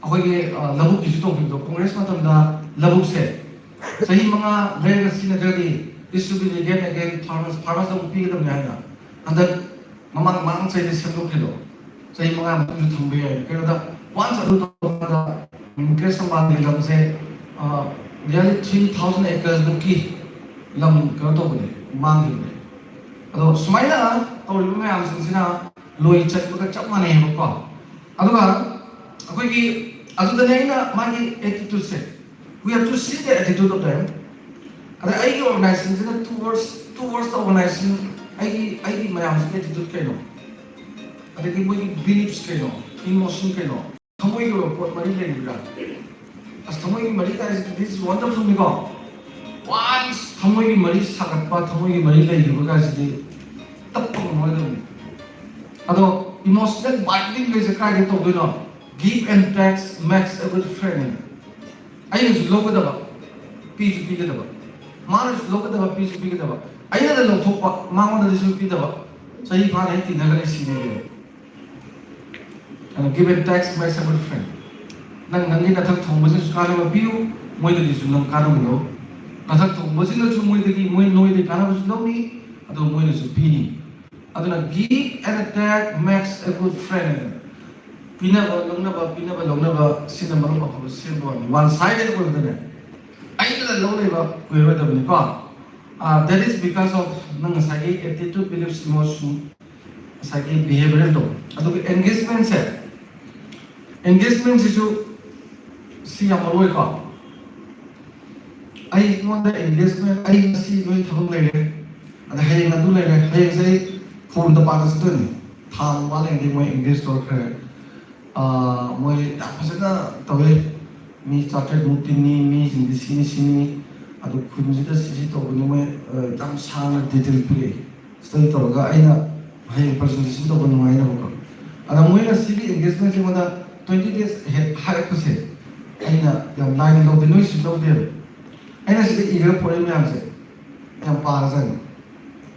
ꯑꯩꯈꯣꯏꯒꯤ, ꯑ, ꯂꯧꯕꯨꯛꯀꯤꯁꯨ ꯇꯧꯈꯤꯕꯗꯣ ꯀꯣꯡꯒ꯭ꯔꯦꯁ ꯃꯇꯝꯗ ꯂꯧꯕꯨꯛꯁꯦ ꯆꯍꯤ ꯃꯉꯥ ꯂꯩꯔꯒ ꯁꯤꯖꯤꯟꯅꯗ꯭ꯔꯗꯤ this will be again, again farmers, farmers ꯑꯃꯨꯛ ꯄꯤꯒꯗꯕꯅꯤ ꯍꯥꯏꯅ ꯍꯟꯗꯛ ꯃꯃꯥꯡ, ꯃꯃꯥꯡ ꯆꯍꯤꯗ ꯁꯦꯝꯗꯣꯛꯈ꯭ꯔꯤꯗꯣ ꯆꯍꯤ ꯃꯉꯥ ꯃꯇꯨꯡꯗ ꯊꯝꯕ ꯌꯥꯏ꯫ ꯀꯩꯅꯣꯗ ꯋꯥꯟꯁ ꯑꯗꯨ ꯇꯧꯕꯗ ꯃꯨꯀꯦꯁ ꯑꯝꯕꯥꯅꯤꯒꯤ ꯂꯝꯁꯦ, ꯑ, nearly three thousand acres ꯃꯨꯛꯀꯤ ꯂꯝ ꯀꯩꯅꯣ ꯇꯧꯕꯅꯦ, ꯃꯥꯡꯈꯤꯕꯅꯦ꯫ ꯑꯗꯣ ꯁꯨꯃꯥꯏꯅ ꯇꯧꯔꯤꯕ ꯃꯌꯥꯝꯁꯤꯡꯁꯤꯅ ꯂꯣꯏ ꯆꯠꯄꯒ ꯆꯞ ꯃꯥꯟꯅꯩꯌꯦꯕꯀꯣ꯫ ꯑꯗꯨꯒ ꯑꯩꯈꯣꯏꯒꯤ ꯑꯗꯨꯗꯅꯦ ꯑꯩꯅ ꯃꯥꯒꯤ attitude say, we have to see the attitude of them. ꯑꯗ ꯑꯩꯒꯤ organization ꯁꯤꯅ towards, towards the organization, ꯑꯩꯒꯤ, ꯑꯩꯒꯤ ꯃꯌꯥꯝꯁꯤꯒꯤ attitude ꯀꯩꯅꯣ, ꯑꯗꯒꯤ ꯃꯣꯏꯒꯤ beliefs ꯀꯩꯅꯣ, emotion ꯀꯩꯅꯣ, ꯊꯃꯣꯏꯒꯤ ꯑꯣꯏꯕ ꯄꯣꯠ ꯃꯔꯤ ꯂꯩꯔꯤꯕ꯭ꯔꯥ? ꯑꯁ, ꯊꯃꯣꯏꯒꯤ ꯃꯔꯤ ꯍꯥꯏꯁꯤꯗꯤ this is wonderful ꯅꯤꯀꯣ꯫ Once ꯊꯃꯣꯏꯒꯤ ꯃꯔꯤ ꯁꯥꯒꯠꯄ, ꯊꯃꯣꯏꯒꯤ ꯃꯔꯤ ꯂꯩꯈꯤꯕ ꯀꯥꯏꯁꯤꯗꯤ ꯇꯠꯄ ꯉꯝꯃꯣꯏꯗꯕꯅꯤ꯫ ꯑꯗꯣ emotional binding ꯀꯩꯁꯦ ꯀꯥꯏꯗ ꯇꯧꯗꯣꯏꯅꯣ? Give and takes makes a good friend. ꯑꯩꯅꯁꯨ ꯂꯧꯒꯗꯕ, ꯄꯤꯁꯨ ꯄꯤꯒꯗꯕ, ꯃꯥꯅꯁꯨ ꯂꯧꯒꯗꯕ, ꯄꯤꯁꯨ ꯄꯤꯒꯗꯕ, ꯑꯩꯅꯗ ꯂꯧꯊꯣꯛꯄ, ꯃꯉꯣꯟꯗꯗꯤꯁꯨ ꯄꯤꯗꯕ, ꯆꯍꯤ ꯐꯥꯅ ꯑꯩ ꯇꯤꯟꯅꯒꯅꯤ ꯁꯤꯅꯦ꯫ ꯑꯗꯣ give and takes makes a good friend. ꯅꯪ ꯅꯪꯒꯤ ꯅꯊꯛ ꯊꯣꯡꯕꯁꯤꯡꯁꯨ ꯀꯥꯟꯅꯕ ꯄꯤꯌꯨ, ꯃꯣꯏꯗꯒꯤꯁꯨ ꯅꯪ ꯀꯥꯟꯅꯕ ꯂꯧ꯫ ꯅꯊꯛ ꯊꯣꯡꯕꯁꯤꯡꯅꯁꯨ ꯃꯣꯏꯗꯒꯤ, ꯃꯣꯏ ꯅꯣꯏꯗꯒꯤ ꯀꯥꯟꯅꯕꯁꯨ ꯂꯧꯅꯤ, ꯑꯗꯨꯒ ꯃꯣꯏꯅꯁꯨ ꯄꯤꯅꯤ꯫ ꯑꯗꯨꯅ give and take makes a good friend. ꯄꯤꯅꯕ ꯂꯧꯅꯕ, ꯄꯤꯅꯕ ꯂꯧꯅꯕ ꯁꯤꯅ ꯃꯔꯨꯞ ꯑꯐꯕ ꯁꯦꯝꯕ ꯑꯣꯏꯔꯝꯃꯤ꯫ One sided ꯑꯣꯏꯕꯗꯅꯦ, ꯑꯩꯅ ꯂꯧ ꯂꯩꯕ ꯀꯨꯏꯔꯣꯏꯗꯕꯅꯤꯀꯣ꯫ That is because of ꯅꯪ ꯉꯁꯥꯏꯒꯤ attitude, beliefs, emotion, ꯉꯁꯥꯏꯒꯤ behavioralꯗꯣ꯫ ꯑꯗꯨꯒ engagementꯁꯦ, engagementꯁꯤꯁꯨ ꯁꯤ ꯌꯥꯝ ꯃꯔꯨ ꯑꯣꯏꯀꯣ꯫ ꯑꯩꯉꯣꯟꯗ engagement, ꯑꯩ ꯉꯁꯤ ꯅꯣꯏ ꯊꯕꯛ ꯂꯩꯔꯦ, ꯑꯗ ꯍꯌꯦꯡ ꯑꯗꯨ ꯂꯩꯔꯦ, ꯍꯌꯦꯡꯁꯦ ꯑꯩ ꯐꯣꯟꯗ ꯄꯥꯟꯗ ꯆꯠꯇꯣꯏꯅꯤ꯫ ꯊꯥ ꯑꯃ ꯂꯩꯔꯗꯤ ꯃꯣꯏ engage ꯇꯧꯔꯛꯈ꯭ꯔꯦ꯫ ꯑꯥ, ꯃꯣꯏ ꯌꯥꯝ ꯐꯖꯅ ꯇꯧꯋꯦ꯫ ꯃꯤ ꯆꯥꯇ꯭ꯔꯦꯠꯃꯨꯛ ꯇꯤꯟꯅꯤ, ꯃꯤꯁꯤꯡꯗꯤ ꯁꯤꯅꯤ ꯁꯤꯅꯤ, ꯑꯗꯨ ꯈꯨꯟꯁꯤꯗ ꯁꯤꯁꯤ ꯇꯧꯕꯅꯤ, ꯃꯣꯏ, ꯑ, ꯌꯥꯝ ꯁꯥꯡꯅ detail ꯄꯤꯔꯛꯏ꯫ Study ꯇꯧꯔꯒ ꯑꯩꯅ ꯍꯌꯦꯡ presentation ꯇꯧꯕ ꯅꯨꯡꯉꯥꯏꯅꯕꯀꯣ꯫ ꯑꯗ ꯃꯣꯏꯅ ꯁꯤꯒꯤ engagementꯁꯦ ꯑꯩꯉꯣꯟꯗ twenty days ahead ꯍꯥꯏꯔꯛꯄꯁꯦ ꯑꯩꯅ ꯌꯥꯝ ꯂꯥꯏꯅ ꯂꯧꯗꯦ, ꯅꯣꯏꯁꯨ ꯂꯧꯗꯦꯕ꯫ ꯑꯩꯅ ꯁꯤꯗ ꯏꯔꯒ ꯄꯨꯔꯛꯏ ꯃꯌꯥꯝꯁꯦ ꯌꯥꯝ ꯄꯥꯔꯖꯥꯠꯅꯤ꯫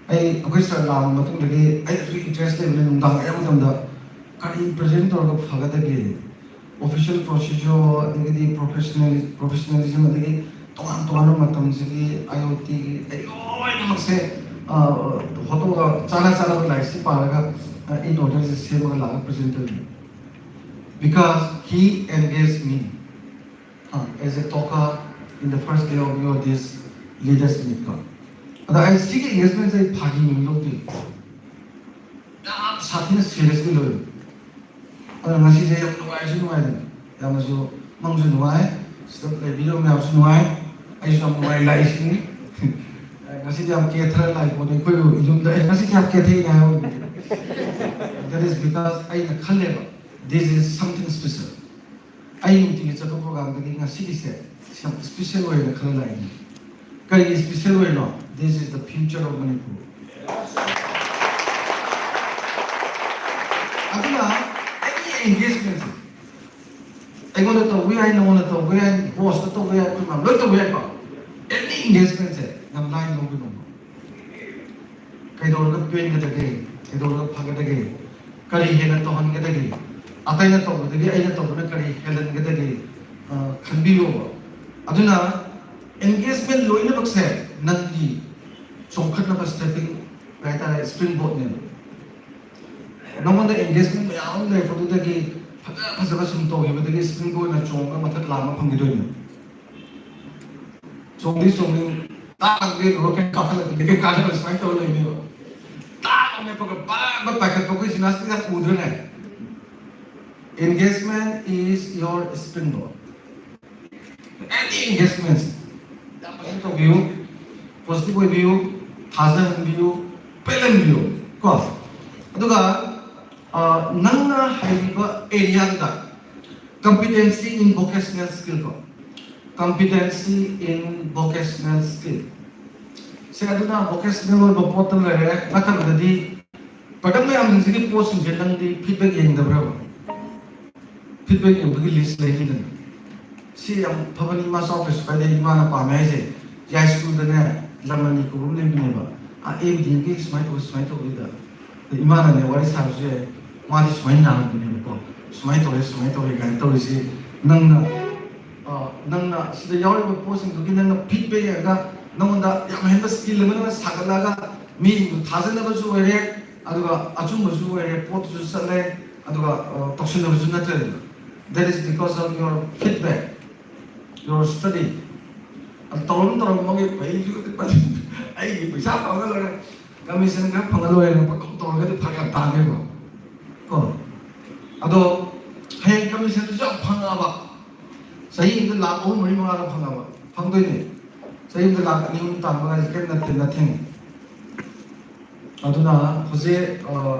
ꯑꯩ, ꯑꯩꯈꯣꯏ sir ꯂꯥꯛꯑꯕ ꯃꯇꯨꯡꯗꯒꯤ ꯑꯩꯅꯁꯨ interest ꯂꯩꯕꯅꯤꯅ ꯅꯨꯡꯗꯥꯡ ꯑꯌꯥꯝꯕ ꯃꯇꯝꯗ ꯀꯔꯤ present ꯇꯧꯔꯒ ꯐꯒꯗꯒꯦ? Official procedure, ꯑꯗꯒꯤꯗꯤ professional, professionalism, ꯑꯗꯒꯤ ꯇꯣꯉꯥꯟ ꯇꯣꯉꯥꯟꯕ ꯃꯇꯝꯁꯤꯒꯤ IOTꯒꯤ ꯑꯩ ꯂꯣꯏꯅꯃꯛꯁꯦ, ꯑ, ꯍꯣꯠꯇꯣꯛꯑꯒ ꯆꯥꯅ ꯆꯥꯅꯕ ꯂꯥꯏꯔꯤꯛꯁꯤ ꯄꯥꯔꯒ, ꯑ, in orderꯁꯦ ꯁꯦꯝꯃꯒ ꯂꯥꯛꯑꯒ present ꯇꯧꯔꯤꯅꯤ꯫ Because he engaged me, uh, as a talker in the first day of your this leaders meet ꯀꯣ꯫ ꯑꯗ ꯑꯩ ꯁꯤꯒꯤ engagementꯁꯦ ꯑꯩ ꯐꯥꯒꯤ ꯑꯣꯏꯅ ꯂꯧꯗꯦ꯫ ꯌꯥꯝ ꯁꯥꯊꯤꯅ seriously ꯂꯧꯋꯦ꯫ ꯑꯗꯣ ꯉꯁꯤꯁꯦ ꯌꯥꯝ ꯅꯨꯡꯉꯥꯏꯁꯨ ꯅꯨꯡꯉꯥꯏꯗꯅ, ꯌꯥꯝꯅꯁꯨ ꯃꯪꯁꯨ ꯅꯨꯡꯉꯥꯏ, ꯁꯤꯗ ꯂꯩꯕꯤꯔꯤꯕ ꯃꯌꯥꯝꯁꯨ ꯅꯨꯡꯉꯥꯏ, ꯑꯩꯁꯨ ꯌꯥꯝ ꯅꯨꯡꯉꯥꯏ ꯂꯥꯛꯏꯁꯤꯅꯤ꯫ ꯉꯁꯤꯗꯤ ꯌꯥꯝ ꯀꯦꯊꯔ ꯂꯥꯛꯏ ꯄꯣꯠꯅꯤ ꯑꯩꯈꯣꯏꯕꯨ ꯌꯨꯝꯗ, "ꯑꯦ, ꯉꯁꯤꯗꯤ ꯌꯥꯝ ꯀꯦꯊꯩꯅꯦ" ꯍꯥꯏꯕ꯫ That is because ꯑꯩꯅ ꯈꯜꯂꯦꯕ, this is something special. ꯑꯩ ꯅꯨꯡꯇꯤꯒꯤ ꯆꯠꯄ programꯗꯒꯤ ꯉꯁꯤꯒꯤꯁꯦ ꯌꯥꯝ special ꯑꯣꯏꯅ ꯈꯜꯂ ꯂꯥꯛꯏꯅꯤ꯫ ꯀꯔꯤꯒꯤ special ꯑꯣꯏꯔꯤꯅꯣ? This is the future of Manipur. ꯑꯗꯨꯅ any engagement, ꯑꯩꯉꯣꯟꯗ ꯇꯧꯕ ꯌꯥꯏ, ꯅꯉꯣꯟꯗ ꯇꯧꯕ ꯌꯥꯏ, boss ꯇ ꯇꯧꯕ ꯌꯥꯏ, ꯑꯩꯈꯣꯏ ꯃꯌꯥꯝ ꯂꯣꯏ ꯇꯧꯕ ꯌꯥꯏꯀꯣ. Any engagement ꯁꯦ ꯌꯥꯝ ꯂꯥꯏꯅ ꯂꯧꯕꯤꯅꯣ. ꯀꯩꯗꯧꯔꯒ ꯄꯦꯟꯒꯗꯒꯦ? ꯀꯩꯗꯧꯔꯒ ꯐꯒꯗꯒꯦ? ꯀꯔꯤ ꯍꯦꯟꯅ ꯇꯧꯍꯟꯒꯗꯒꯦ? ꯑꯇꯩꯅ ꯇꯧꯕꯗꯒꯤ ꯑꯩꯅ ꯇꯧꯕꯅ ꯀꯔꯤ ꯍꯦꯜꯍꯟꯒꯗꯒꯦ? ꯑ, ꯈꯟꯕꯤꯌꯣꯕ. ꯑꯗꯨꯅ engagement ꯂꯣꯏꯅꯃꯛꯁꯦ ꯅꯪꯒꯤ ꯆꯣꯡꯈꯠꯅꯕ stepping, ꯀꯩ ꯍꯥꯏꯇꯥꯔꯦ, springboard ꯅꯦꯕ. ꯅꯉꯣꯟꯗ engagement ꯃꯌꯥꯝ ꯑꯃ ꯂꯩꯔꯛꯄꯗꯨꯗꯒꯤ ꯐꯖ ꯐꯖꯕ ꯁꯨꯝ ꯇꯧꯈꯤꯕꯗꯒꯤ springboard ꯅ ꯆꯣꯡꯉꯒ ꯃꯊꯛ ꯂꯥꯝꯕ ꯐꯪꯈꯤꯗꯣꯏꯅꯦ. ꯆꯣꯡꯗꯤ ꯆꯣꯡꯅꯤꯡ, ꯇꯥꯛ ꯂꯥꯎꯅ ꯂꯦꯞꯄꯨꯔꯣ, ꯀꯩꯝ ꯀꯥꯈꯠꯂꯛꯇꯦ, ꯀꯩꯝ ꯀꯥꯈꯠꯂꯛꯇꯦ, ꯁꯨꯃꯥꯏꯅ ꯇꯧꯔ ꯂꯩꯅꯦꯕ. ꯇꯥꯛ ꯂꯥꯎꯅ ꯂꯦꯞꯄꯒ ꯕꯥꯛ ꯕꯥꯛ ꯄꯥꯏꯈꯠꯄ, ꯑꯩꯈꯣꯏ gymnastic ꯌꯥꯝ ꯎꯗ꯭ꯔꯅꯦ? Engagement is your springboard. Any engagement ꯌꯥꯝ ꯐꯖꯅ ꯇꯧꯕꯤꯌꯨ, positive ꯑꯣꯏꯕꯤꯌꯨ, ꯊꯥꯖꯍꯟꯕꯤꯌꯨ, ꯄꯦꯜꯍꯟꯕꯤꯌꯨ ꯀꯣ. ꯑꯗꯨꯒ, ꯑ, ꯅꯪꯅ ꯍꯩꯔꯤꯕ area ꯗꯨꯗ competency in vocational skill ꯀꯣ, competency in vocational skill. ꯁꯦ, ꯑꯗꯨꯅ vocational ꯑꯣꯏꯕ ꯄꯣꯠꯇ ꯂꯩꯔꯦ꯫ ꯅꯠꯇꯕꯗꯗꯤ product ꯃꯌꯥꯝꯁꯤꯡꯁꯤꯒꯤ ꯄꯣꯠꯁꯤꯡꯁꯦ ꯅꯪꯗꯤ feedback ꯌꯦꯡꯗꯕ꯭ꯔꯕ? Feedback ꯌꯦꯡꯕꯒꯤ list ꯂꯩꯅꯤꯗꯅ꯫ "ꯁꯤ ꯌꯥꯝ ꯐꯕꯅꯤ, ꯏꯃꯥ, ꯆꯥꯎ, ꯀꯩꯁꯨ ꯀꯥꯏꯗꯦ, ꯏꯃꯥꯅ ꯄꯥꯝꯃꯦ ꯍꯥꯏꯁꯦ꯫ ꯌꯥꯏꯁ꯭ꯀꯨꯜꯗꯅꯦ, ꯂꯝ ꯑꯅꯤ ꯀꯧꯕ ꯑꯃ ꯂꯩꯕꯅꯦꯕ꯫ ꯑꯥ, ꯑꯦꯝ ꯗꯤ ꯑꯦꯝꯒꯤ ꯁꯨꯃꯥꯏꯅ ꯇꯧꯕ, ꯁꯨꯃꯥꯏꯅ ꯇꯧꯕꯗꯨꯗ꯫ ꯑꯗ ꯏꯃꯥꯅꯅꯦ ꯋꯥꯔꯤ ꯁꯥꯕꯁꯨ ꯌꯥꯏ꯫ ꯃꯥꯗꯤ ꯁꯨꯃꯥꯏꯅ ꯅꯥꯔꯝꯕꯅꯦꯕꯀꯣ꯫ ꯁꯨꯃꯥꯏꯅ ꯇꯧꯔꯦ, ꯁꯨꯃꯥꯏꯅ ꯇꯧꯔꯦ ꯀꯥꯏꯅ ꯇꯧꯔꯤꯁꯤ ꯅꯪꯅ, ꯑ, ꯅꯪꯅ ꯁꯤꯗ ꯌꯥꯎꯔꯤꯕ ꯄꯣꯠꯁꯤꯡꯗꯨꯒꯤ ꯅꯪꯅ feedback ꯌꯦꯡꯉꯒ ꯅꯪꯉꯣꯟꯗ ꯌꯥꯝ ꯍꯦꯟꯕ skill ꯑꯃ ꯅꯪꯅ ꯁꯥꯒꯠꯂꯒ ꯃꯤꯁꯤꯡꯗꯨ ꯊꯥꯖꯅꯕꯁꯨ ꯑꯣꯏꯔꯦ, ꯑꯗꯨꯒ ꯑꯆꯨꯝꯕꯁꯨ ꯑꯣꯏꯔꯦ, ꯄꯣꯠꯇꯨꯁꯨ ꯆꯠꯂꯦ, ꯑꯗꯨꯒ, ꯑ, ꯇꯧꯁꯤꯟꯅꯕꯁꯨ ꯅꯠꯇ꯭ꯔꯦꯗꯅ꯫ That is because of your feedback, your study." ꯑꯗꯨ ꯇꯧꯔꯝ ꯇꯧꯔꯝꯕꯒꯤ ꯐꯩꯁꯨ ꯑꯩꯒꯤ ꯄꯩꯁꯥ ꯐꯪꯉ ꯂꯣꯏꯔꯦ, commission ꯈꯔ ꯐꯪꯉ ꯂꯣꯏꯔꯦꯅ ꯄꯪꯇꯧ ꯇꯧꯔꯒꯗꯤ ꯐꯔꯛ ꯌꯥꯝ ꯇꯥꯅꯦꯕ ꯀꯣ꯫ ꯑꯗꯣ ꯍꯌꯦꯡ commission ꯗꯨꯁꯨ ꯌꯥꯝ ꯐꯪꯉꯛꯑꯕ, ꯆꯍꯤ ꯑꯃꯗ ꯂꯥꯈ ꯑꯍꯨꯝ, ꯃꯔꯤ, ꯃꯉꯥꯒ ꯐꯪꯉꯕ, ꯐꯪꯗꯣꯏꯅꯦ꯫ ꯆꯍꯤ ꯑꯃꯗ ꯂꯥꯈ ꯑꯅꯤ, ꯑꯍꯨꯝ ꯇꯥꯟꯕ ꯍꯥꯏꯁꯦ ꯀꯔꯤꯝ ꯅꯠꯇꯦ, nothing꯫ ꯑꯗꯨꯅ ꯍꯧꯖꯤꯛ, ꯑ,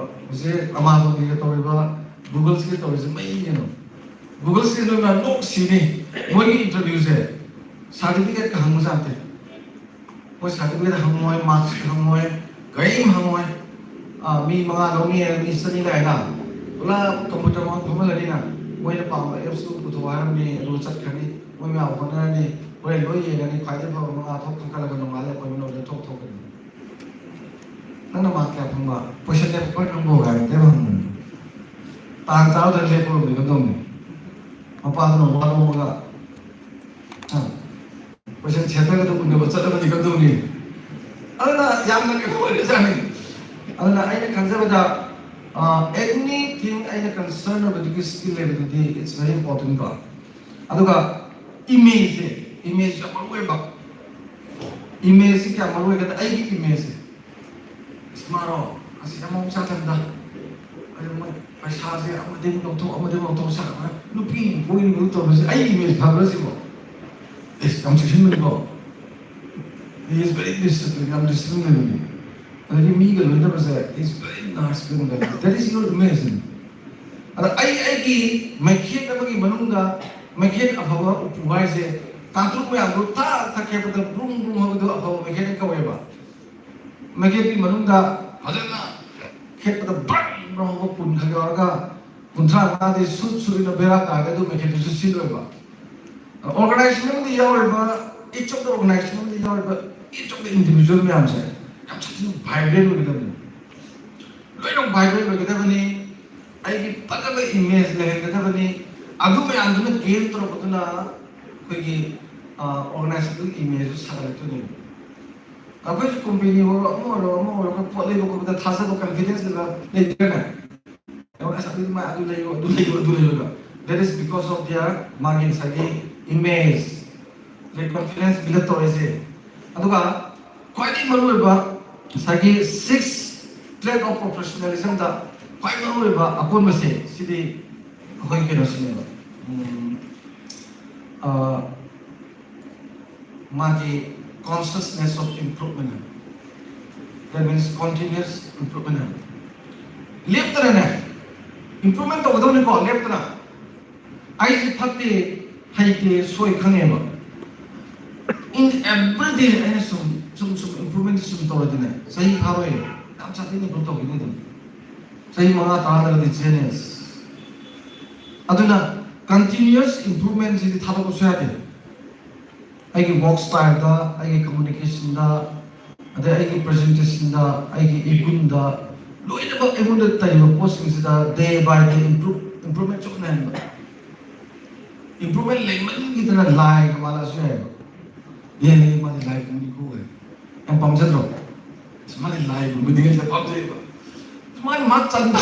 ꯍꯧꯖꯤꯛ Amazon ꯒꯤꯒ ꯇꯧꯔꯤꯕ, Google ꯁꯤꯒ ꯇꯧꯔꯤꯁꯦ ꯃꯩꯅꯤ ꯀꯩꯅꯣ꯫ Google ꯁꯤꯒ ꯅꯣꯏ ꯃꯌꯥꯝ ꯅꯣꯛ ꯁꯤꯅꯤ꯫ ꯃꯣꯏꯒꯤ interview ꯁꯦ certificate ꯀ ꯍꯪꯕꯖꯥꯠ ꯅꯠꯇꯦ꯫ ꯃꯣꯏ ꯁꯥꯔꯇꯤꯐꯤꯀꯦꯠ ꯍꯪꯉꯣꯏ, ꯃꯥꯔꯛꯁꯤꯠ ꯍꯪꯉꯣꯏ, ꯀꯔꯤꯝ ꯍꯪꯉꯣꯏ꯫ ꯑꯥ, ꯃꯤ ꯃꯉꯥ ꯂꯧꯅꯤ ꯍꯥꯏꯔ ꯃꯤ ꯆꯅꯤ ꯂꯥꯛꯑꯦꯅ, ꯄꯨꯂꯞ ꯀꯝꯄ꯭ꯌꯨꯇꯔ ꯃꯃꯥꯡ ꯐꯝꯍꯜꯂꯅꯤꯅ, ꯃꯣꯏꯅ ꯄꯥꯝꯕ ꯑꯦꯞꯁꯇꯨ ꯄꯨꯊꯣꯛꯑꯣ ꯍꯥꯏꯔꯝꯅꯤ, ꯑꯗꯨꯒ ꯆꯠꯈ꯭ꯔꯅꯤ꯫ ꯃꯣꯏ ꯃꯌꯥꯝ ꯍꯣꯠꯅꯔꯅꯤ, ꯍꯣꯔꯦꯟ ꯂꯣꯏ ꯌꯦꯡꯉꯅꯤ, ꯈ꯭ꯋꯥꯏꯗꯩ ꯐꯕ ꯃꯉꯥ ꯊꯣꯛ ꯈꯟꯈꯠꯂꯒ ꯅꯣꯡꯉꯥꯜꯂꯦ ꯑꯩꯈꯣꯏ ꯃꯅꯨꯡꯗ ꯊꯣꯛ ꯊꯣꯛꯀꯅꯤ꯫ ꯅꯪꯅ ꯃꯥꯔꯛ ꯀꯌꯥ ꯐꯪꯕ? ꯀꯣꯏꯁꯟ ꯄꯦꯄꯔ ꯅꯝꯕꯔ ꯀꯥꯏꯅ ꯇꯦꯕꯜ ꯍꯪꯕꯅꯤ꯫ ꯇꯥꯡ ꯇꯔꯥꯗ ꯂꯦꯞꯄꯨꯔꯕꯗꯤ ꯀꯝꯗꯧꯅꯤ? ꯃꯄꯥꯗꯨꯅ ꯋꯥ ꯂꯧꯕꯒ, ꯑ, ꯀꯣꯏꯁꯟ ꯁꯦꯟꯇꯔꯒꯗ ꯎꯅꯕ ꯆꯠꯂꯕꯗꯤ ꯀꯝꯗꯧꯅꯤ? ꯑꯗꯨꯅ ꯌꯥꯝꯅ ꯀꯩꯅꯣ ꯑꯣꯏꯔꯖꯥꯠꯅꯤ꯫ ꯑꯗꯨꯅ ꯑꯩꯅ ꯈꯟꯖꯕꯗ, ꯑ, anything ꯑꯩꯅ ꯀꯟꯁꯔꯟ ꯑꯣꯏꯕꯗꯨꯒꯤ ꯁ꯭ꯀꯤꯜ ꯂꯩꯕꯗꯨꯗꯤ it's very important ꯀꯣ꯫ ꯑꯗꯨꯒ ꯏꯃꯦꯖꯁꯦ, ꯏꯃꯦꯖ ꯌꯥꯝ ꯃꯔꯨ ꯑꯣꯏꯕ꯫ ꯏꯃꯦꯖꯁꯤ ꯀꯌꯥꯝ ꯃꯔꯨ ꯑꯣꯏꯒꯦꯗ, ꯑꯩꯒꯤ ꯏꯃꯦꯖꯁꯦ, "ꯏꯁ, ꯃꯥꯔꯣ, ꯑꯁ, ꯌꯥꯝ ꯃꯑꯣꯡ ꯆꯥꯗꯕꯗ, ꯑꯗꯨ ꯃꯣꯏ ꯄꯩꯁꯥꯁꯦ ꯑꯃꯗꯒꯤ ꯂꯧꯊꯣꯛ, ꯑꯃꯗꯒꯤ ꯂꯧꯊꯣꯛ ꯁꯥꯔꯒ ꯅꯨꯄꯤ ꯀꯣꯏꯅꯕ ꯇꯧꯕꯁꯦ ꯑꯩꯒꯤ ꯏꯃꯦꯖ ꯐꯕ꯭ꯔꯥ ꯁꯤꯕꯣ?" ꯏꯁ, ꯌꯥꯝ ꯆꯦꯛꯁꯤꯟꯕꯅꯤꯀꯣ꯫ He is very disciplined, ꯌꯥꯝ ꯗꯤꯁꯤꯄ꯭ꯂꯤꯟ ꯂꯩꯕꯅꯤ꯫ ꯑꯗꯒꯤ ꯃꯤꯒ ꯂꯣꯏꯅꯕꯁꯦ, he is very nice people, that is your image. ꯑꯗ ꯑꯩ, ꯑꯩꯒꯤ ꯃꯩꯈꯦꯠ ꯑꯃꯒꯤ ꯃꯅꯨꯡꯗ ꯃꯩꯈꯦꯠ ꯑꯐꯕ ꯎꯄꯨ ꯍꯥꯏꯁꯦ, ꯇꯥꯡꯇ꯭ꯔꯨꯛ ꯃꯌꯥꯝꯗꯣ ꯊꯥ ꯊꯛꯈꯦꯄꯗ ꯕ꯭ꯔꯨꯝ ꯕ꯭ꯔꯨꯝ ꯍꯧꯕꯗꯣ ꯑꯐꯕ ꯃꯩꯈꯦꯠꯅ ꯀꯧꯋꯦꯕ꯫ ꯃꯩꯈꯦꯠꯀꯤ ꯃꯅꯨꯡꯗ ꯐꯖꯅ ꯈꯦꯠꯄꯗ ꯕ꯭ꯔꯪ ꯕ꯭ꯔꯪ ꯍꯧꯕ ꯄꯨꯟ ꯈꯔ ꯌꯥꯎꯔꯒ ꯀꯨꯟꯊ꯭ꯔꯥ ꯃꯉꯥꯗꯤ ꯁꯨꯠ ꯁꯨꯠ ꯏꯟꯅ ꯕꯦꯔꯥ ꯇꯥꯔꯒ ꯑꯗꯨ ꯃꯩꯈꯦꯠꯇꯨꯁꯨ ꯁꯤꯠꯂꯣꯏꯕ꯫ Organization ꯑꯃꯗ ꯌꯥꯎꯔꯤꯕ, each of the organization ꯑꯃꯗ ꯌꯥꯎꯔꯤꯕ, each of the individual ꯃꯌꯥꯝꯁꯦ ꯌꯥꯝ ꯁꯥꯊꯤꯅ vibrant ꯑꯣꯏꯒꯗꯕꯅꯤ꯫ ꯂꯣꯏꯅ vibrant ꯑꯣꯏꯒꯗꯕꯅꯤ꯫ ꯑꯩꯒꯤ ꯐꯖꯕ ꯏꯃꯦꯖ ꯂꯩꯍꯟꯒꯗꯕꯅꯤ꯫ ꯑꯗꯨ ꯃꯌꯥꯝꯗꯨꯅ ꯒꯦꯟ ꯇꯧꯔꯛꯄꯗꯨꯅ ꯑꯩꯈꯣꯏꯒꯤ, ꯑ, organization ꯑꯗꯨꯒꯤ ꯏꯃꯦꯖꯇꯨ ꯁꯥꯒꯠꯂꯛꯇꯣꯏꯅꯦꯕ꯫ ꯑꯩꯈꯣꯏꯁꯨ ꯀꯝꯄꯦꯅꯤ ꯑꯣꯏꯔꯣ, ꯑꯃ ꯑꯣꯏꯔꯣ, ꯑꯃ ꯑꯣꯏꯔꯣ, ꯑꯩꯈꯣꯏ ꯄꯣꯠ ꯂꯩꯕ ꯈꯣꯠꯄꯗ ꯊꯥꯖꯕ, ꯀꯟꯐꯤꯗꯦꯟꯁ ꯂꯩꯕ ꯂꯩꯇ꯭ꯔꯒꯅꯦ, ꯑꯁ, ꯑꯗꯨꯗꯤ ꯃꯥ ꯑꯗꯨ ꯂꯩꯌꯨ, ꯑꯗꯨ ꯂꯩꯌꯨ, ꯑꯗꯨ ꯂꯩꯌꯨ꯫ That is because of their ꯃꯥꯒꯤ ꯉꯁꯥꯏꯒꯤ ꯏꯃꯦꯖ, ꯑꯗꯩ ꯀꯟꯐꯤꯗꯦꯟꯁ ꯕꯤꯜ ꯑꯞ ꯇꯧꯔꯤꯁꯦ꯫ ꯑꯗꯨꯒ ꯈ꯭ꯋꯥꯏꯗꯒꯤ ꯃꯔꯨꯑꯣꯏꯕ ꯉꯁꯥꯏꯒꯤ six trait of professionalism ꯗ ꯈ꯭ꯋꯥꯏ ꯃꯔꯨꯑꯣꯏꯕ ꯑꯀꯣꯟꯕꯁꯦ ꯁꯤꯗꯤ ꯑꯩꯈꯣꯏ ꯀꯩꯅꯣꯁꯤꯅꯦꯕ꯫ ꯎꯝ, ꯑ, ꯃꯥꯒꯤ consciousness of improvement ꯍꯥꯏꯕ꯫ That means continuous improvement ꯍꯥꯏꯕ꯫ ꯂꯦꯞꯇꯅꯅꯦ improvement ꯇꯧꯒꯗꯧꯅꯤꯀꯣ, ꯂꯦꯞꯇꯅ꯫ ꯑꯩꯁꯦ ꯐꯠꯇꯦ, ꯍꯩꯇꯦ, ꯁꯣꯏ ꯈꯪꯉꯦꯕ꯫ In every day ꯑꯩꯅ ꯁꯨꯝ ꯁꯨꯝ ꯁꯨꯝ ꯏꯝꯄ꯭ꯔꯨꯚꯃꯦꯟꯁꯦ ꯁꯨꯝ ꯇꯧꯔꯗꯤꯅꯦ, ꯆꯍꯤ ꯐꯥꯔꯣꯏ, ꯌꯥꯝ ꯁꯥꯊꯤꯅ ꯏꯝꯄ꯭ꯔꯨꯚ ꯇꯧꯈꯤꯅꯤ ꯑꯗꯨꯝ꯫ ꯆꯍꯤ ꯃꯉꯥ ꯇꯔꯥꯗꯒꯗꯤ ꯖꯦꯅꯤꯌꯁ꯫ ꯑꯗꯨꯅ ꯀꯟꯇꯤꯅ꯭ꯌꯨꯁ ꯏꯝꯄ꯭ꯔꯨꯚꯃꯦꯟꯁꯤꯗꯤ ꯊꯥꯗꯣꯛꯄꯁꯨ ꯌꯥꯗꯦ꯫ ꯑꯩꯒꯤ ꯋꯥꯔꯛ ꯁ꯭ꯇꯥꯏꯜꯗ, ꯑꯩꯒꯤ ꯀꯝꯃꯨꯅꯤꯀꯦꯁꯟꯗ, ꯑꯗꯩ ꯑꯩꯒꯤ ꯄ꯭ꯔꯖꯦꯟꯇꯦꯁꯟꯗ, ꯑꯩꯒꯤ ꯏꯒꯨꯟꯗ, ꯂꯣꯏꯅꯃꯛ ꯑꯩꯉꯣꯟꯗ ꯇꯩꯕ ꯄꯣꯠꯁꯤꯡꯁꯤꯗ day by day improve, improvement ꯁꯨꯝ ꯂꯩꯍꯟꯕ꯫ ꯏꯝꯄ꯭ꯔꯨꯚꯃꯦꯟ ꯂꯩꯃꯟꯈꯤꯗꯅ ꯂꯥꯏꯒ ꯃꯥꯜꯂꯛꯑꯁꯨ ꯌꯥꯏꯑꯕ꯫ "ꯑꯦ, ꯃꯥꯗꯤ ꯂꯥꯏ ꯒꯨꯝꯅꯤꯀꯣ" ꯀꯥꯏꯅ꯫ ꯌꯥꯝ ꯄꯥꯝꯖꯗ꯭ꯔꯣ? "ꯑꯁ, ꯃꯥꯗꯤ ꯂꯥꯏ ꯒꯨꯝꯕꯅꯤ" ꯀꯥꯏꯅ ꯄꯥꯝꯖꯩꯕ꯫ "ꯃꯥꯗꯤ ꯃꯥ ꯆꯟꯕ,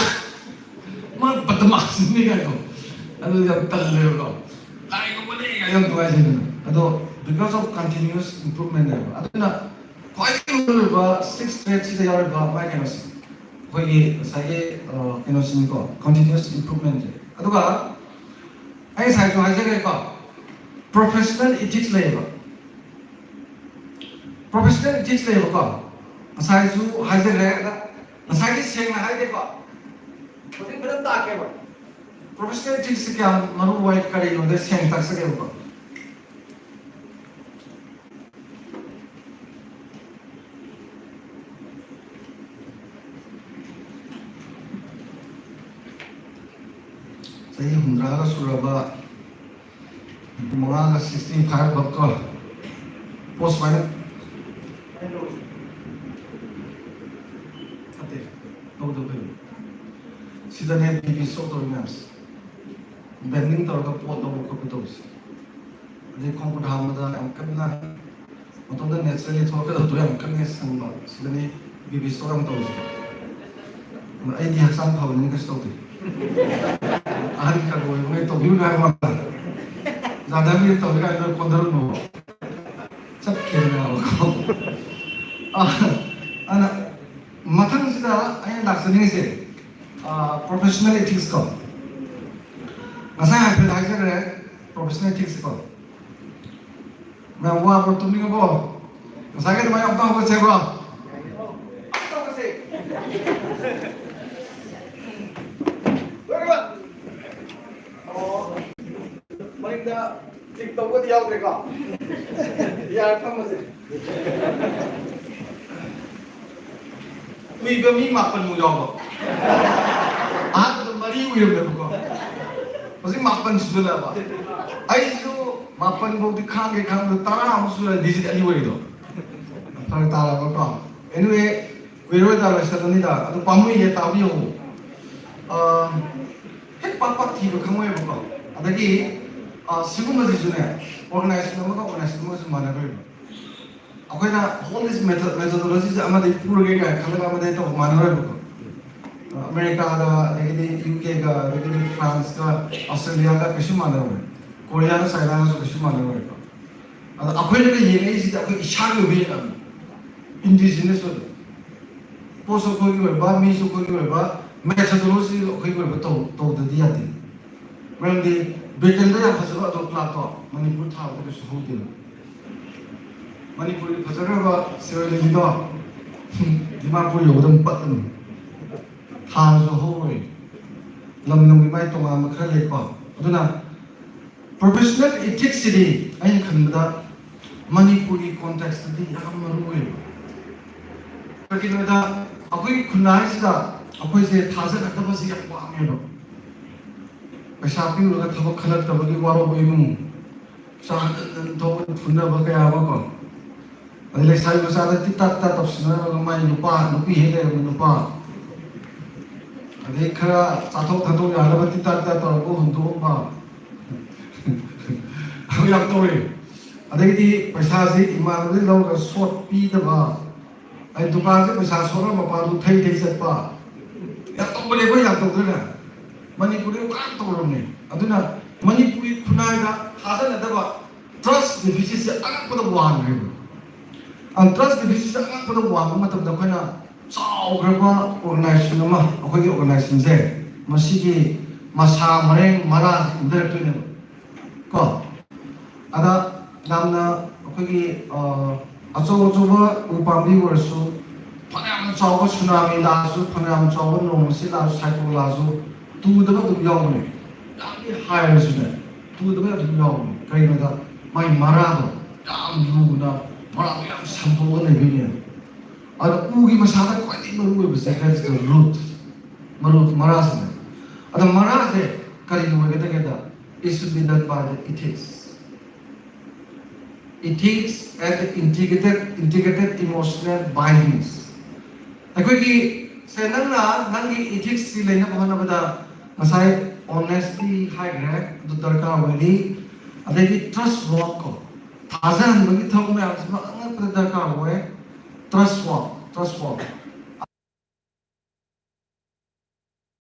ꯃꯥ ꯕꯗꯃꯥꯁꯅꯤ" ꯀꯥꯏꯅ꯫ ꯑꯗꯨ ꯌꯥꯝ ꯇꯜꯂꯦꯕꯀꯣ꯫ "ꯂꯥꯏ ꯒꯨꯝꯕꯅꯤ" ꯀꯥꯏꯅ ꯌꯥꯝ ꯅꯨꯡꯉꯥꯏꯖꯩꯗꯅ꯫ ꯑꯗꯣ because of continuous improvement ꯅꯦꯕ꯫ ꯑꯗꯨꯅ ꯈ꯭ꯋꯥꯏꯗꯒꯤ ꯃꯔꯨꯑꯣꯏꯕ six thread ꯁꯤꯗ ꯌꯥꯎꯔꯤꯕ ꯃꯥꯏ ꯀꯩꯅꯣꯁꯦ, ꯑꯩꯈꯣꯏꯒꯤ ꯉꯁꯥꯏꯒꯤ, ꯑ, ꯀꯩꯅꯣꯁꯤꯅꯤꯀꯣ, continuous improvement ꯁꯦ꯫ ꯑꯗꯨꯒ ꯑꯩ ꯉꯁꯥꯏꯁꯨ ꯍꯥꯏꯖꯈ꯭ꯔꯦꯀꯣ, professional ethics ꯂꯩꯌꯦꯕ꯫ Professional ethics ꯂꯩꯌꯦꯕꯀꯣ, ꯉꯁꯥꯏꯁꯨ ꯍꯥꯏꯖꯈ꯭ꯔꯦ꯫ ꯑꯗ ꯉꯁꯥꯏꯒꯤ ꯁꯦꯡꯅ ꯍꯥꯏꯗꯦꯀꯣ, ꯍꯧꯖꯤꯛ ꯐꯖꯅ ꯇꯥꯛꯀꯦꯕ꯫ Professional ethics ꯁꯤ ꯀꯌꯥꯝ ꯃꯔꯨ ꯑꯣꯏ, ꯀꯔꯤꯅꯣꯗ ꯁꯦꯡꯅ ꯇꯥꯛꯆꯒꯦꯕꯀꯣ꯫ ꯆꯍꯤ ꯍꯨꯝꯗ꯭ꯔꯥꯒ ꯁꯨꯔꯕ, ꯃꯉꯥꯒ sixty five ꯕꯛ ꯀꯣ, ꯄꯣꯁ ꯁꯨꯃꯥꯏꯅ ꯅꯠꯇꯦ, ꯇꯧꯗꯕ ꯀꯩꯅꯣ? ꯁꯤꯗꯅꯦ ꯕꯤ ꯄꯤ ꯁꯣꯛ ꯇꯧꯔꯤ ꯃꯌꯥꯝꯁꯦ, ꯕꯦꯟꯗꯤꯡ ꯇꯧꯔꯒ ꯄꯣꯠ ꯂꯧꯕ ꯈꯣꯠꯄ ꯇꯧꯕꯁꯦ, ꯑꯗꯩ ꯈꯣꯡ ꯈꯨꯠ ꯍꯥꯝꯕꯗ ꯌꯥꯝ ꯀꯟꯅ ꯃꯇꯣꯝꯗ naturally ꯊꯣꯛꯂꯛꯀꯗꯕꯗꯣ ꯌꯥꯝ ꯀꯟꯅ ꯁꯪꯕ, ꯁꯤꯗꯅꯤ ꯕꯤ ꯄꯤ ꯁꯣꯛ ꯌꯥꯝ ꯇꯧꯔꯤꯁꯦ꯫ ꯑꯩꯗꯤ ꯍꯛꯆꯥꯡ ꯐꯕꯅꯤꯅ ꯀꯩꯁꯨ ꯇꯧꯗꯦ꯫ ꯑꯍꯟ ꯈꯔ ꯑꯣꯏꯕꯉꯩ ꯇꯧꯕꯤꯌꯨ ꯍꯥꯏꯕ ꯋꯥꯅꯤ꯫ ꯌꯥꯗꯕꯒꯤ ꯇꯧꯔꯤ ꯀꯥꯏꯅ ꯀꯣꯟꯊꯔꯨꯅꯣ꯫ ꯆꯠꯈꯤꯗꯅ꯫ ꯑ, ꯑꯗꯨꯅ ꯃꯊꯪꯁꯤꯗ ꯑꯩꯅ ꯂꯥꯛꯆꯅꯤꯡꯉꯤꯁꯦ, ꯑ, professional ethics ꯀꯣ꯫ ꯉꯁꯥꯏ ꯍꯥꯏꯐꯦꯠ ꯍꯥꯏꯖꯈ꯭ꯔꯦ, professional ethics ꯀꯣ꯫ ꯃꯌꯥꯝ ꯋꯥꯕ꯭ꯔꯣ, ꯇꯨꯝꯅꯤꯡꯉꯕꯣ? ꯉꯁꯥꯏꯒꯤ ꯑꯗꯨꯃꯥꯏꯅ ꯑꯃꯨꯛꯇ ꯍꯧꯒꯠꯁꯦꯕ꯭ꯔꯣ? ꯑꯃꯨꯛꯇ ꯍꯧꯒꯠꯁꯦ꯫ ꯂꯣꯏꯔꯕ? ꯑꯣ, ꯃꯅꯤꯡꯗ ꯇꯤꯛ ꯇꯧꯕꯗꯤ ꯌꯥꯎꯗ꯭ꯔꯦꯀꯣ? ꯌꯥꯔꯦ, ꯊꯝꯃꯁꯦ꯫ ꯎꯏꯕ ꯃꯤ ꯃꯥꯄꯟꯃꯨꯛ ꯌꯥꯎꯕ꯫ ꯑꯍꯥꯟꯕꯗ ꯃꯔꯤ ꯎꯏꯔꯝꯃꯦꯕꯀꯣ꯫ ꯍꯧꯖꯤꯛ ꯃꯥꯄꯟ ꯁꯨꯖꯜꯂꯛꯑꯕ꯫ ꯑꯩꯁꯨ ꯃꯥꯄꯟ ꯐꯥꯎꯗꯤ ꯈꯥꯡꯒꯦ ꯈꯥꯡꯕꯗ ꯇꯔꯥꯃꯨꯛ ꯁꯨꯔꯦ, ꯗꯤꯖꯤꯠ ꯑꯅꯤ ꯑꯣꯏꯔꯤꯗꯣ꯫ ꯐꯔꯛ ꯇꯥꯔꯕꯀꯣ꯫ Anyway, ꯀꯨꯏꯔꯣꯏꯗ ꯂꯣꯏꯁꯜꯂꯅꯤꯗ꯫ ꯑꯗꯨ ꯄꯥꯝꯃꯨꯏꯌꯦ, ꯇꯥꯕꯤꯌꯣ꯫ ꯑ, ꯍꯦꯛ ꯄꯥꯛ ꯄꯥꯛ ꯊꯤꯕ ꯈꯪꯉꯣꯏꯕꯀꯣ꯫ ꯑꯗꯒꯤ, ꯑ, ꯁꯤꯒꯨꯝꯕꯁꯤꯁꯨꯅꯦ, organization ꯑꯃꯒ organization ꯑꯃꯒꯁꯨ ꯃꯥꯟꯅꯔꯣꯏꯕ꯫ ꯑꯩꯈꯣꯏꯅ all this method, methodology ꯁꯦ ꯑꯃꯗꯒꯤ ꯄꯨꯔꯒꯦ ꯀꯥꯏꯅ ꯈꯜꯂꯒ ꯑꯃꯗꯒꯤ ꯇꯧꯕ ꯃꯥꯟꯅꯔꯣꯏꯕꯀꯣ꯫ ꯑꯃꯦꯔꯤꯀꯥꯗ, ꯑꯗꯒꯤꯗꯤ ꯌꯨ ꯀꯦꯒ, ꯑꯗꯒꯤꯗꯤ ꯐ꯭ꯔꯥꯟꯁꯀ, ꯑꯣꯁꯇ꯭ꯔꯦꯂꯤꯌꯥꯒ ꯀꯩꯁꯨ ꯃꯥꯟꯅꯔꯣꯏ꯫ ꯀꯣꯔꯤꯌꯥꯒ ꯆꯥꯏꯅꯥꯒꯁꯨ ꯀꯩꯁꯨ ꯃꯥꯟꯅꯔꯣꯏꯕ꯫ ꯑꯗ ꯑꯩꯈꯣꯏꯅꯒ ꯌꯦꯡꯉꯛꯏꯁꯤꯗꯤ ꯑꯩꯈꯣꯏ ꯏꯁꯥꯒꯤ ꯑꯣꯏꯕ ꯌꯦꯡꯉꯛꯑꯕꯅꯤ꯫ Indigenous ꯑꯣꯏꯕ꯫ ꯄꯣꯠꯁꯨ ꯑꯩꯈꯣꯏꯒꯤ ꯑꯣꯏꯕ, ꯃꯤꯁꯨ ꯑꯩꯈꯣꯏꯒꯤ ꯑꯣꯏꯕ, methodology ꯑꯩꯈꯣꯏꯒꯤ ꯑꯣꯏꯕ ꯇꯧ-, ꯇꯧꯗ꯭ꯔꯗꯤ ꯌꯥꯗꯦ꯫ ꯃꯔꯝꯗꯤ ꯕ꯭ꯔꯤꯇꯦꯟꯗ ꯌꯥꯝ ꯐꯖꯕ ꯑꯗꯣ ꯀ꯭ꯂꯥꯛꯇꯣ ꯃꯅꯤꯄꯨꯔ ꯊꯥꯕꯗ ꯀꯩꯁꯨ ꯍꯧꯗꯦꯕ꯫ ꯃꯅꯤꯄꯨꯔꯒꯤ ꯐꯖꯈ꯭ꯔꯕ ꯁꯤꯔꯣꯏ ꯂꯤꯂꯤꯗꯣ ꯗꯤꯃꯥꯄꯨꯔ ꯌꯧꯕꯗ ꯑꯗꯨꯝ ꯄꯠꯂꯅꯤ꯫ ꯊꯥꯔꯁꯨ ꯍꯧꯔꯣꯏ꯫ ꯂꯝ ꯂꯝꯒꯤ ꯃꯥꯏ ꯇꯣꯉꯥꯟꯕ ꯈꯔ ꯂꯩꯀꯣ꯫ ꯑꯗꯨꯅ professional ethics ꯁꯤꯗꯤ ꯑꯩꯅ ꯈꯟꯕꯗ ꯃꯅꯤꯄꯨꯔꯒꯤ context ꯇꯗꯤ ꯌꯥꯝ ꯃꯔꯨ ꯑꯣꯏꯌꯦꯕ꯫ ꯀꯩꯒꯤꯅꯣꯗ ꯑꯩꯈꯣꯏꯒꯤ ꯈꯨꯟꯅꯥꯏꯁꯤꯗ ꯑꯩꯈꯣꯏꯁꯦ ꯊꯥꯖꯅꯗꯕꯁꯦ ꯌꯥꯝ ꯋꯥꯡꯉꯦꯕ꯫ ꯄꯩꯁꯥ ꯄꯤꯔꯨꯔꯒ ꯊꯕꯛ ꯈꯜꯂꯛꯇꯕꯒꯤ ꯋꯥꯔꯧꯕ ꯏꯃꯨꯡ, ꯄꯩꯁꯥ ꯍꯟꯖꯟ ꯍꯟꯖꯟ ꯊꯧꯕ ꯐꯨꯅꯕ ꯀꯌꯥ ꯑꯃ ꯀꯣ꯫ ꯑꯗꯩ ꯂꯩꯁꯥꯕꯤ ꯃꯆꯥꯗ ꯇꯤꯠ ꯇꯥꯠ ꯇꯥꯠ ꯇꯧꯁꯤꯟꯅꯔꯒ ꯃꯥꯏ ꯅꯨꯄꯥ, ꯅꯨꯄꯤ ꯍꯦꯛ ꯂꯩꯔꯝꯕ ꯅꯨꯄꯥ꯫ ꯑꯗꯩ ꯈꯔ ꯆꯥꯊꯣꯛ ꯊꯛꯇꯣꯛ ꯌꯥꯅꯕ ꯇꯤꯠ ꯇꯥꯠ ꯇꯥꯠ ꯇꯧꯔꯒ ꯍꯨꯟꯗꯣꯛꯑꯝꯕ꯫ ꯑꯗꯨ ꯌꯥꯝ ꯇꯧꯋꯦ꯫ ꯑꯗꯩꯗꯤ ꯄꯩꯁꯥꯁꯤ ꯏꯃꯥꯟꯅꯕꯗꯒꯤ ꯂꯧꯔꯒ ꯁꯣꯠ ꯄꯤꯗꯕ꯫ ꯑꯩ ꯗꯨꯀꯥꯟꯁꯦ ꯄꯩꯁꯥ ꯁꯣꯠꯂ ꯃꯄꯥꯟꯗꯨ ꯊꯩ ꯊꯩ ꯆꯠꯄ꯫ ꯌꯥꯝ ꯇꯧꯕꯅꯦ, ꯑꯩꯈꯣꯏ ꯌꯥꯝ ꯇꯧꯗꯣꯏꯅꯦ꯫ ꯃꯅꯤꯄꯨꯔꯗ ꯌꯥꯝ ꯇꯧꯔꯕꯅꯦ꯫ ꯑꯗꯨꯅ ꯃꯅꯤꯄꯨꯔꯤ ꯈꯨꯟꯅꯥꯏꯗ ꯊꯥꯖꯅꯗꯕ, trust deficit ꯁꯦ ꯑꯉꯛꯄꯗ ꯋꯥꯡꯈ꯭ꯔꯦꯕ꯫ ꯑ, trust deficit ꯁꯦ ꯑꯉꯛꯄꯗ ꯋꯥꯡꯕ ꯃꯇꯝꯗ ꯑꯩꯈꯣꯏꯅ ꯆꯥꯎꯈ꯭ꯔꯕ organization ꯑꯃ, ꯑꯩꯈꯣꯏꯒꯤ organization ꯁꯦ, ꯃꯁꯤꯒꯤ ꯃꯁꯥ ꯃꯔꯦꯡ ꯃꯔꯥꯁꯦ ꯎꯊꯔꯛꯇꯣꯏꯅꯦꯕ꯫ ꯀꯣ? ꯑꯗ ꯌꯥꯝꯅ ꯑꯩꯈꯣꯏꯒꯤ, ꯑ, ꯑꯆꯧ ꯑꯆꯧꯕ ꯎ ꯄꯥꯝꯕꯤ ꯑꯣꯏꯔꯁꯨ, ꯐꯅꯌꯥꯝ ꯆꯥꯎꯕ ꯁꯨꯅꯥꯃꯤ ꯂꯥꯛꯑꯁꯨ, ꯐꯅꯌꯥꯝ ꯆꯥꯎꯕ ꯅꯣꯡ ꯑꯁꯤ ꯂꯥꯛꯑꯁꯨ, ꯁꯥꯏꯀ꯭ꯂꯣꯟ ꯂꯥꯛꯑꯁꯨ, ꯇꯨꯗꯕ ꯑꯗꯨꯝ ꯌꯥꯎꯕꯅꯦ꯫ ꯌꯥꯝꯗꯤ ꯍꯥꯏꯔꯁꯨꯅꯦ, ꯇꯨꯗꯕ ꯑꯗꯨꯝ ꯌꯥꯎꯕꯅꯦ꯫ ꯀꯩꯅꯣꯗ ꯃꯥꯏ ꯃꯔꯥꯗꯣ ꯌꯥꯝ ꯂꯨꯅ, ꯃꯔꯥꯗꯣ ꯌꯥꯝ ꯁꯟꯗꯣꯛꯑꯒ ꯂꯩꯕꯩꯅꯦꯕ꯫ ꯑꯗꯣ ꯎꯒꯤ ꯃꯁꯥꯗ ꯈ꯭ꯋꯥꯏꯗꯒꯤ ꯃꯔꯨ ꯑꯣꯏꯕꯁꯦ, that's the root, ꯃꯔꯨ, ꯃꯔꯥꯁꯤꯅꯦ꯫ ꯑꯗꯣ ꯃꯔꯥꯁꯦ ꯀꯔꯤ ꯑꯣꯏꯒꯗꯒꯦꯗ, it should be led by the ethics, ethics and the integrated, integrated emotional bindings꯫ ꯑꯩꯈꯣꯏꯒꯤ ꯁꯦ, ꯅꯪꯅ ꯅꯪꯒꯤ ethics ꯁꯤ ꯂꯩꯅꯕ ꯍꯣꯠꯅꯕꯗ ꯉꯁꯥꯏ honesty ꯍꯥꯏꯈ꯭ꯔꯦ, ꯑꯗꯨ ꯗꯔꯀꯥꯔ ꯑꯣꯏꯔꯤ꯫ ꯑꯗꯩꯗꯤ trust work ꯀꯣ, ꯊꯥꯖꯍꯟꯕꯒꯤ ꯊꯕꯛ ꯃꯌꯥꯝꯁꯤꯃ ꯑꯉꯛꯄꯗ ꯗꯔꯀꯥꯔ ꯑꯣꯏ꯫ Trust work, trust work꯫